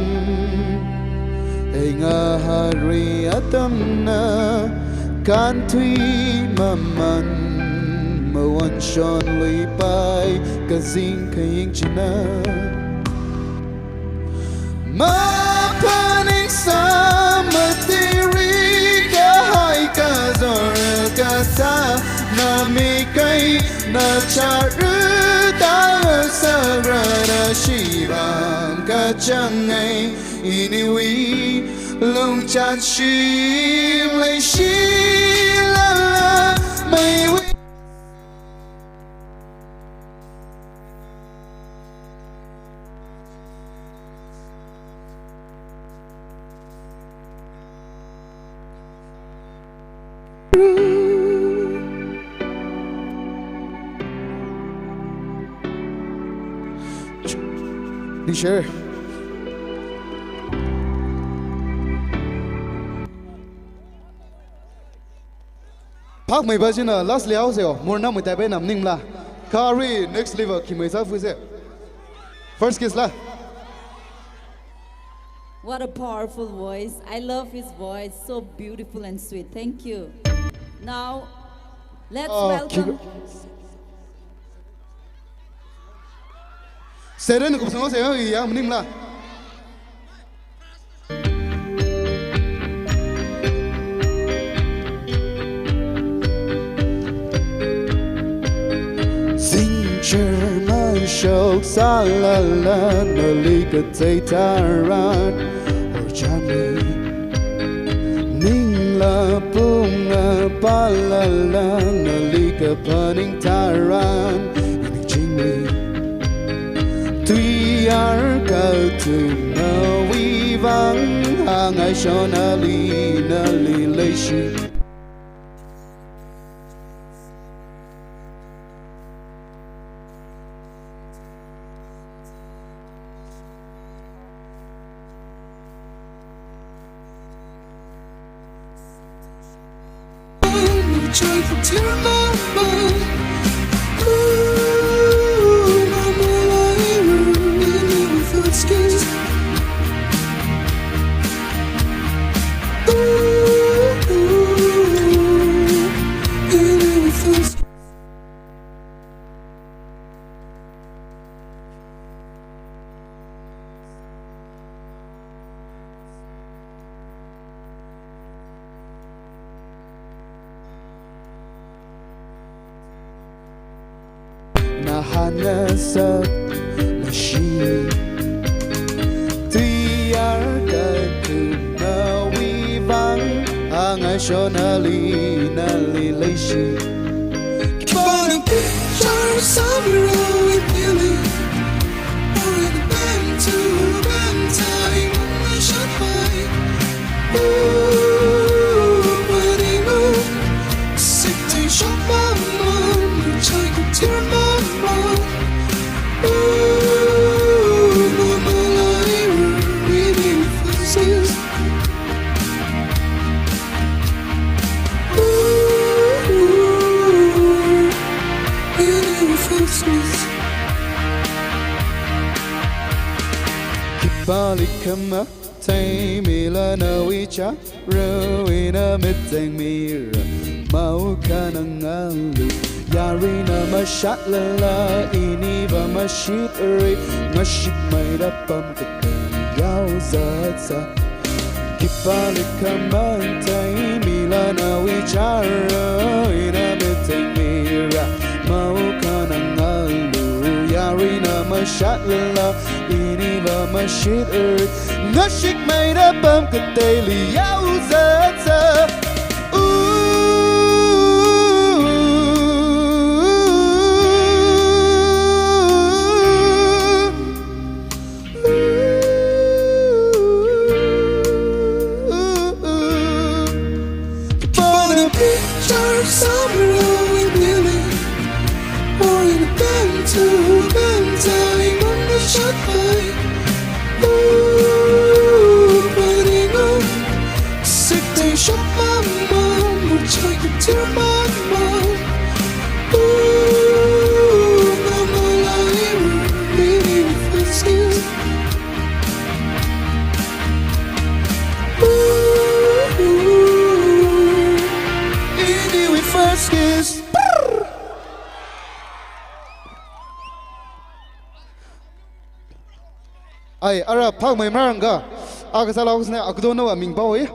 ei ngahari atamna kānthui maman, mawonshon luipai kazing kaying china. Maphaning sāmatiri kahai kazor kathā, namikai nacharutang sakrana shivang kachāngngai. Iniwui lungchan shim leishilala, meiwui Ningshire. Phakmeipa china last li haoseo, murnamei taipai na maningla. Kha arui next level khi mei sāfuse. First kiss la. What a powerful voice. I love his voice. So beautiful and sweet. Thank you. Now, let's Ah, welcome. Seren kupsang se ya maningla. Singcher man shok sālala nali kathei tharan, or chami. Ningla pung apalala nali kaphaning tharan, ining chingmi. Tuiyar kathumawui vang hāngngaishon ali nali leishi. Hāngngasakna shi. Tiyar kathum nawui vang, angashon ali nali leishi. Keep on a picture somewhere with Billy. Or in a band to a band time, I'm not sure why. Ooh, but he moved. Sitting shop mama, try to tear mama. Ooh, mama, like, really faces. Ooh, really faces. Kipali kama, taimila nawui cha. Ruina miteng mira, mau kanangalu. Yarina mashatlala, iniva mashitri. Ngashik maida pamkatei yauzatsa. Kipali kama, taimila nawui cha. Ruina miteng mira, mau kanangalu. Yarina mashatlala, iniva mashitri. Ngashik maida pamkateili yauzatsa. Ooh, ooh, ooh, ooh. Keep on a picture somewhere with Billy. Or in a band to a band, I wanna shut my. Ooh, but he know. Sick day shop mama, much like a tear mama. Ooh, mama, like, really faces. Ooh, ini we first kiss. Ai, ara phakmei marangka. Akha sālaosne, akha dona wa ming pao e.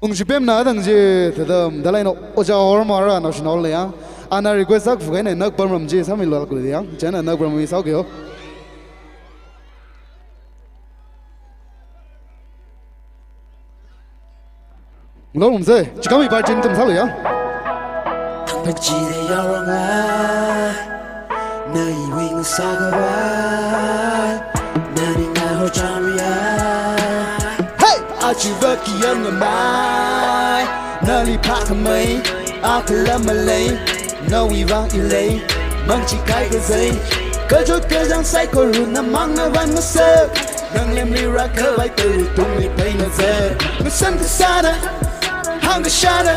Ungshipemna dang je, thadam, dalai no, oja hor mara, no shinol le yang. Ana request ak fugai ne, nak bamram je, sami lal kuli yang. Jana nak bamram isao kyo. Lo umse, chikami pa jin tum salo yang. Thangpachida yaronga, na iwing sagawa, nani ngaho chamia. Hey! Achiva kiyang ngamai, nali phakamei, akala malei, nawui vang ilei, mangchi kai kazei, kajot kajang saikora na mangna van masak. Nang lemli rākhavai tui tungli paina zat. Ngasan kasāna, hāng kashāna,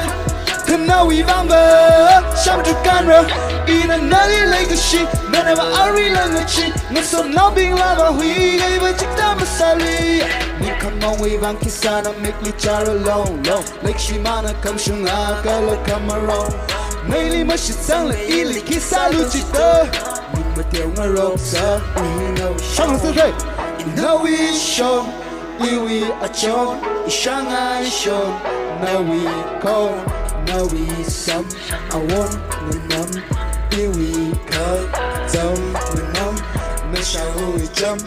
kha nawui vangva, sham chukanra. Ina nali leikashi, nanava ari langachi. Ngasomnaobing lava hui, ngaiva chikta masāli. Ningkhamaowui vang khi sāna, mikli chara long long. Leikashimana khamashunga kala khamarong. Neili mashitsangla ili khi sālu chita. Ning mateo ngaroksa, ui nao shang sāsei. Nawui shong, iwui achon, ishāngai shon. Nawui khon, nawui sam, awon nganam. Iwui khazam nganam, nashaowui cham.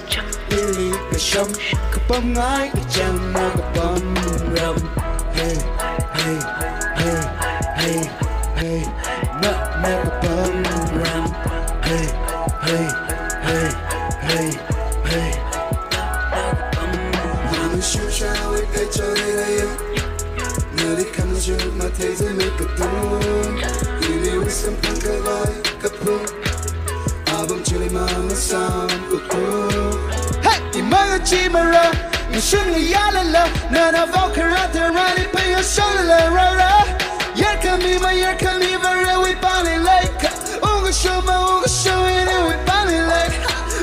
Ili kasham, kapamngai kachang na kapamram. Hey, hey, hey, hey, hey. Na, na kapamram. Hey, hey, hey, hey, hey. Mama shusha we kachorira ya. Nali khamashung mathei zeme katum. Ili wisdom pangkavai kapung. Abang chili mama sam kuku. Hey, imanga chimara, mishun yalala, nana vau karata rani paya shalala rara. Yarkami ma yarkami vare we pali like. Uga shuma, uga shuma, we pali like.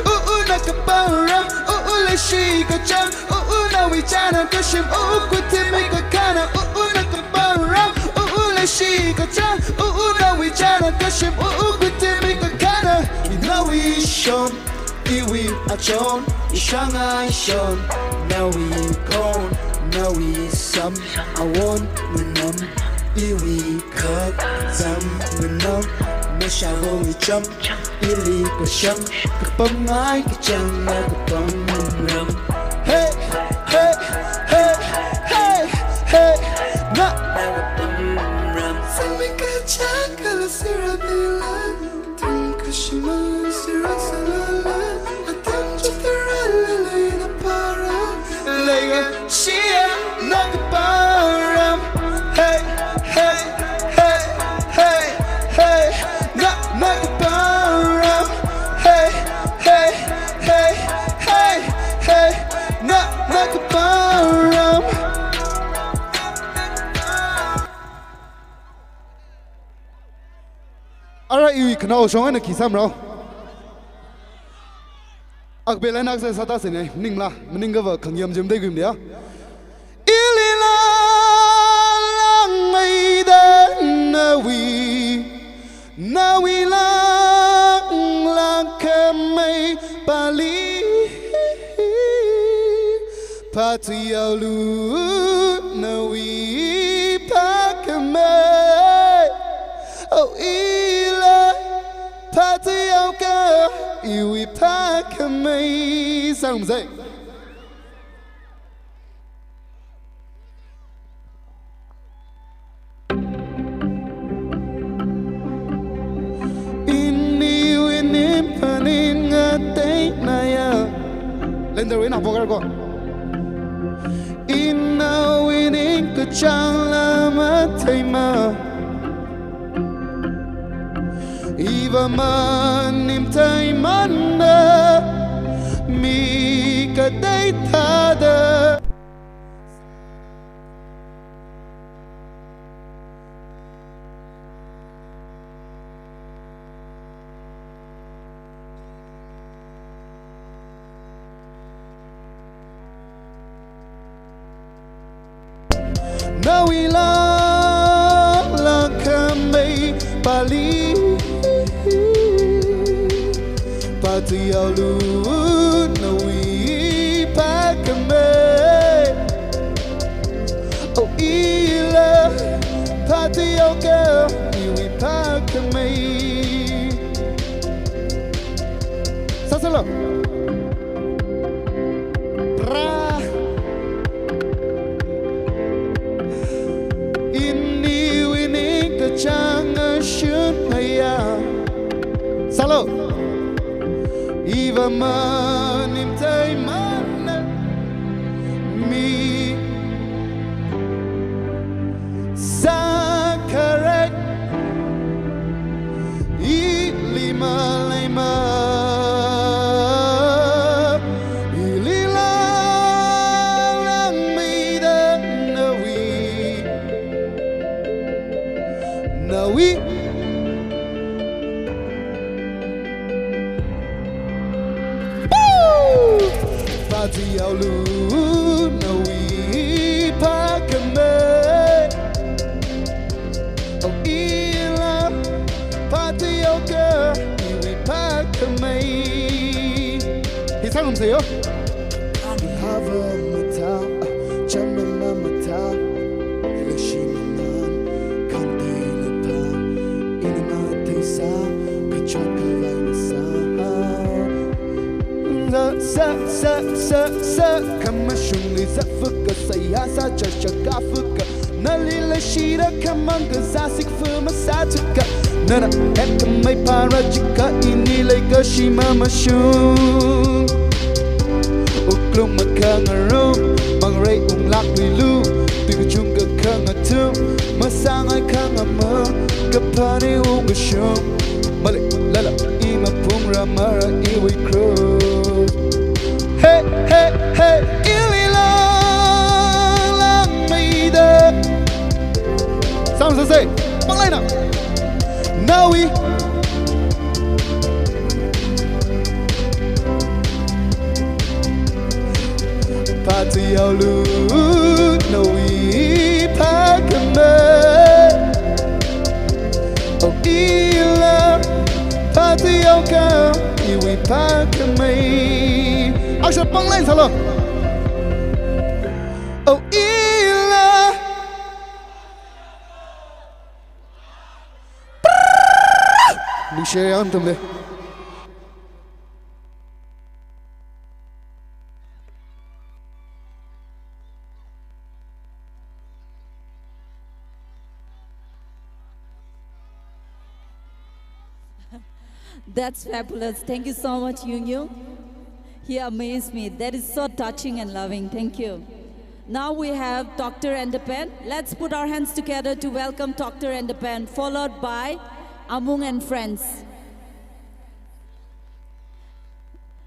U u na kapara, u u le shi kachang. U u nawui chana kashim, u u kutimi kakana, u u na kaparam, u u le shi kachang, u u nawui chana kashim, u u kutimi kakana. Inawui shon, iwui achon, ishāngai shon, nawui khon, Nawui sam awon nganam, iwui kazam nganam, mashāvawui cham, ili kashang, kapamngai kachang, na kapamram. Hey, hey, hey, hey, hey, na, na kapamram. Sangmi kachang kala sirabila. Tum kashima sira salala, atam chitara lala ina para. Leiga shia na kapamram. Hey, hey, hey, hey, hey, na, na kapamram. Hey, hey, hey, hey, hey, hey, na, na kapamram. Ara iwui khanao shong eina khi sāmarao. Akpela nakse sāta sine, maningla, maning kava khangyam jam dei gim dia. Ilila langmeida nawui, nawui langlang khamei pali. Phathuiyaolu nawui phākhamei, o ila phathuiyao ka iwui phākhamei. Sangmzai. Ini winin panin ngatei naya. Lender win apogar ko. Ina winin kachang lama theima. Iva manim theimana. Mi katei thāda. Nawui langlang khamei pali. Phathuiyaolu nawui phākhamei. O ila phathuiyao ka iwui phākhamei. Sāsālo. Ra. Ini winin kachang ashun maya. Sālo. Iva manim theimana. Mi sākharei. Ili maleima. Ilila langmeida nawui. Nawui. Phathuiyaolu nawui phākhamei. O ila phathuiyao ka iwui phākhamei. Hi sāngarumsa yo. Hava matha, chamna matha, ila shimana, khanteila pha, ina matheisa, kachot khavai masā. Sa, sa, sa, sa, sa, khamashungli zat fuka, saya sa, cha, cha, ka fuka. Nali leishida khamang kazā sikfu masā chika. Nana hekhamei phara chika, ini leikashi mamashung. Wuklung makhangarum, mangrei unglakluilu, tui kachungkha khangathum, masāngai khangamang, kaphāni ungkashung. Maleilala, i maphungra mara iwui kru. Hey, hey, hey, ilila langmeida. Sāngarumsa, panglaina. Nawui. Phathuiyaolu nawui phākhamei. O ila phathuiyao ka iwui phākhamei. Aksha panglaina sālo. O i Share yangtamle. That's fabulous. Thank you so much, Yung Yung. He amazed me. That is so touching and loving. Thank you. Now we have Doctor and the band. Let's put our hands together to welcome Doctor and the band, followed by Amung and friends.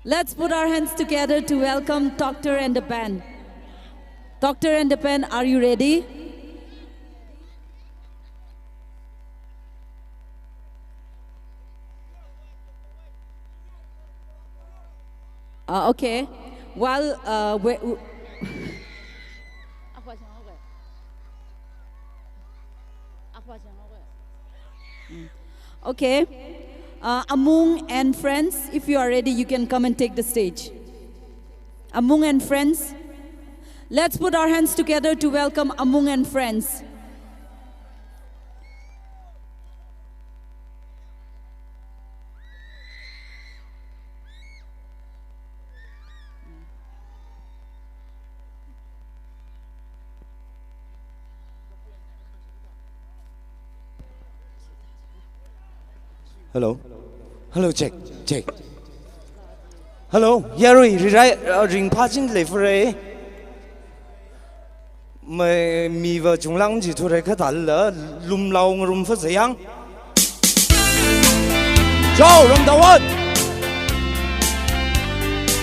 Let's put our hands together to welcome Doctor and the band. Doctor and the band, are you ready? Ah, okay. Well, uh, we, we, okay. Uh, Amung and friends, if you are ready, you can come and take the stage. Amung and friends. Let's put our hands together to welcome Amung and friends. Hello. Hello, check, check. Hello, yarui, rirai, uh, ringphāchingda leifare. Mai, miva chunglang jithura kha thālala, lumlao ngarumphāzayang. Chao, Ramdawan!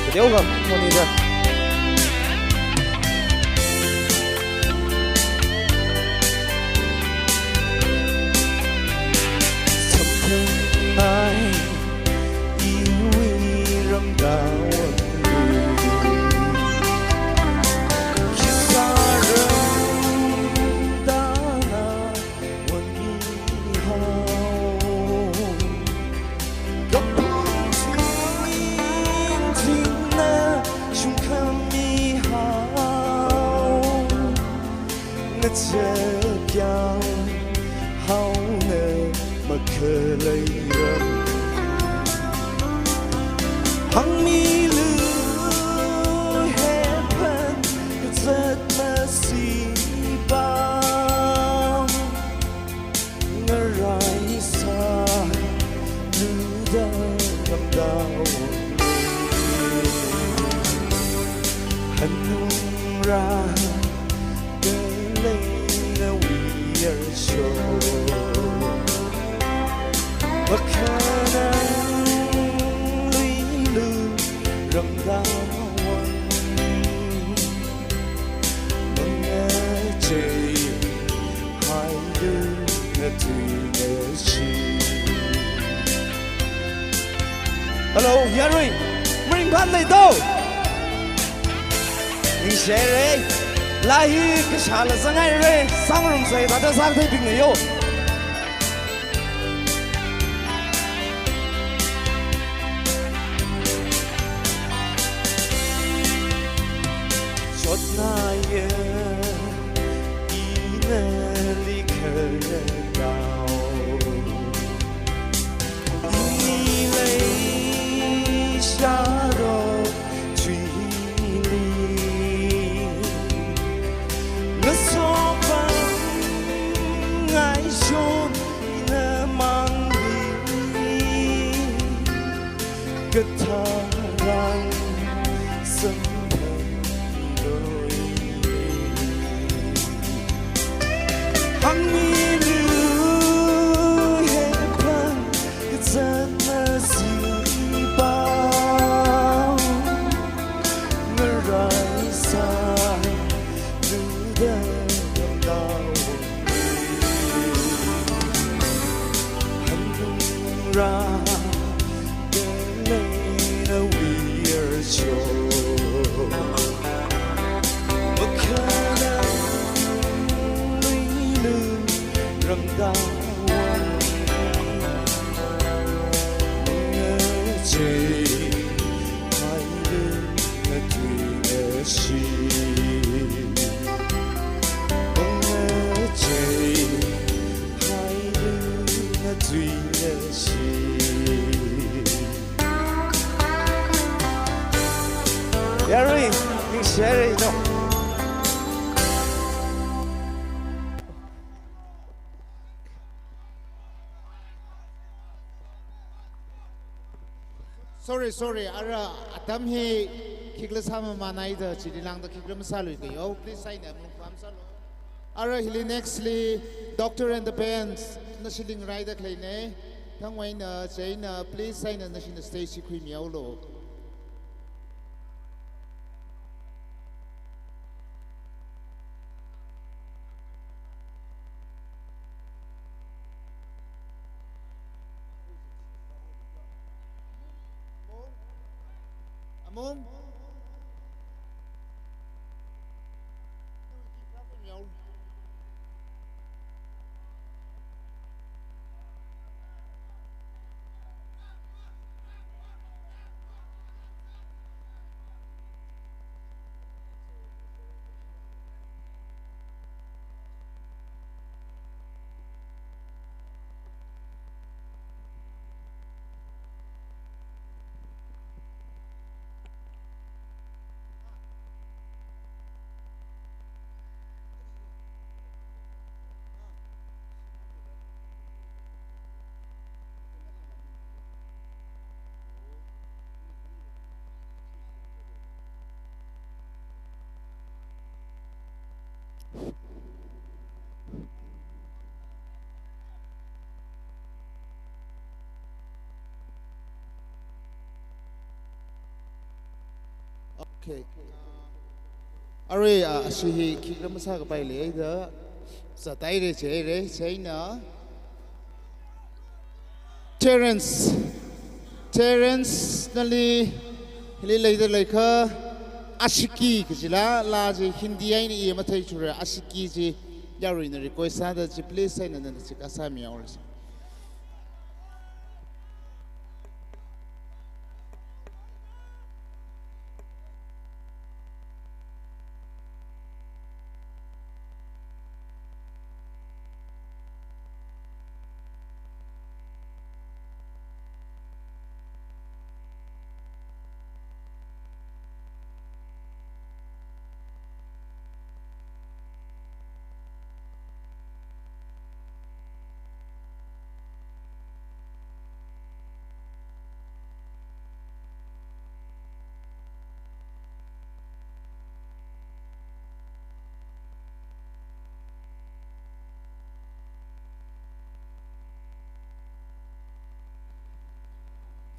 Video ga, phone ida. Samphangmei, iwui Ramdawan. Khisāram tangā wanmihao. Kapung chingchingna shungkhamihao. Ngachā kyang haona makhaleiram. Hāngmilu heaven kazat masipam. Ngaraisālu da Ramdawan. Hanungra khalei nawui yarsho. Makhanang luilu Ramdawan. Mangachei hailu ngatui ngashi. Hello, yarui. Maringphālei do. Ningshire. Laa hi kashāla zangaire. Sangrumsei thāda sātheibingna yo. Chotnaya ina likharatao. Ini leishāda thuili. Ngasopam ngaishon ina mangli. Katharan samphangmilui. Hāngmilu heaven kazat masipam. Ngaraisālu da Ramdawan. Hanungra khalei nawui yarsho. Makhanang luilu Ramdawan. Mangachei hailu ngatui ngashi. Mangachei hailu ngatui ngashi. Yarui, ningshi haira ino. Sorry, sorry. Ara atam hi khikhala sāmamānhaida, chili lāngda khikhala masāluikayo. Please, saina mungpam sālu. Ara hili nextly, Doctor and the Bands, nashi ling raida khaleina. Thangwui eina, chieina, please, saina nashina stage hi khuimihaolu. Among. Okay. Arui, ah, ashi hi khikhala masākapai leida, zat haira, chi haira, chieina. Terence. Terence, nali, hili leida leikha, Ashiki kajila, laa chi Hindi eina i matheithura, Ashiki chi yaruina request sāda chi, please, saina nana chi kasāmihaora.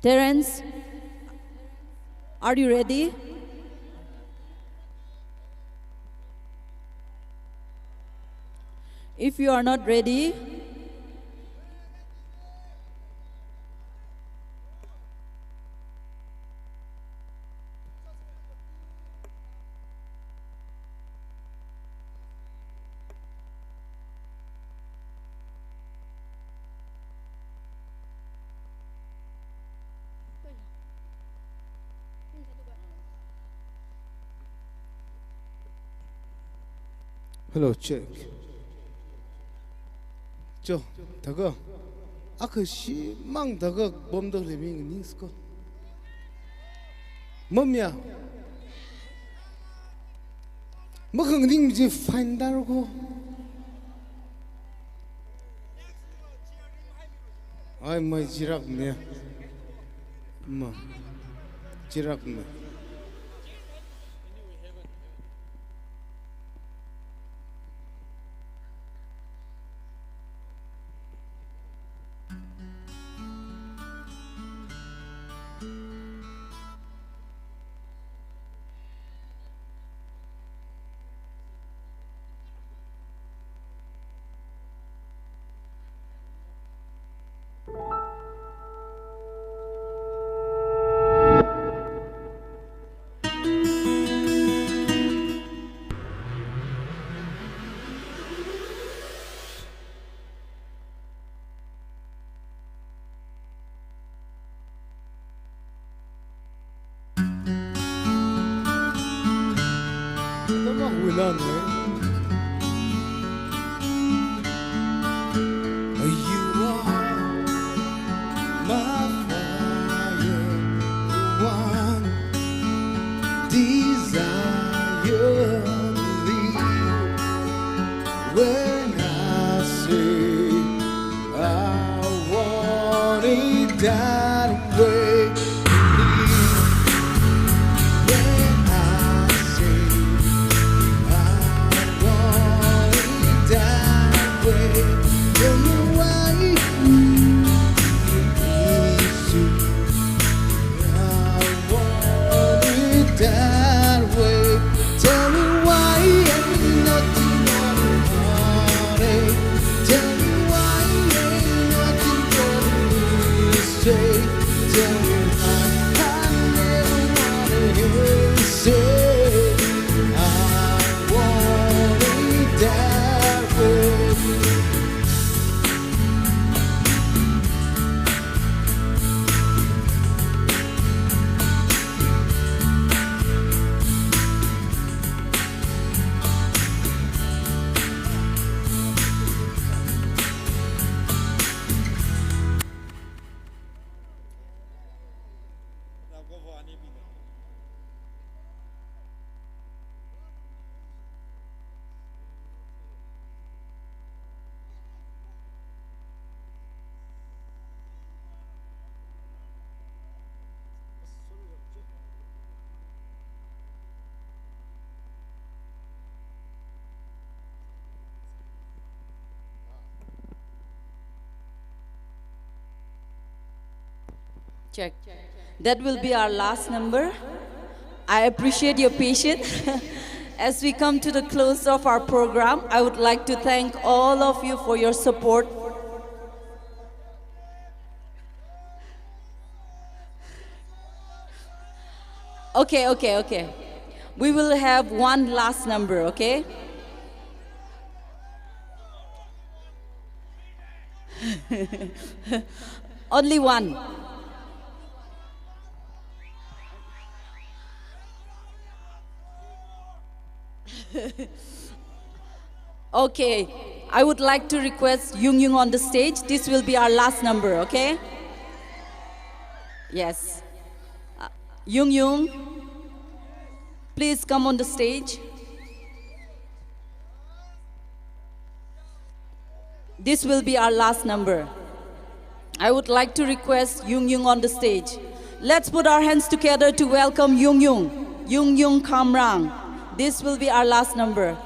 Terence, are you ready? If you are not ready, Hello, check. Cho, thākha. Akha shimān thākha bomda leimi nganingsko. Mamya. Makhanganing chi fine daro ko. Ai, mai chirakne. Ma. Chirakne. That way, when I say I want it that way, tell me why you need to. I want it that way. Tell me why ain't nothing but a heartache. Tell me why ain't nothing but a mistake. Tell me why I never wanna hear you say I want it that way. Check. That will be our last number. I appreciate your patience. As we come to the close of our program, I would like to thank all of you for your support. Okay, okay, okay. We will have one last number, okay? Only one. Okay, I would like to request Yung Yung on the stage. This will be our last number, okay? Yes. Uh, Yung Yung, please come on the stage. This will be our last number. I would like to request Yung Yung on the stage. Let's put our hands together to welcome Yung Yung. Yung Yung Khamrang. This will be our last number.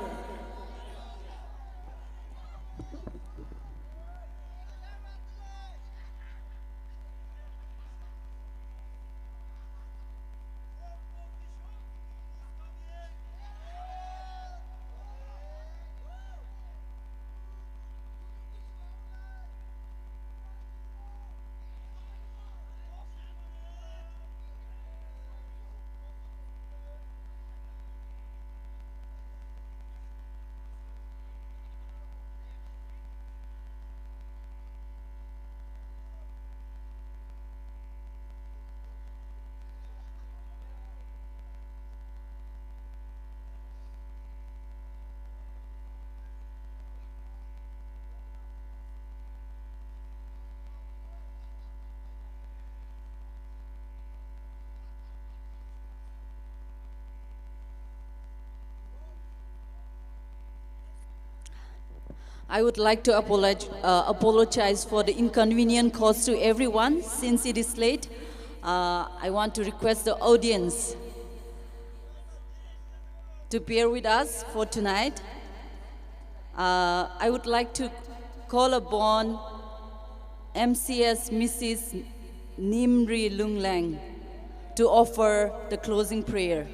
I would like to apologize, uh, apologize for the inconvenience caused to everyone since it is late. Uh, I want to request the audience to bear with us for tonight. Uh, I would like to call upon M C S Missus Nimri Lungleng to offer the closing prayer.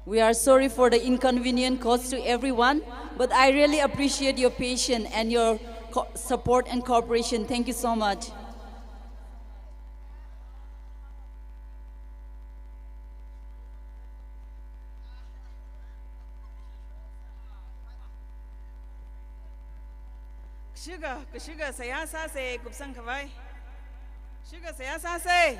We are sorry for the inconvenience caused to everyone, but I really appreciate your patience and your co-, support and cooperation. Thank you so much. Kashuka, kashuka seihā sāsa, kupsang khavai. Kashuka seihā sāsa.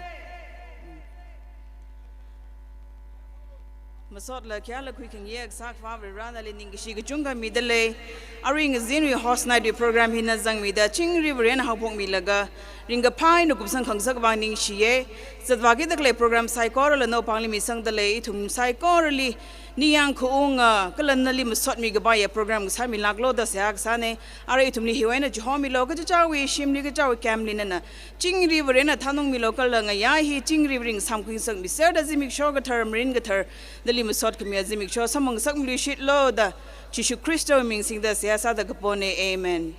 Masotla khayāla khuikhangayek sākhavā Varena nali ningkashi kachungkha midalei. Arui ngazinwui host night wui program hina zangmida chingri Varena haophokmilaga ringkaphā eina kupsang khangasak vang ningshiya. Zatvāki dakhalei program saikorala naopangli misangdalei, ithum saikorali Ningyāng khaunga, kala nali masotmi kapaiya program kasāmilāklo da seihā kasāne. Ara ithumli hiwui eina chihomilu, kachichāwui shimli, kachichāwui camp li nana chingri Varena thanungmilu, kala ngayā hi chingri Vare ngasāmkhui ngasakmiserda zimiksho kathar, mirin kathar, nali masot khamiya zimiksho samphang ngasakmiluishitlo da Jishu Khristawui ming singda seihā sāda kapone. Amen.